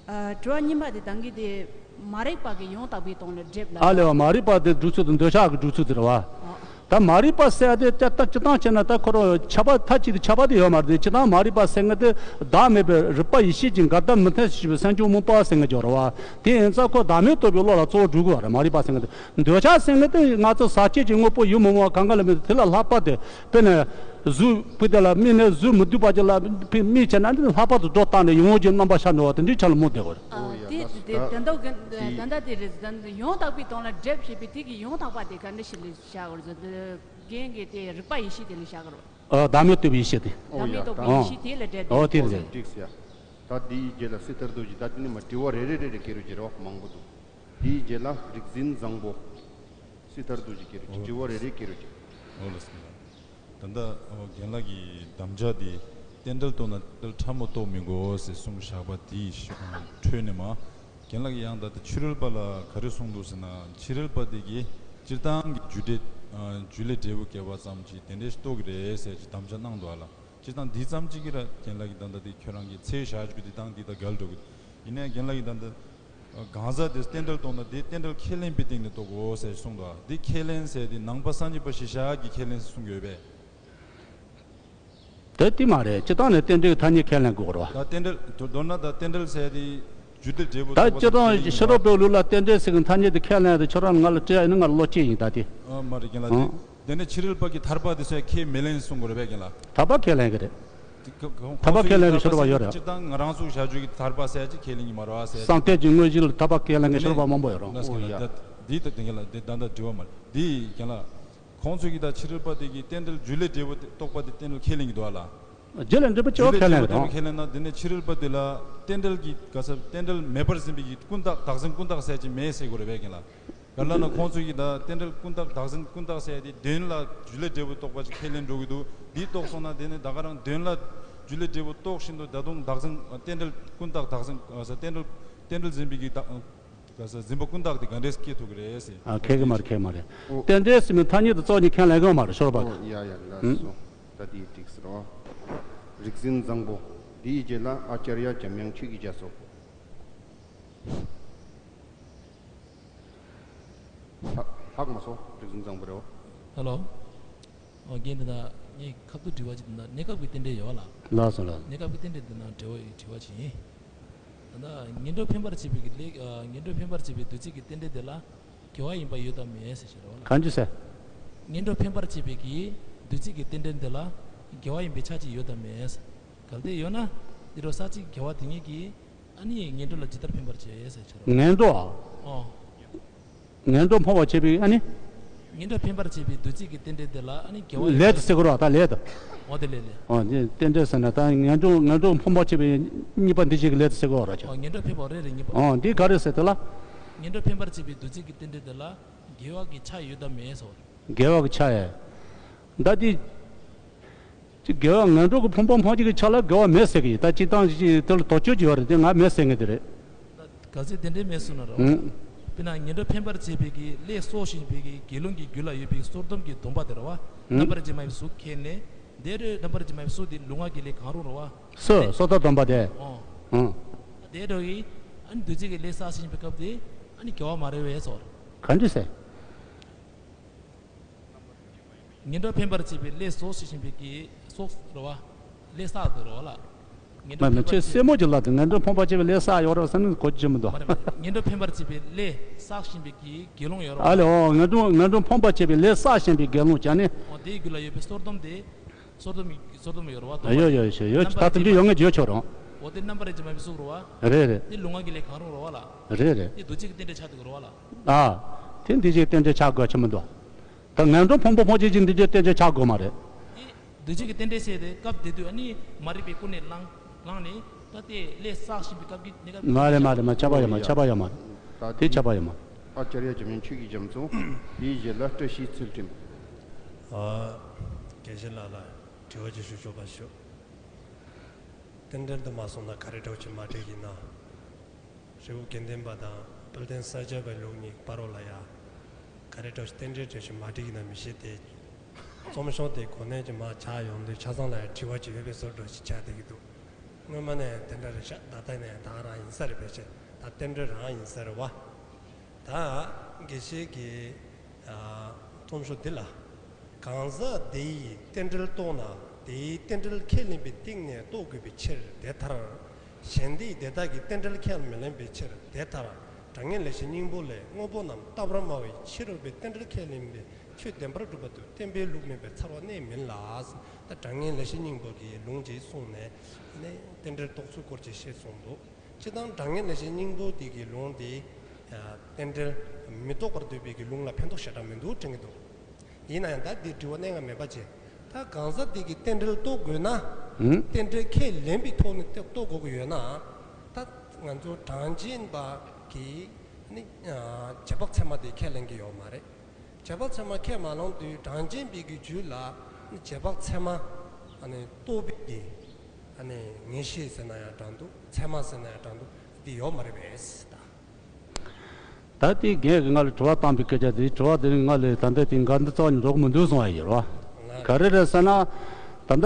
ཨ། དྲི་བ་གཉིས་པ་དེ་ད་གིན་དེ་མ་རིག་པ་གི་ཡང་དག་པའི་དོན་ལ་སྒྲིབ་ལ། ཨ་ལེ་བ། མ་རིག་པ་དེ་སྒྲུབ་ཚུལ་དེ་འདོད་ཆགས་ཀྱི་སྒྲུབ་ཚུལ་དེ་རེད་བ། ཨ། ད་མ་རིག་པ་ཟེར་ཡ་དེ་ད་ལྟ་སྤྱིར་བཏང་བྱས་ན་ད་ཁོ་རང་ཁྱབ་པ་མཐའ་གཅིག་ཏུ་ཁྱབ་པ་དེ་ཡོད་མ་རེད། སྤྱིར་བཏང་མ་རིག་པ་ཟེར་མཁན་དེ་བདག་མེད་པའི་རིག་པ་ཡེ་ཤེས་ཀྱི་འགལ་ཟླ་མུ་མཐའ་ཞེས་པའི་སེམས་བྱུང་རྨོངས་པ་ཟེར་མཁན་ཅིག་ཡོད་རེད་བ། དེ་ཡིན་ཙང་ཁོ་བདག་མེད་རྟོགས་པའི་བློ་ལ་གཙོ་བོ་སྒྲུབ་དགོས་པ་རེད། མ་རིག་པ་ཟེར་མཁན་དེ། འདོད་ཆགས་ཟེར་མཁན་དེ་ང་ཚོ་ཟག་བཅས་ཀྱི་དངོས་པོ་ཡིད་མི་འོང་བ་གང་ག་ལ་མེད་དེ་ལ་ལྷག་པར་དུ་དཔེར་ན། གཟུགས་པོ་དེ་ལ་དམིགས་ནས་གཟུགས་མི་སྡུག་པ་ཅིག་ལ་དམིགས་བྱས་ན་ནི་ལྷག་པར་དུ་སྒྲོ་བཏགས་ནས་ཡིད་འོང་གི་རྣམ་པ་ཤར་འགྲོ་བ་དེ་འདྲའི་ཆ་ལ་རྨོངས་བསྡད་དགོས་རེད། ཨ། དེ་དེ་དེ་ད་ལྟ་གི་ད་ལྟ་དེ་རེད། ད་ཡང་དག་པའི་དོན་ལ་སྒྲིབ་ཞེས་པའི་དེ་གི་ཡང་དག་པ་དེ་ག་འདྲ་ཞིག་ལ་བཞག་དགོས་རེད། རྒན་གྱི་དེ་རིག་པ་ཡེ་ཤེས་དེ་ལ་བཞག་དགོས་རེད། ཨ། བདག་མེད་རྟོགས་པའི་ཡེ་ཤེས་དེ། བདག་མེད་རྟོགས་པའི་ཡེ་ཤེས་དེ་ལ་སྒྲིབ། ཨོ་དེ་རེད། འགྲིགས་ཡ། ད་དེའི་རྗེས་ལ་སྲི་ཐར་རྡོ་རྗེ། ད་དེ་ནི་མ་དྲི་བ་རེ་རེ་རེ་རེ་སྐྱེ་རུ་བྱེད་རོགས་མང་པོ་འདུག་དེའི་རྗེས་ལ་རིག་འཛིན་བཟང་པོ། སྲི་ཐར་རྡོ་རྗེ་སྐྱེ་རུ་བྱེད། དྲི་བ་རེ་རེ་སྐྱེ་རུ་བྱེད། ཨོ་ལགས་སོ། ད་ལྟ་རྒན་ལགས་ཀྱི་དམ་བཅའ་དེ་རྟེན་འབྲེལ་གཏོགས་ན་རྟེན་འབྲེལ་ཕྲ་མོ་གཏོགས་མི་དགོས་ཟེར་གསུངས་བཞག་པ་དེའི་ཤུ་ཁྲོད་ནས་མ། རྒན་ལགས་ཀྱིས་ཡང་ད་ལྟ་ཕྱི་རོལ་པ་ལ་ག་རེ་གསུངས་འདུག་ཟེར་ན། ཕྱི་རོལ་པ་དེ་གིས་སྤྱིར་བཏང་གི་རྒྱུ་འབྲས། རྒྱུ་ལས་འབྲས་བུ་སྐྱེ་བ་ཙམ་གྱིས་དེ་འདྲའི་རྟོགས་ཀྱི་རེད་ཟེར་གྱི་དམ་བཅའ་གནང་འདུག་ཨ་ལ། སྤྱིར་བཏང་འདི་ཙམ་གཅིག་གིས་ར་རྒན་ལགས་ཀྱིས་ད་ལྟ་དེ་ཁྱོད་རང་གི་ཚད་བཞག་རྒྱུ་དེ་དང་འདི་དང་འགལ་འགྲོ་གི་འདུག་ཡིན་ནའི་རྒན་ལགས་ཀྱིས་ད་ལྟ་གང་ཟག་དེ་རྟེན་འབྲེལ་གཏོགས་ན་དེ་རྟེན་འབྲེལ་ཁས་ལེན་པའི་སྟེང་ནས་གཏོགས་དགོས་ཟེར་གསུངས་འདུག་ཨ། དེ་ཁས་ལེན་ཟེར་དེ་ནང་པ་སངས་རྒྱས་པ་ཞེས་བྱ་གི་ཁས་ལེན་གསུང་གི་ཡོད་པས། དེ་དེ་མ་རེད། སྤྱིར་བཏང་ནས་རྟེན་འབྲེལ་གྱི་ཐ་སྙད་ཁས་ལེན་དགོས་རེད་བ། ད་རྟེན་འབྲེལ་མདོར་ན་ད་རྟེན་འབྲེལ་ཟེར་དེ་རྒྱུ་འབྲས་འབྲས་བུ་ད་རྟོགས་པ་སྤྱིར་དེ་ཁས་ལེན་བཏང་ཕྱི་རོལ་པའི་ལུགས་ལ་རྟེན་འབྲེལ་ཟེར་གྱི་ཐ་སྙད་དེ་ཁས་ལེན་ཡ་དེ་ཁྱོད་རང་ང་ལ་དྲི་ཡ་ཡིན་ན་ང་ལ་བློ་སྐྱེད་ཡིན་ད་དེ། ཨ་མ་རེད་རྒན་ལགས། དེ་དེ་ནས་ཕྱི་རོལ་པ་གི་ཐར་པ་དེ་ཚོས་ཁས་མི་ལེན་གསུང་གི་རེད་པས་རྒན་ལགས། ཐར་པ་ཁས་ལེན་གི་རེད། དེ་ཁ་ཁ་ཐར་པ་ཁས་ལེན་གི་ཕྱི་རོལ་པ་ཡོད་རེད། སྤྱིར་བཏང་ང་རང་ཚོ་བྱ་རྒྱུ་གི་ཐར་པ་ཟེར་ཅིག་ཁས་ལེན་གི་མ་རེད་བ་ཟེར། སངས་རྒྱས་ཀྱི་དངོས་གཞི་ལ་ཐར་པ་ཁས་ལེན་གི་ཕྱི་རོལ་པ་མང་པོ་ཡོད་རེད། ལགས་སོ། ཨོ་ཡ། ད་འདི་ད་རྒན་ལགས་འདི་ད་ད་དྲི་བ་མ་རེད། འདི་རྒན་ལགས། ཁོང་ཚོས་ཀྱི་ད་ཕྱི་རོལ་པ་དེ་གི་རྟེན་འབྲེལ་རྒྱུ་ལས་འབྲས་བུ་རྟོགས་པ་དེ་རྟེན་འབྲེལ་ཁས་ལེན་གི་འདུག་ཨ་ལ། རྒྱུ་ལས་འབྲས་བུ་སྐྱེ་བ་ཁས་ལེན་གི་རེད། རྒྱུ་ལས་འབྲས་བུ་ཁས་ལེན་ན་དེ་ནས་ཕྱི་རོལ་པ་དེ་ལ་རྟེན་འབྲེལ་གྱི་ག་ས་རྟེན་འབྲེལ་མེད་པར་འཛིན་པའི་གི་ཀུན་བརྟགས་བདག་འཛིན་ཀུན་བརྟགས་ཟེར་ཅིག་མེད་ཟེར་དགོས་རེད་པས་རྒན་ལགས། ག་ལ་ན་ཁོང་ཚོས་ཀྱི་ད་རྟེན་འབྲེལ་ཀུན་བརྟགས་བདག་འཛིན་ཀུན་བརྟགས་ཟེར་དེ་དོན་ལ་རྒྱུ་ལས་འབྲས་བུ་རྟོགས་པ་ཅིག་ཁས་ལེན་འགྲོ་གི་འདུག་འདི་རྟོགས་སོང་ན་དེ་ནས་ད་ག་རང་དོན་ལ་རྒྱུ་ལས་འབྲས་བུ་རྟོགས་བཞིན་དུ་ད་དུང་བདག་འཛིན་རྟེན་འབྲེལ་ཀུན་བརྟགས་བདག་འཛིན་རྟེན་འབྲེལ་རྟེན་འབྲེལ་འཛིན་པའི་གི་བདག་ག་ས་འཛིན་པ་ཀུན་བརྟགས་དེ་ག་འདྲས་སྐྱེ་ཐུབ་ཀྱི་རེད་ཟེར། ཨ། ཁེ་གི་མ་རེད། ཁེ་གི་མ་རེད། ཨོ། རྟེན་འབྲེལ་ཟེར་མི་ཐ་སྙད་དེ་གཙོ་ནས་ཁས་ལེན་གི་མ་རེད་ཤོར་བ། ཨོ་ཡ་ཡ་ལགས་སོ། ད་དེ་འགྲིག་ཟེར་བ། རིག་འཛིན་བཟང་པོ། དེའི་རྗེས་ལ་ཨ་ཅར་ཡ་འཇམ་དབྱངས་ཁྱེད་ཀྱིས་བརྒྱབ་སོང་། ལྷག་ལྷག་མ་སོང་། རིག་འཛིན་བཟང་པོ་རེད་བ། ཧེ་ལོ། ཨོ་རྒན་དེ་ན་ངས་ཁ་ཐུག་དྲི་བ་ཅིག་དེ་ན་གནས་སྐབས་ཀྱི་རྟེན་འབྲེལ་ཡོད་བ་ལ། ལགས་སོ་ལགས། གནས་སྐབས་ཀྱི་རྟེན་འབྲེལ་དེ་ན་འབྲེལ་བ་ཡི་དྲི་བ་ཅིག་ཡིན། ད་ལྟ་ངན་འགྲོར་འཕེན་པར་བྱེད་པའི་གི་ལས་ངན་འགྲོར་འཕེན་པར་བྱེད་པའི་འདུ་བྱེད་ཀྱི་རྟེན་འབྲེལ་དེ་ལ་དགེ་བ་ཡིན་པ་ཡོད་དམ་མེད་ཟེར་ཞེས་རེད་བ་ལ། གང་ཅི་ཟེར། ངན་འགྲོར་འཕེན་པར་བྱེད་པའི་གི་འདུ་བྱེད་ཀྱི་རྟེན་འབྲེལ་དེ་ལ་དགེ་བ་ཡིན་པའི་ཆ་གཅིག་ཡོད་དམ་མེད་ཟེར། གལ་ཏེ་ཡོད་ན་འདི་རུ་ས་གཅིག་དགེ་བ་དེ་ཉིད་ཀྱིས་ཨ་ནི་ངན་འགྲོ་ལ་ཇི་ལྟར་འཕེན་པར་བྱེད་ཟེར་ཞེས་རེད་བ། ངན་འགྲོ། ཨོ། ངན་འགྲོ་འཕེན་པར་བྱེད་པའི་ཨ་ནི། ངན་འགྲོ་འཕེན་པར་བྱེད་པའི་འདུ་བྱེད་ཀྱི་རྟེན་འབྲེལ་དེ་ལ་ཨ་ནི་དགེ་བ་ཡོད་ལས་དེ་ཟེར་དགོས་རེད་བ། ད་ལས་དེ། འོ་དེ་ལས་ལས། འོ་དེ་རྟེན་འབྲེལ་ཟེར་ན་ད་ངན་འགྲོ་ངན་འགྲོ་འཕེན་པར་བྱེད་པའི་གཉིས་པ་འདུ་བྱེད་ཀྱི་ལས་དེ་ཟེར་དགོས་རེད་ཅེ། འོ་ངན་འགྲོ་འཕེན་པ་རེད་རེད་གཉིས་པ། འོ་འདི་ག་རེ་ཟེར་དེ་ལ། ངན་འགྲོ་འཕེན་པར་བྱེད་པའི་འདུ་བྱེད་ཀྱི་རྟེན་འབྲེལ་དེ་ལ་དགེ་བ་གི་ཆ་ཡོད་དམ་མེད་སོ། དགེ་བ་གི་ཆ་ཡ། ད་དེ། ཅི་དགེ་བ་ངན་འགྲོ་གི་ཕུང་པོ་འཕོ་བྱེད་ཀྱི་ཆ་ལ་དགེ་བ་མེད་ཟེར་གི་ཡིན། ད་སྤྱིར་བཏང་ཅི་དེ་ལ་དོགས་གཅོད་ཅིག་ཡོད་རེད། དེ་ང་མེད་ཟེར་ངེས་དེ་རེད། ག་ཚོད་དེ་འདྲའི་མེད་སོང་ན་རེད་བ། ཨང་། དཔེར་ན་ངན་འགྲོར་འཕེན་པར་བྱེད་པའི་གི་ལས་གསོག་བཞིན་པའི་གི་དགེ་སློང་གི་རྒྱུད་ལ་ཡོད་པའི་སོར་སྡོམ་གྱི་སྡོམ་པ་དེ་རེད་བ། ཨང་། རྣམ་པར་འབྱེད་མ་ཡིན་པའི་གཟུགས་ཁས་ལེན། དེ་རེད། རྣམ་པར་འབྱེད་མ་ཡིན་པའི་གཟུགས་དེ་ལུས་ངག་གི་ལས་གང་རུང་རེད་བ། སོ་སོ་ཐར་སྡོམ་པ་དེ། ཨོ། ཨང་། དེ་འདྲ་གི། ཨ་ནི་འདུ་བྱེད་ཀྱི་ལས་བསགས་བཞིན་པའི་སྐབས་དེ། ཨ་ནི་དགེ་བ་མ་རེད་བས་སོ། ག་འདྲ་ཟེར། ངན་འགྲོར་འཕེན་པར་བྱེད་པའི་ལས་གསོག་བྱེད་བཞིན་པའི་གི་གསོག་རེད་བ། ལས་བསགས་དེ་རེད་བ་ལ། ངན་མ་འགྲོར་མི་འཕེན་པར་ཆེས་བྱེད་སེར་མོ་གྱི་ལ་དེ་ངན་འགྲོར་འཕེན་པར་བྱེད་པའི་ལས་བསགས་ཡོད་རེད་བསམ་ནས་གོ་རྒྱུ་མི་འདུག་མ་རེད་མ་རེད། ངན་འགྲོར་འཕེན་པར་བྱེད་པའི་ལས་བསགས་བཞིན་པའི་གི་དགེ་སློང་ཡོད་རེད་བ། ཨ་ལེ་ཨོ། ངན་འགྲོ་ངན་འགྲོར་འཕེན་པར་བྱེད་པའི་ལས་བསགས་བཞིན་པའི་དགེ་སློང་ཅན་ནི། ཨོ་དེའི་རྒྱུད་ལ་ཡོད་པའི་སོར་སྡོམ་དེ། སོར་སྡོམ་སོར་སྡོམ་ཡོད་རེད་བ། སྡོམ་པ་ཡོད་ཡོད་ཡོད་ཡོད། ད་དེ་འདྲ་ཡོད་ངེས་བརྗོད་ཆོག་རུང་། འོ་དེ་རྣམ་པར་འབྱེད་མ་ཡིན་པའི་གཟུགས་རེད་བ། རེད་རེད། དེ་ལུས་ངག་གི་ལས་གང་རུང་རེད་བ་ལ། རེད་རེད། དེ་འདུ་བྱེད་ཀྱི་རྟེན་འབྲེལ་ཆགས་འདུག་རེད་བ་ལ། ཨ། དེ་འདུ་བྱེད་རྟེན་འབྲེལ་ཆགས་དགོས་ཆེ་མི་འདུག་ད་ངན་འགྲོར་འཕེན་པར་བྱེད་ཀྱི་འདུ་བྱེད་རྟེན་འབྲེལ་ཆགས་དགོས་མ་རེད། དེ་འདུ་བྱེད་ཀྱི་རྟེན་འབྲེལ་བྱས་ཏེ་སྐབས་དེ་དུས་ཨ་ནི་མ་རིག་པའི་ཀུན་ནས་བསླངས་བསླངས་ནས་ད་ལྟའི་ལས་བསགས་བཞིན་པའི་སྐབས་ཀྱི་གནས་སྐབས། མ་རེད་མ་རེད་མ་རེད། ཁྱབ་པ་ཡོད་མ་རེད། ཁྱབ་པ་ཡོད་མ་རེད། ད་དེ་ཁྱབ་པ་ཡོད་མ་རེད། ཨ་ཙརྱ་འཇམ་དབྱངས་ཆོས་ཀྱི་རྒྱ་མཚོ། དེའི་རྗེས་ལ་བཀྲ་ཤིས་ཚུལ་ཁྲིམས། ཨ། དགེ་བཤེས་ལགས་ལ་དྲི་བ་ཅིག་ཞུ་ཆོག་པ་ཞུ། རྟེན་འབྲེལ་དུ་མ་སོང་ན་ག་རེ་འདྲ་བོ་ཅིག་མ་འགྲིག་ཡིན་ན། རི་བོ་དགེ་ལྡན་པ་དང་དཔལ་ལྡན་ས་སྐྱ་པའི་ལུགས་གཉིས་བར་ལ་ཡ། ག་རེ་འདྲ་བོ་ཅིག་རྟེན་འབྲེལ་འདྲ་ཞིག་མ་འགྲིག་ཡིན་ན་མི་ཤེས་ཏེ། རྩོམ་ཤོག་དེ་གོ་གནས་ཀྱི་མ་ཆགས་ཡོང་དུས་ཆ་ཚང་ལ་ཡ་དྲི་བ་ཅིག་ཡོད་པའི་བཟོ་འདྲ་ཞིག་ཆགས་བསྡད་ཀྱི་འདུག་སྔོན་མ་ནས་དེ་འདྲ་རེད་ཤག་ད་ལྟ་ནས་ད་ག་རང་ཡིན་ས་རེད། ཕལ་ཆེར་ད་རྟེན་འབྲེལ་རང་ཡིན་ས་རེད་བ། ད་དགེ་བཤེས་ཀྱིས་ཨ་རྩོམ་ཤོག་འདི་ལ། གང་ཟག་དེ་ཡིས་རྟེན་འབྲེལ་རྟོགས་ན་དེའི་རྟེན་འབྲེལ་ཁས་ལེན་པའི་སྟེང་ནས་རྟོགས་དགོས་པའི་ཕྱིར་དེ་ལྟར། གཞན་དེས་དེ་དག་གི་རྟེན་འབྲེལ་ཁས་མི་ལེན་པའི་ཕྱིར་དེ་ལྟར། དྲང་ངེས་ལེགས་བཤད་སྙིང་པོ་ལས། དངོས་པོ་རྣམས་རྟག་པར་སྨྲ་བའི་ཕྱིར་རོ། པའི་རྟེན་འབྲེལ་ཁས་ལེན་པའི་ཆོས་བདེན་པར་གྲུབ་པ་དུ་བསྟན་པའི་ལུགས་མིན་པའི་ཚར་བ་གནས་མིན་ལ། ད་དྲང་ངེས་ལེགས་བཤད་སྙིང་པོ་གི་ལུང་ཅིག་གསུངས་ནས་ནས་རྟེན་འབྲེལ་རྟོགས་ཚུལ་སྐོར་ཅིག་བཤད་གསུངས་འདུག་སྤྱིར་བཏང་དྲང་ངེས་ལེགས་བཤད་སྙིང་པོ་དེ་གི་ལུང་དེ། རྟེན་འབྲེལ་མི་རྟོགས་པར་འདོད་པའི་གི་ལུང་ལ་ཕན་ཐོགས་ཞེ་དྲག་མི་འདུག་དྲན་གྱི་འདུག་ཡིན་ན་ཡང་ད་འདི་དྲི་བ་གནད་འགག་མེད་པ་བྱས། ད་གང་ཟག་དེ་གི་རྟེན་འབྲེལ་རྟོགས་དགོས་ན། ཨུམ། རྟེན་འབྲེལ་ཁས་ལེན་པའི་ཐོག་ནས་རྟོགས་དགོས་ཀྱི་ཡོད་ན། ད་ང་ཚོ་གྲངས་ཅན་པ་གི་ནི་རྗེས་དཔག་ཚད་མ་དེ་ཁས་ལེན་གྱི་ཡོད་མ་རེད། རྗེས་དཔག་ཚད་མ་ཁས་མ་ལེན་དུས་གྲངས་ཅན་པའི་གི་རྒྱུད་ལ་ནི་རྗེས་དཔག་ཚད་མ་ཨ་ནི་རྟོགས་པའི་གི་ཨ་ནི་ངེས་ཤེས་ཟེར་ན་ཡང་འདྲ་འདུག་ཚད་མ་ཟེར་ན་ཡང་འདྲ་འདུག་འདི་ཡོད་མ་རེད་པས་ད། ད་དེ་རྒན་གྱིས་ང་ལ་དྲི་བ་བཏང་པའི་སྐད་ཆ་དེ། དྲི་བ་དེ་ནི་ང་ལ་ད་ལྟ་དེ་འགལ་འདུ་རྩ་བ་ནས་འགྲོ་གི་མི་འདུག་གསུང་བ་ཡིན་རོ། ག་རེ་རེད་ཟེར་ན། ད་ལྟ་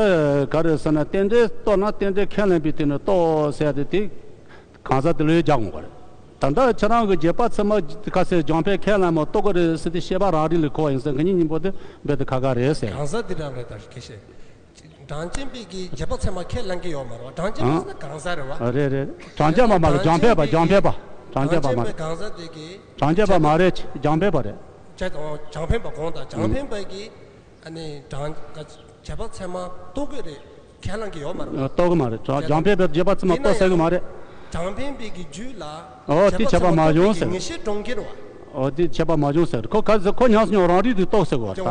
ག་རེ་ཟེར་ན་རྟེན་འབྲེལ་རྟོགས་ན་རྟེན་འབྲེལ་ཁས་ལེན་པའི་སྟེང་ནས་རྟོགས་ཟེར་ཡ་དེ་དེ། གང་ཟག་དེ་ལ་ཡོད་རྒྱག་དགོས་པ་རེད། ད་ལྟ་ཁྱེད་རང་གི་རྗེས་དཔག་ཚད་མ་ཁ་སེ་རྒྱང་འཕེན་ཁས་ལེན་མ་རྟོགས་ཀྱི་རེད་ཟེར་ཏེ་བཤད་པ་རང་རིག་ལ་གོ་བ་ཡིན་ཟེར་མཁན་གཉིས་སྙིང་པོ་དེ་རྦད་དེ་ཁ་ཁ་རེད་ཟེར། གང་ཟག་དེ་རང་རེད་ད་སྐད་བཤད། གྲངས་ཅན་པའི་གི་རྗེས་དཔག་ཚད་མ་ཁས་ལེན་གྱི་ཡོད་མ་རེད་བ། གྲངས་ཅན་པ་ཟེར་ན་གང་ཟག་རེད་བ། རེད་རེད། གྲངས་ཅན་པ་མ་རེད། རྒྱང་འཕེན་པ་རྒྱང་འཕེན་པ། གྲངས་ཅན་པ་མ་རེད། གྲངས་ཅན་པ་མ་རེད། རྒྱང་འཕེན་པ་རེད། རྗེས་དཔག་རྗེས་དཔག་ཚད་མ་དགོངས་དང་། རྒྱང་འཕེན་པ་གི་ཨ་ནི་གྲངས་རྗེས་དཔག་ཚད་མ་རྟོགས་ཀྱི་རེད། ཁས་ལེན་གྱི་ཡོད་མ་རེད། རྟོགས་ཀྱི་མ་རེད། རྒྱང་འཕེན་པའི་རྗེས་དཔག་ཚད་མ་རྟོགས་ཟེར་གྱི་མ་རེད། རྒྱང་འཕེན་པའི་གི་རྒྱུད་ལ་ཨོ་དེ་རྗེས་དཔག་ཚད་མ་མ་རྟོགས་པའི་གི་ངེས་ཤེས་འདྲོངས་ཀྱི་རེད་བ། ཨོ་དེ་ཁྱད་པར་མ་བྱུང་ཟེར། ཁོ་ག་ཟེར་ཁོ་ཉམས་སུ་མྱོང་རང་རིག་དེ་རྟོགས་ཟེར་བ་ད།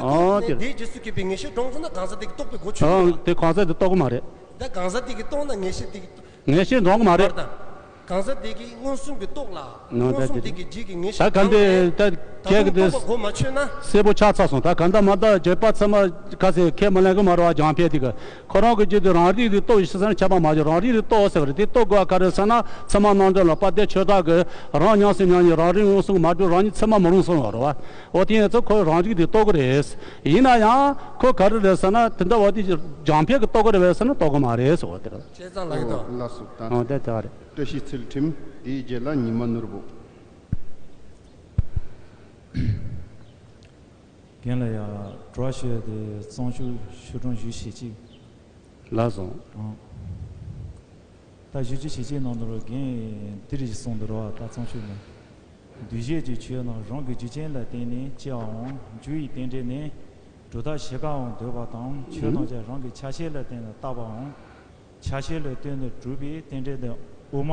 ཨོ་དེ་རེད། དེའི་རྗེས་སུ་སྐྱེས་པའི་ངེས་ཤེས་འདྲོངས་སོང་ན་གང་ཟག་དེ་གི་རྟོགས་པའི་སྒོ་ཆོད་ཀྱི་རེད་བ། དེ་གང་ཟག་དེ་རྟོགས་ཀྱི་མ་རེད། ད་གང་ཟག་དེ་གི་རྟོགས་ན་ངེས་ཤེས་དེ་གི་ངེས་ཤེས་འདྲོངས་ཀྱི་མ་རེད། གང་ཟག་དེ་གི་མངོན་སུམ་གྱི་རྟོགས་ལ་མངོན་སུམ་དེ་གི་རྗེས་ཀྱི་ངེས་ཤེས་ད་ག་འདྲ་ད་གལ་གི་དེ་རྟོགས་པའི་སྒོ་མ་ཆོད་ན། གསལ་པོ་ཆགས་ཚར་སོང་། ད་ག་འདྲ་མ་འདྲ་རྗེས་དཔག་ཚད་མ་ག་ཟེར་ཁས་མི་ལེན་གྱི་མ་རེད་བ། རྒྱང་འཕེན་དེ་གི་ཁོ་རང་གི་རྒྱུད་དེ་རང་རིག་དེ་རྟོགས་ཤེས་ཟེར་ན་ཁྱད་པར་མ་བྱུང་། རང་རིག་དེ་རྟོགས་ཟེར་བ་རེད། དེ་རྟོགས་དགོས་པ་ག་རེ་ཟེར་ན་ཚད་མ་རྣམ་འགྲེལ་ལ་དཔལ་ལྡན་ཆོས་གྲགས་ཀྱིས་རང་ཉམས་སུ་མྱོང་ནས་རང་རིག་མངོན་སུམ་མ་གྲུབ། རང་ཉིད་ཚད་མ་མ་རུངས་གསུངས་པ་རེད་བ། འོ་དེ་ཡིན་ཙང་ཁོས་རང་རིག་དེ་རྟོགས་ཀྱི་རེད། ཡིན་ན་ཡང་ཁོ་ག་རེ་རེད་ཟེར་ན་དེ་འདྲ་བ་དེ་རྒྱང་འཕེན་གྱི་རྟོགས་ཀྱི་རེད་བས་ཟེར་ན་རྟོགས་ཀྱི་མ་རེད་ཟེར་བ་དེ་རེད། བྱས་ཙང་ལགས་ཀྱི་དོ། ལགས་སོ་ད། འོ་དེ་དེ་བ་རེད། བཀྲ་ཤིས་ཚུལ་ཁྲིམས། དེའི་རྗེས་ལ་ཉི་མ་ནོར་བུ། རྒན་ལགས་ཡ། དྲི་བ་ཞུ་ཡ་དེ་རྩོམ་ཤོག་ཤོག་གྲངས་བཞི་བཅུ་ཞེ་གཅིག་ལགས་སོ། ཨང་། ད་བཞི་བཅུ་ཞེ་གཅིག་ནང་དུ་རོ་རྒན་འདི་རེ་ཞིག་གསུངས་འདུག་རོ། ད་རྩོམ་ཤོག་ནས། འདུས་བྱས་ཀྱི་ཆོས་རྣམས་རང་གི་རྒྱུ་ཅན་ལ་བརྟེན་ནས་སྐྱེའམ་རྒྱུ་ཡི་རྟེན་འབྲེལ་ནི། གྲུབ་མཐའ་བཞི་ཀའང་འདོད་པ་དང་། ཆོས་ཐམས་ཅད་རང་གི་ཆ་ཤས་ལ་བརྟེན་ནས་བཏགས་པའམ། ཆ་ཤས་ལ་ལྟོས་ནས་གྲུབ་པའི་རྟེན་འབྲེལ་འདི་དབུ་མ་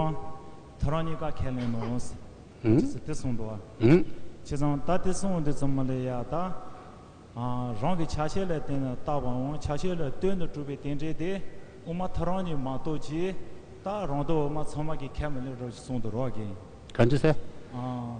ཐལ་རང་གཉིས་ཀ་ཁས་ལེན་ནོ། ཨང་། ཅེས་དེ་གསུངས་འདུག་བ། ཨང་། བྱས་ཙང་ད་དེ་གསུངས་འདི་ཙམ་མ་ལས་ཡ་ད། ཨ། རང་གི་ཆ་ཤས་ལ་བརྟེན་ནས་བཏགས་པའམ་ཆ་ཤས་ལ་ལྟོས་ནས་གྲུབ་པའི་རྟེན་འབྲེལ་དེ་དབུ་མ་ཐལ་རང་གཉིས་མ་གཏོགས་ཀྱི་ད་རང་ལྡོག་དབུ་མ་ཚང་མ་གིས་ཁས་མི་ལེན་རོ་ཞེས་གསུངས་འདུག་རོ་རྒན། ག་འདྲ་ཟེར། ཨ།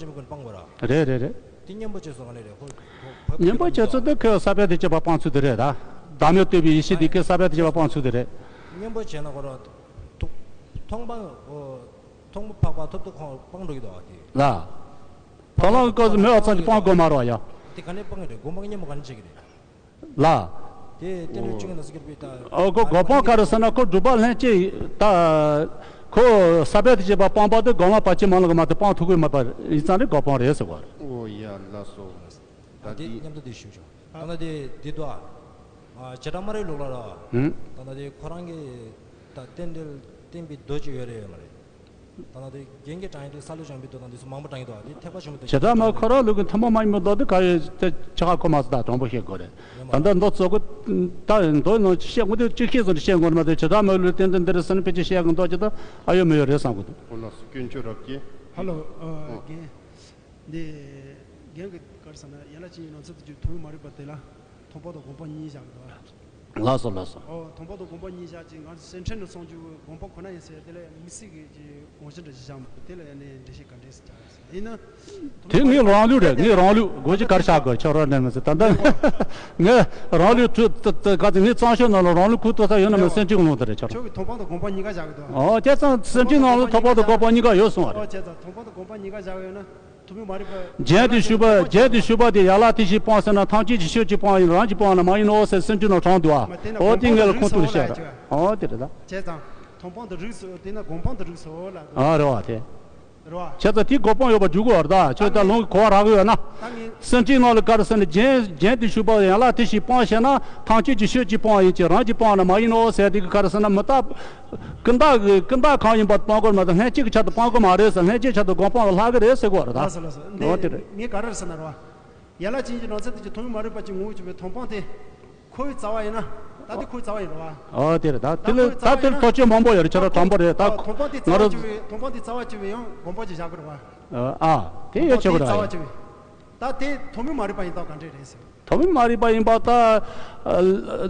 ཆེན་པོ་ཀུན་སྤང་དགོས་ར། རེད་རེད་རེད། དེ་གཉེན་པོ་བྱས་སོང་ནི་རེད། ཁོ་ཁོ་གཉེན་པོ་བྱས་ཚུལ་དེ་ཁོས་ས་པཎ་དེ་བྱེད་པ་སྤང་ཚུལ་དེ་རེད་ད། བདག་མེད་རྟོགས་པའི་ཡེ་ཤེས་དེ་ཁོས་ས་པཎ་དེ་བྱེད་པ་སྤང་ཚུལ་དེ་རེད། གཉེན་པོ་བྱས་ན་ཁོ་ར་ཐུག་མཐོང་སྤང་། མཐོང་སྤང་འཕགས་པ་ཐོབ་ཏུ་ཁོང་སྤང་འགྲོ་གི་འདུག་ཨ་དེ། ལ། ཕ་ལང་སྐབས་སུ་མེད་པ་ཙམ་གྱིས་སྤང་དགོས་མ་རེད་བ་ཡ། དེ་ག་ནས་སྤང་གི་རེད། སྒོམ་སྤང་གཉེན་པོ་ག་ནས་བྱེད་ཀྱི་རེད། ལ། དེ་རྟེན་འབྲེལ་བཅུ་གཉིས་ནང་གསེས་ཀྱི་དཔེ་ལྟ། ཨོ་ཁོ་སྒོམ་སྤང་ག་རེ་ཟེར་ན་ཁོ་སྒྲུབ་པ་ལྷན་སྐྱེས་ད། ཁོ་ས་པཎ་དེ་བྱེད་པ་སྤངས་པ་དེ་སྒོམ་ལ་བར་ཆད་མ་ལངས་གི་མ་གཏོགས་སྤང་ཐུབ་ཀྱི་མེད་པ་ཡིན་ཙང་རེད་སྒོམ་སྤང་རེད་ཟེར་བ་རེད། ཨོ་ཡ་ལ་སོ། ད་ཨ་དེ་དེ་མཉམ་དུ་དེ་ཞུ་ཆོག་ད་ལྟ་དེ་དེ་དུ་ཨ། བྱེ་བྲག་སྨྲ་རེའི་ལུགས་ལ་ར། ཧུམ། ད་ལྟ་དེ་ཁོ་རང་གི་ད་རྟེན་འབྲེལ་བསྟན་པའི་མདོ་ཅིག་ཡོད་རེད་ཡོད་མ་རེད། ད་ལྟ་དེ་རྒྱན་གྱི་དྲང་ཡིག་དེ་ས་ལེ་སྦྱང་བའི་མདོ་དང་དེ་ཚོ་མང་པོ་དྲང་ཡིག་འདུག་ཨ་དེ་ཐེག་པ་ཆེན་པོ་དེ་བྱེ་བྲག་སྨྲ་ཁོ་རང་ལུགས་ཀྱི་ཐུན་མོང་མ་ཡིན་པའི་མདོ་དེ་ག་ཡོད་དེ་ཆ་ཁ་ཁོ་མ་ཟད་ད་དྲང་པོ་བཤད་དགོས་རེད། ད་ལྟ་མདོ་གཙོ་བོ་ད་མདོ་ནང་བཤད་དགོས་དེ་གཅིག་ཤེས་སོང་བཤད་དགོས་མ་གཏོགས་བྱེ་བྲག་སྨྲ་ལུགས་བསྟན་འཛིན་འདིར་སེམས་ཕལ་ཆེར་བཤད་ཀྱི་མདོ་ཅི་ད་ཨ་ཡོད་མི་ཡོད་རེད་བསམ་གི་འདུག་ཁོ་ལ་སྐྱོན་བརྗོད་རབ་ཀྱི། ཧ་ལོ། ཨ། རྒན། འདི། རྒན་གྱི་ག་རེ་ཟེར་ན་ཡན་ལག་བཅུ་གཉིས་ནང་ཚན་དུ་གྱུར་ཐུན་མོང་མ་རིག་པ་དེ་ལ་མཐོང་སྤང་དང་སྒོམ་སྤང་གཉིས་བཞག་གི་འདུག་ལགས་སོ་ལགས་སོ། ཨོ་མཐོང་སྤང་དང་སྒོམ་སྤང་གཉིས་བཞག་ཅིང་ང་ཚོ་སེམས་ཁྲལ་ནས་སོང་རྒྱུ་སྒོམ་སྤང་ཁོ་ན་ཡིན་ཟེར་དེ་ལ་ཡང་དམིགས་བསལ་གྱི་ཀྱི་དབང་ཤེས་འདྲ་ཞིག་བཞག་མ་དགོས། དེ་ལ་ཡང་ནས་འགྲེལ་བཤད་ག་འདྲས་སུ་བྱ་ཡིན་ན། དེ་ངའི་རང་ལུགས་རེད། ངའི་རང་ལུགས་སྒོ་ཅི་གར་བཞག་དགོས་ཁྱོད་རང་ནས་མི་ཟེར་ད་ལྟ་ངའི་རང་ལུགས་ཚུ་ག་ཚོད་ངའི་གཙང་ཤོས་ནང་ལ་རང་ལུགས་ཁུར་ཐུབ་ས་ཡོད་ན་མི་སེམས་ཅིག་ལོང་དེ་རེད་ཁྱོད་རང་། ཁྱོད་ཀྱི་མཐོང་སྤང་དང་སྒོམ་སྤང་གཉིས་ཀ་བཞག་གི་འདུག་ཨོ་བྱས་ཙང་སེམས་ཅན་ནང་ལ་མཐོང་སྤང་དང་སྒོམ་སྤང་གཉིས་ཀ་ཡོད་གསུངས་པ་རེད། ཨོ་བྱས་ཙང་མཐོང་སྤང་དང་སྒོམ་སྤང་གཉིས་ཀ་བཞག་ཡོད་ན། ཐུན་མོང་མ་རིག་པ། རྒྱན་དུ་ཞུགས་པ། རྒྱན་དུ་ཞུགས་པ་དེ་ཡན་ལག་དེ་བཞིན་སྤངས་ཟེར་ན་ཐམས་ཅད་ཀྱི་ཆོས་ཀྱིས་སྤངས་ཡིན། རང་གིས་སྤངས་ན་མ་ཡིན་ནོ་ཟེར་སེམས་ཅན་ནང་དྲངས་འདུག་ཨ། ཨོ་དེ་ངས་ལ་ཁོང་ཚོ་ལ་བཤད་ར། ཨོ་དེ་རེད་ད། བྱས་ཙང་མཐོང་སྤང་དུ་རིགས་སོ་དེ་ན་སྒོམ་སྤང་དུ་རིགས་སོ་ལ། ཨ་རེད་བ་དེ། རེད་བ། བྱས་ཙང་དེ་སྒོམ་སྤང་ཡོད་པ་འཇུག་དགོས་རེད་ད། ཁྱོད་ད་ལུང་གི་གོ་བ་རག་གི་ཡོད་ན། ད་ངས། སེམས་ཅན་ནང་ལ་ག་རེ་ཟེར་ན་རྒྱན་རྒྱན་དུ་ཞུགས་པ་ཡན་ལག་དེ་བཞིན་སྤངས་ཞེ་ན་ཐམས་ཅད་ཀྱི་ཆོས་ཀྱིས་སྤངས་ཡིན་གྱི་རང་གིས་སྤངས་ན་མ་ཡིན་ནོ་ཟེར་དེ་གི་ག་རེ་ཟེར་ན་མི་རྟག་ཀུན་བཏགས་ཀྱི་ཀུན་བཏགས་གང་ཡིན་པ་སྤང་དགོས་མ་གཏོགས་ལྷན་སྐྱེས་ཀྱི་ཆ་དུ་སྤང་དགོས་མ་རེད་ཟེར། ལྷན་སྐྱེས་ཆ་དུ་སྒོམ་སྤང་ལ་ལྷག་གི་རེད་ཟེར་གོ་རེད་ད། ལགས་སོ་ལགས་སོ། འོ་དེ་འདི་རེད། ངས་ག་རེ་ཟེར་ན་རོ། ཡན་ལག་ཅན་གྱི་ནང་ཚན་དེ་ཀྱི་ཐུན་མོང་མ་རིག་པ་ཀྱི་ངོ་བོ་གྱུར་པའི་མཐོང་སྤང་དེ། ཁོའི་རྩ་བ་ཡིན་ན། ད་དེ་ཁོའི་རྩ་བ་ཡིན་རེད་བ། ཨོ་དེ་རེད། ད་དེ་ལ་ད་ཁོའི་རྩ་བ་དེ་ཡིན་ན་ཐོགས་ཆེན་མང་པོ་ཡོད་རེད། ཁྱོད་རང་དྲང་པོ་རེད། ད་ཐོག་པ་དེ་རྩ་ང་བ་རང་གཅིག་བས། ཐོག་པ་དེ་རྩ་བ་གཅིག་བས་ཡང་དགོངས་པ་ཅིག་བཞག་དགོས་རེད་བ། ཨ་དེ་ཡོད་ཆོག་གི་རེད། རྩ་བ་གཅིག་བས། ད་དེ་ཐོགས་མེད་མ་རིག་པ་ཡིན་སྟབས་ག་འདྲས་རེད་ཟེར། ཐོགས་མེད་མ་རིག་པ་ཡིན་པ་ད།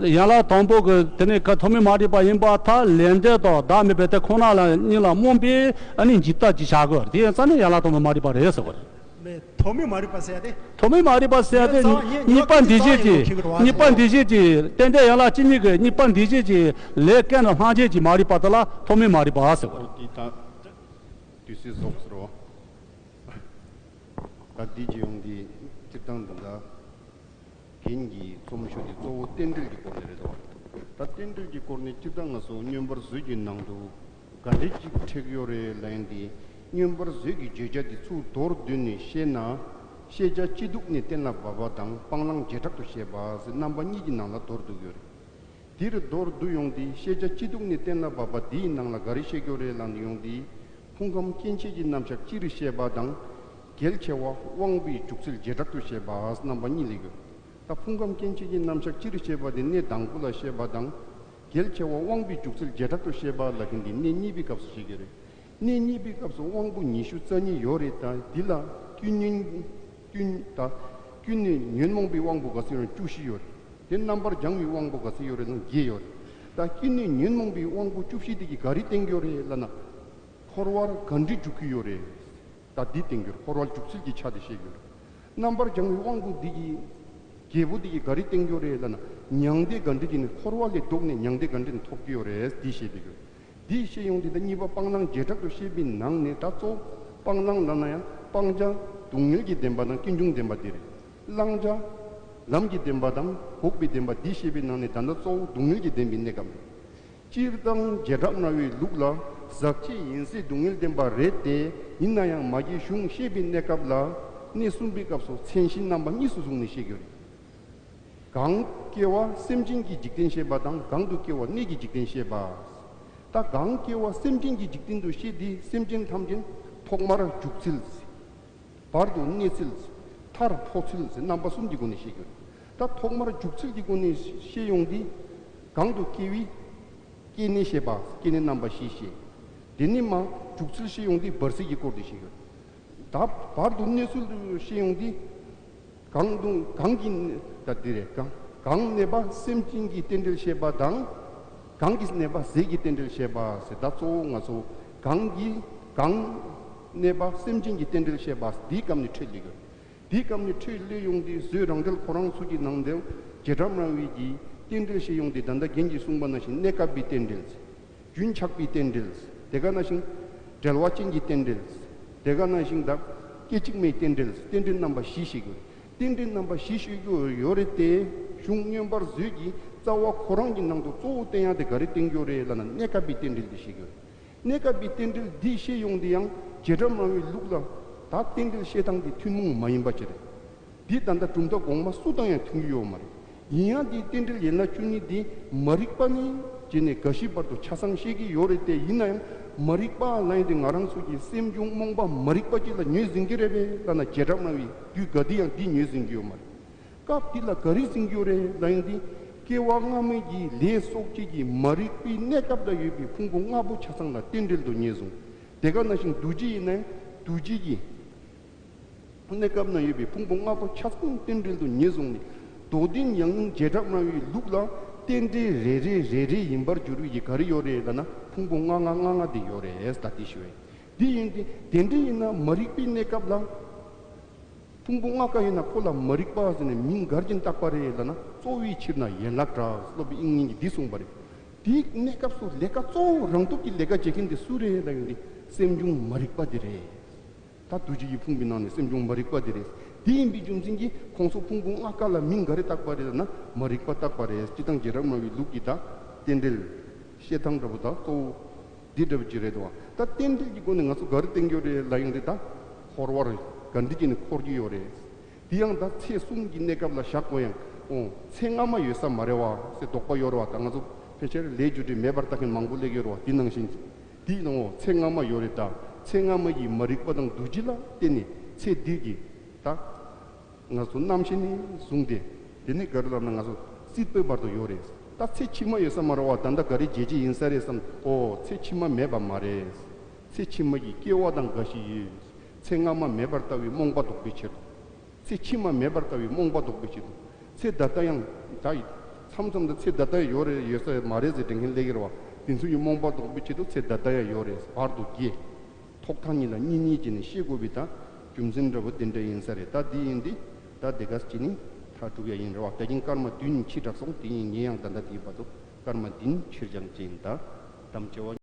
ཡན་ལག་དང་པོ་གི་དེ་ནས་ཁ་ཐོགས་མེད་མ་རིག་པ་ཡིན་པ་ད་ལས་འབྲས་དང་བདག་མེད་པའི་དེ་ཁོ་ན་ལ་གཉིས་ལ་རྨོངས་པའི་ཨ་ནི་འཇིག་ལྟ་ཅིག་བྱ་དགོས། དེ་ཡིན་ཙང་ནི་ཡན་ལག་དང་པོ་མ་རིག་པ་རེད་ཟེར་བ་རེད། མེད། ཐོགས་མེད་མ་རིག་པ་ཟེར་ཡ་དེ། ཐོགས་མེད་མ་རིག་པ་ཟེར་ཡ་དེ། ཉེས་པ་འདུས་བྱས་ཀྱི། ཉེས་པ་འདུས་བྱས་ཀྱི་རྟེན་འབྲེལ་ཡན་ལག་བཅུ་གཉིས་ཀྱི་ཉེས་པ་འདུས་བྱས་ཀྱི་ལས་ཀུན་ལ་སྣང་བྱེད་ཀྱི་མ་རིག་པ་དེ་ལ་ཐོགས་མེད་མ་རིག་པ་ཟེར་བ་རེད། འོ་དེ་ད་དུས་ཚོད་རྫོགས་ཟེར་རོ། ད་འདི་ཀྱི་ཡོང་འདི་སྤྱིར་བཏང་འདི་འདྲ། རྒན་གྱི་རྩོམ་ཤོག་འདི་གཙོ་བོ་རྟེན་འབྲེལ་གྱི་སྐོར་ནས་རེད་དོ། ད་རྟེན་འབྲེལ་གྱི་སྐོར་ནས་སྤྱིར་བཏང་ང་ཚོ་མངོན་པར་བཟོས་ཀྱི་ནང་དུ་ག་འདྲས་ཅིག་འཁྲིད་ཡོད་རེད་ལབ་ཡིན་ཏེ། མངོན་པར་བཟོས་ཀྱི་བརྗོད་བྱ་འདི་ཚུར་མདོར་བསྡུས་ནས་བཤད་ན། ཤེས་བྱ་སྤྱི་ལྡོག་ནས་གཏན་ལ་དབབ་པ་དང་སྤང་བླང་བྱེ་བྲག་ཏུ་བཤད་པ་ཟེར་རྣམ་པ་གཉིས་ཀྱི་ནང་ལ་མདོར་བསྡུས་ཡོད་རེད། འདིར་མདོར་བསྡུས་ཡོང་སྟེ་ཤེས་བྱ་སྤྱི་ལྡོག་ནས་གཏན་ལ་དབབ་པ་འདིའི་ནང་ལ་ག་རེ་བཤད་ཀྱི་ཡོད་རེད་ལབ་ནས་ཡོང་སྟེ། ཕུང་ཁམས་སྐྱེ་མཆེད་ཀྱི་རྣམ་གཞག་སྤྱིར་བཤད་པ་དང་། གལ་ཆེ་བ་དབང་པོའི་འཇུག་ཚུལ་བྱེ་བྲག་ཏུ་བཤད་པ་རྣམ་པ་གཉིས་ལས་ཡོད། ད་ཕུང་ཁམས་སྐྱེ་མཆེད་ཀྱི་རྣམ་གཞག་སྤྱིར་བཤད་པ་དེ་གནས་དང་པོ་ལ་བཤད་པ་དང་། གལ་ཆེ་བ་དབང་པོའི་འཇུག་ཚུལ་བྱེ་བྲག་ཏུ་བཤད་པ་ལབ་མཁན་འདི་གནས་གཉིས་པའི་སྐབས་སུ་བཤད་ཀྱི་རེད། གནས་གཉིས་པའི་སྐབས་སུ་དབང་པོ་ཉི་ཤུ་རྩ་གཉིས་ཡོད་རེད། ད་འདི་ལ་ཀུན་ཉོན། ཀུན་ད་ཀུན་ནས་ཉོན་མོངས་པའི་དབང་པོ་ག་ཚོད་ཡོད་རེད། བཅུ་བཞི་ཡོད་རེད། དེ་རྣམ་པར་སྦྱང་བའི་དབང་པོ་ག་ཚོད་ཡོད་རེད་ན་བརྒྱད་ཡོད་རེད། ད་ཀུན་ནས་ཉོན་མོངས་པའི་དབང་པོ་བཅུ་བཞི་དེ་གིས་ག་རེ་བསྟན་གྱི་ཡོད་རེད་ལབ་ན། འཁོར་བར་ག་འདྲ་འཇུག་གི་ཡོད་རེད། ད་འདི་བསྟན་གྱི་ཡོད་རེད། འཁོར་བར་འཇུག་ཚུལ་གྱི་ཆ་དེ་བཤད་ཀྱི་ཡོད་རེད། རྣམ་པར་སྦྱང་བའི་དབང་པོ་འདི་གིས། བརྒྱད་པོ་འདི་གིས་ག་རེ་བསྟན་གྱི་ཡོད་རེད་ལབ་ན། མྱང་འདས་ག་འདྲ་ཅིག་ནས་འཁོར་བ་ལས་ལྡོག་ནས་མྱང་འདས་ག་འདྲ་ནས་ཐོབ་ཀྱི་ཡོད་རེད་འདི་བཤད་ཀྱི་ཡོད་རེད། འདི་བཤད་ཡོང་དུས་ད་གཉིས་པ་སྤང་བླང་བྱེ་བྲག་ཏུ་བཤད་པའི་ནང་ནས་ད་གཙོ་བོ་སྤང་བླང་ལབ་ན་ཡང་སྤང་བྱ་སྡུག་བསྔལ་གྱི་བདེན་པ་དང་ཀུན་འབྱུང་བདེན་པ་འདི་རེད། བླང་བྱ་ལམ་གྱི་བདེན་པ་དང་འགོག་པའི་བདེན་པ་འདི་བཤད་པའི་ནང་ནས་ད་ལྟ་གཙོ་བོ་སྡུག་བསྔལ་གྱི་བདེན་པའི་གནས་སྐབས་རེད། སྤྱིར་བཏང་རྗེས་འགྲོ་སྨྲ་བའི་ལུགས་ལ་ཟག་བཅས་ཡིན་ཚད་སྡུག་བསྔལ་བདེན་པ་རེད་དེ། ཡིན་ན་ཡང་མ་སྐྱེས་གཞུང་བཤད་པའི་གནས་སྐབས་ལ། གནས་གསུམ་པའི་སྐབས་སུ་མཚན་གཞི་རྣམ་པ་གཉིས་སུ་བཟུང་ནས་བཤད་ཀྱི་ཡོད་རེད། གང་སྐྱེ་བ་སེམས་ཅན་གྱི་འཇིག་རྟེན་བཤད་པ་དང་གང་དུ་སྐྱེ་བ་གནས་ཀྱི་འཇིག་རྟེན་བཤད་པ། ད་གང་སྐྱེ་བ་སེམས་ཅན་གྱི་འཇིག་རྟེན་དུ་བཤད་དེ་སེམས་ཅན་ཐམས་ཅད་ཐོག་མར་འཇུག་ཚུལ། བར་དུ་གནས་ཚུལ། མཐར་འཕོ་ཚུལ་ཟེར་རྣམ་པ་གསུམ་གྱི་སྒོ་ནས་བཤད་ཀྱི་ཡོད། ད་ཐོག་མར་འཇུག་ཚུལ་གྱི་སྒོ་ནས་བཤད་ཡོང་དུས། གང་དུ་སྐྱེ་བའི་སྐྱེ་གནས་བཤད་པ། སྐྱེ་གནས་རྣམ་པ་བཞི་བཤད། དེ་ནས་མར་འཇུག་ཚུལ་བཤད་ཡོང་དུས་བར་སྲིད་ཀྱི་སྐོར་དེ་བཤད་ཀྱི་ཡོད། ད་བར་དུ་གནས་ཚུལ་དུ་བཤད་ཡོང་དུས། གང་དུ་གང་གི་ད་འདི་རེད། གང་གང་གནས་པ་སེམས་ཅན་གྱི་རྟེན་འབྲེལ་བཤད་པ་དང་། གང་གིས་གནས་པ་ཟས་ཀྱི་རྟེན་འབྲེལ་བཤད་པ་ཟེར། ད་གཙོ་བོ་ང་ཚོ་གང་གིས་གང་གནས་པ་སེམས་ཅན་གྱི་རྟེན་འབྲེལ་བཤད་པ་འདིའི་སྐབས་ནས་འཕྲོས་སླེབས་ཡོད། འདིའི་སྐབས་ནས་འཕྲོས་སླེབས་ཡོང་དུས་བཟོད་རང་འགྲེལ་ཁོ་རང་ཚོ་གི་ནང་དུ་རྗེས་འགྲོ་སྨྲ་བའི་གི་རྟེན་འབྲེལ་བཤད་ཡོང་དུས་ད་ལྟ་རྒན་གྱིས་གསུངས་པ་ནང་བཞིན་གནས་སྐབས་པའི་རྟེན་འབྲེལ། རྒྱུན་ཆགས་པའི་རྟེན་འབྲེལ། དེ་ག་ནང་བཞིན་འབྲེལ་བ་ཅན་གྱི་རྟེན་འབྲེལ། དེ་ག་ནང་བཞིན་ད་སྐད་ཅིག་མའི་རྟེན་འབྲེལ། རྟེན་འབྲེལ་རྣམ་པ་བཞི་བཤད་ཀྱི་ཡོད། རྟེན་འབྲེལ་རྣམ་པ་བཞི་བཤད་ཀྱི་ཡོད་རེད་དེ། གཞུང་མངོན་པར་བཟོས་ཀྱི་རྩ་བ་ཁོ་རང་གི་ནང་དུ་གཙོ་བོ་བསྟན་ཡག་དེ་ག་རེ་བསྟན་གྱི་ཡོད་རེད་ལབ་ན་གནས་སྐབས་པའི་རྟེན་འབྲེལ་དེ་བཤད་ཀྱི་ཡོད་རེད། གནས་སྐབས་པའི་རྟེན་འབྲེལ་འདི་བཤད་ཡོང་དུས་ཡང་རྗེས་འགྲོ་སྨྲ་བའི་ལུགས་ལ་ད་རྟེན་འབྲེལ་བཤད་སྟངས་འདི་ཐུན་མོང་མ་ཡིན་པ་ཅིག་རེད། འདི་ད་ལྟ་གྲུབ་མཐའ་གོང་མ་སུ་དང་ཡང་མཐུན་གྱི་ཡོད་མ་རེད། ཡིན་ཡང་འདི་རྟེན་འབྲེལ་ཡན་ལག་བཅུ་གཉིས་འདི་མ་རིག་པ་ནས་བྱས་ནས་རྒ་ཤི་བར་དུ་ཆ་ཚང་བཤད་ཀྱི་ཡོད་རེད་དེ། ཡིན་ན་ཡང་མ་རིག་པ་ལབ་ཡིན་དུས་ང་རང་ཚོ་གི་སེམས་བྱུང་རྨོངས་པ་མ་རིག་པ་ཅིག་ལ་ངོས་འཛིན་གྱི་རེད་པས་ལབ་ན་རྗེས་འགྲོ་སྨྲ་བའི་དུས་ག་དུས་ཡང་འདི་ངོས་འཛིན་གྱི་ཡོད་མ་རེད། སྐབས་འདི་ལ་ག་རེ་འཛིན་གྱི་ཡོད་རེད་ལབ་ཡོང་དུས། སྐྱེ་བ་སྔ་མའི་གི་ལས་སོགས་ཀྱི་གི་མ་རིག་པའི་གནས་སྐབས་ལ་ཡོད་པའི་ཕུང་པོ་ལྔ་པོ་ཆ་ཚང་ལ་རྟེན་འབྲེལ་དུ་ངེས་བཟུང་། དེ་ག་ནང་བཞིན་འདུ་བྱེད་ཡིན་ན་ཡང་འདུ་བྱེད་ཀྱི་གནས་སྐབས་ན་ཡོད་པའི་ཕུང་པོ་ལྔ་པོ་ཆ་ཚང་རྟེན་འབྲེལ་དུ་ངེས་བཟུང་ནས། མདོ་དོན་ཡང་སྙིང་རྗེས་འགྲོ་སྨྲ་བའི་ལུགས་ལ་རྟེན་འབྲེལ་རེ་རེ་རེ་རེ་ཡིན་པར་འགྱུར་བའི་གི་ག་རེ་ཡོད་རེད་ལབ་ན་ཕུང་པོ་ལྔ་ལྔ་ལྔ་ལྔ་དེ་ཡོད་རེད། ད་དེ་ཞུ་བས། འདི་ཡིན་ཏེ་དེ་འདྲ་ཡིན་ན་མ་རིག་པའི་གནས་སྐབས་ལ། ཕུང་པོ་ལྔ་ཀ་ཡོད་ན་ཁོ་ལ་མ་རིག་པ་ཟེར་ནས་མིང་ག་རེ་བྱས་ནས་བཏགས་པ་རེད་ལབ་ན། གཙོ་བོའི་ཕྱིར་ན་ཡན་ལག་བྲལ། སློབ་དཔོན་དབྱིག་གཉེན་གྱིས་འདི་གསུངས་པ་རེད། དེའི་གནས་སྐབས་སུ་ལས་ཀ་གཙོ་བོ་རང་སྟོབས་ཀྱིས་ལས་ཀ་བྱེད་མཁན་དེ་སུ་རེད་ལབ་ཡོང་དུས་སེམས་བྱུང་མ་རིག་པ་དེ་རེད། ད་འདུ་བྱེད་ཀྱི་ཕུང་པོའི་ནང་ནས་སེམས་བྱུང་མ་རིག་པ་དེ་རེད། དེ་ཡིན་པའི་རྒྱུ་མཚན་གྱིས་ཁོང་ཚོ་ཕུང་པོ་ལྔ་ཀ་ལ་མིང་ག་རེ་བཏགས་པ་རེད་ལབ་ན་མ་རིག་པ་བཏགས་པ་རེད། སྤྱིར་བཏང་རྗེས་འགྲོ་སྨྲ་བའི་ལུགས་ཀྱི་ད་རྟེན་འབྲེལ་བཤད་སྟངས་འདྲ་པོ་ད་གཙོ་བོ། འདི་འདྲ་བ་ཅིག་རེད་དོ། ད་རྟེན་འབྲེལ་གྱི་སྒོ་ནས་ང་ཚོ་ག་རེ་བསྟན་རྒྱུ་རེད་ལབ་ཡོང་དུས། ད་འཁོར་བར་ག་འདྲ་ཅིག་ནས་འཁོར་གྱི་ཡོད་རེད། དེ་ཡང་ད་ཚེ་གསུམ་གྱི་གནས་སྐབས་ལ་བཞག་དགོས་ཡང་། ཨོ་ཚེ་སྔ་མ་ཡོད་ས་མ་རེད་བ་ཟེར་དོགས་པ་ཡོད་རེད་བ། ད་ང་ཚོ་ཕལ་ཆེར་ལས་རྒྱུ་འབྲས་མེད་པར་བཏགས་མཁན་མང་པོ་སླེབས་ཡོད་རེད་བ། དེ་ནང་བཞིན་དེ་ཡིན་ནའང་ཨོ་ཚེ་སྔ་མ་ཡོད་རེད། ད་ཚེ་སྔ་མ་ཡི་མ་རིག་པ་དང་འདུ་བྱེད་ལ་བརྟེན་ནས་ཚེ་འདི་གི་ད་ང་ཚོ་རྣམ་ཤེས་ནས་བཟུང་སྟེ། དེ་ནས་ག་རེ་ལབ་ན་ང་ཚོ་སྲིད་པའི་བར་དུ་ཡོད་རེད། ད་ཚེ་ཕྱི་མ་ཡོད་ས་མ་རེད་བ། ད་ལྟ་ག་རེ་བྱེད་ཀྱི་ཡིན་ས་རེད་བསམ། ཨོ་ཚེ་ཕྱི་མ་མེད་པ་མ་རེད། ཚེ་ཕྱི་མ་གི་སྐྱེ་བ་དང་རྒ་ཤི་ཡོད། ཚེ་སྔ་མ་མེད་པར་ལྟ་བའི་རྨོངས་པ་ལྡོག་པའི་ཕྱིར་དུ། ཚེ་ཕྱི་མ་མེད་པར་ལྟ་བའི་རྨོངས་པ་ལྡོག་པའི་ཆེད་དུ། ཚེ་ད་ལྟ་ཡང་ད་ཡི་མཚམས་མཚམས་དུ་ཚེ་ད་ལྟ་ཡང་ཡོད་རེད་ཡོད་ས་མ་རེད་ཟེར་དྲན་མཁན་སླེབས་ཀྱི་རེད་བ། དེ་ཚོ་ཡི་རྨོངས་པ་ལྡོག་པའི་ཆེད་དུ་ཚེ་ད་ལྟ་ཡང་ཡོད་རེད་བར་དུ་དགེ། ཐོག་མཐའ་གཉིས་ལ་གཉིས་གཉིས་བྱས་ནས་ཤེས་དགོས་པའི་ད་རྒྱུ་མཚན་འདྲ་བོ་དེ་འདྲ་ཡིན་ས་རེད། ད་འདི་ཡིན་དུས་ད་དེ་ག་བྱས་ནས་ད་སྒྲུབ་ཡ་ཡིན་རེད་བ། ད་གིན་སྐར་མ་བདུན་ཕྱིན་དྲགས་སོང་། དེ་ཡིན་ངས་ཡང་ད་ལྟ་དེའི་བར་དུ་སྐར་མ་བདུན་ཕྱིར་འགྱངས་བྱས་ཡིན། ད་དམ་བཅའ་བ།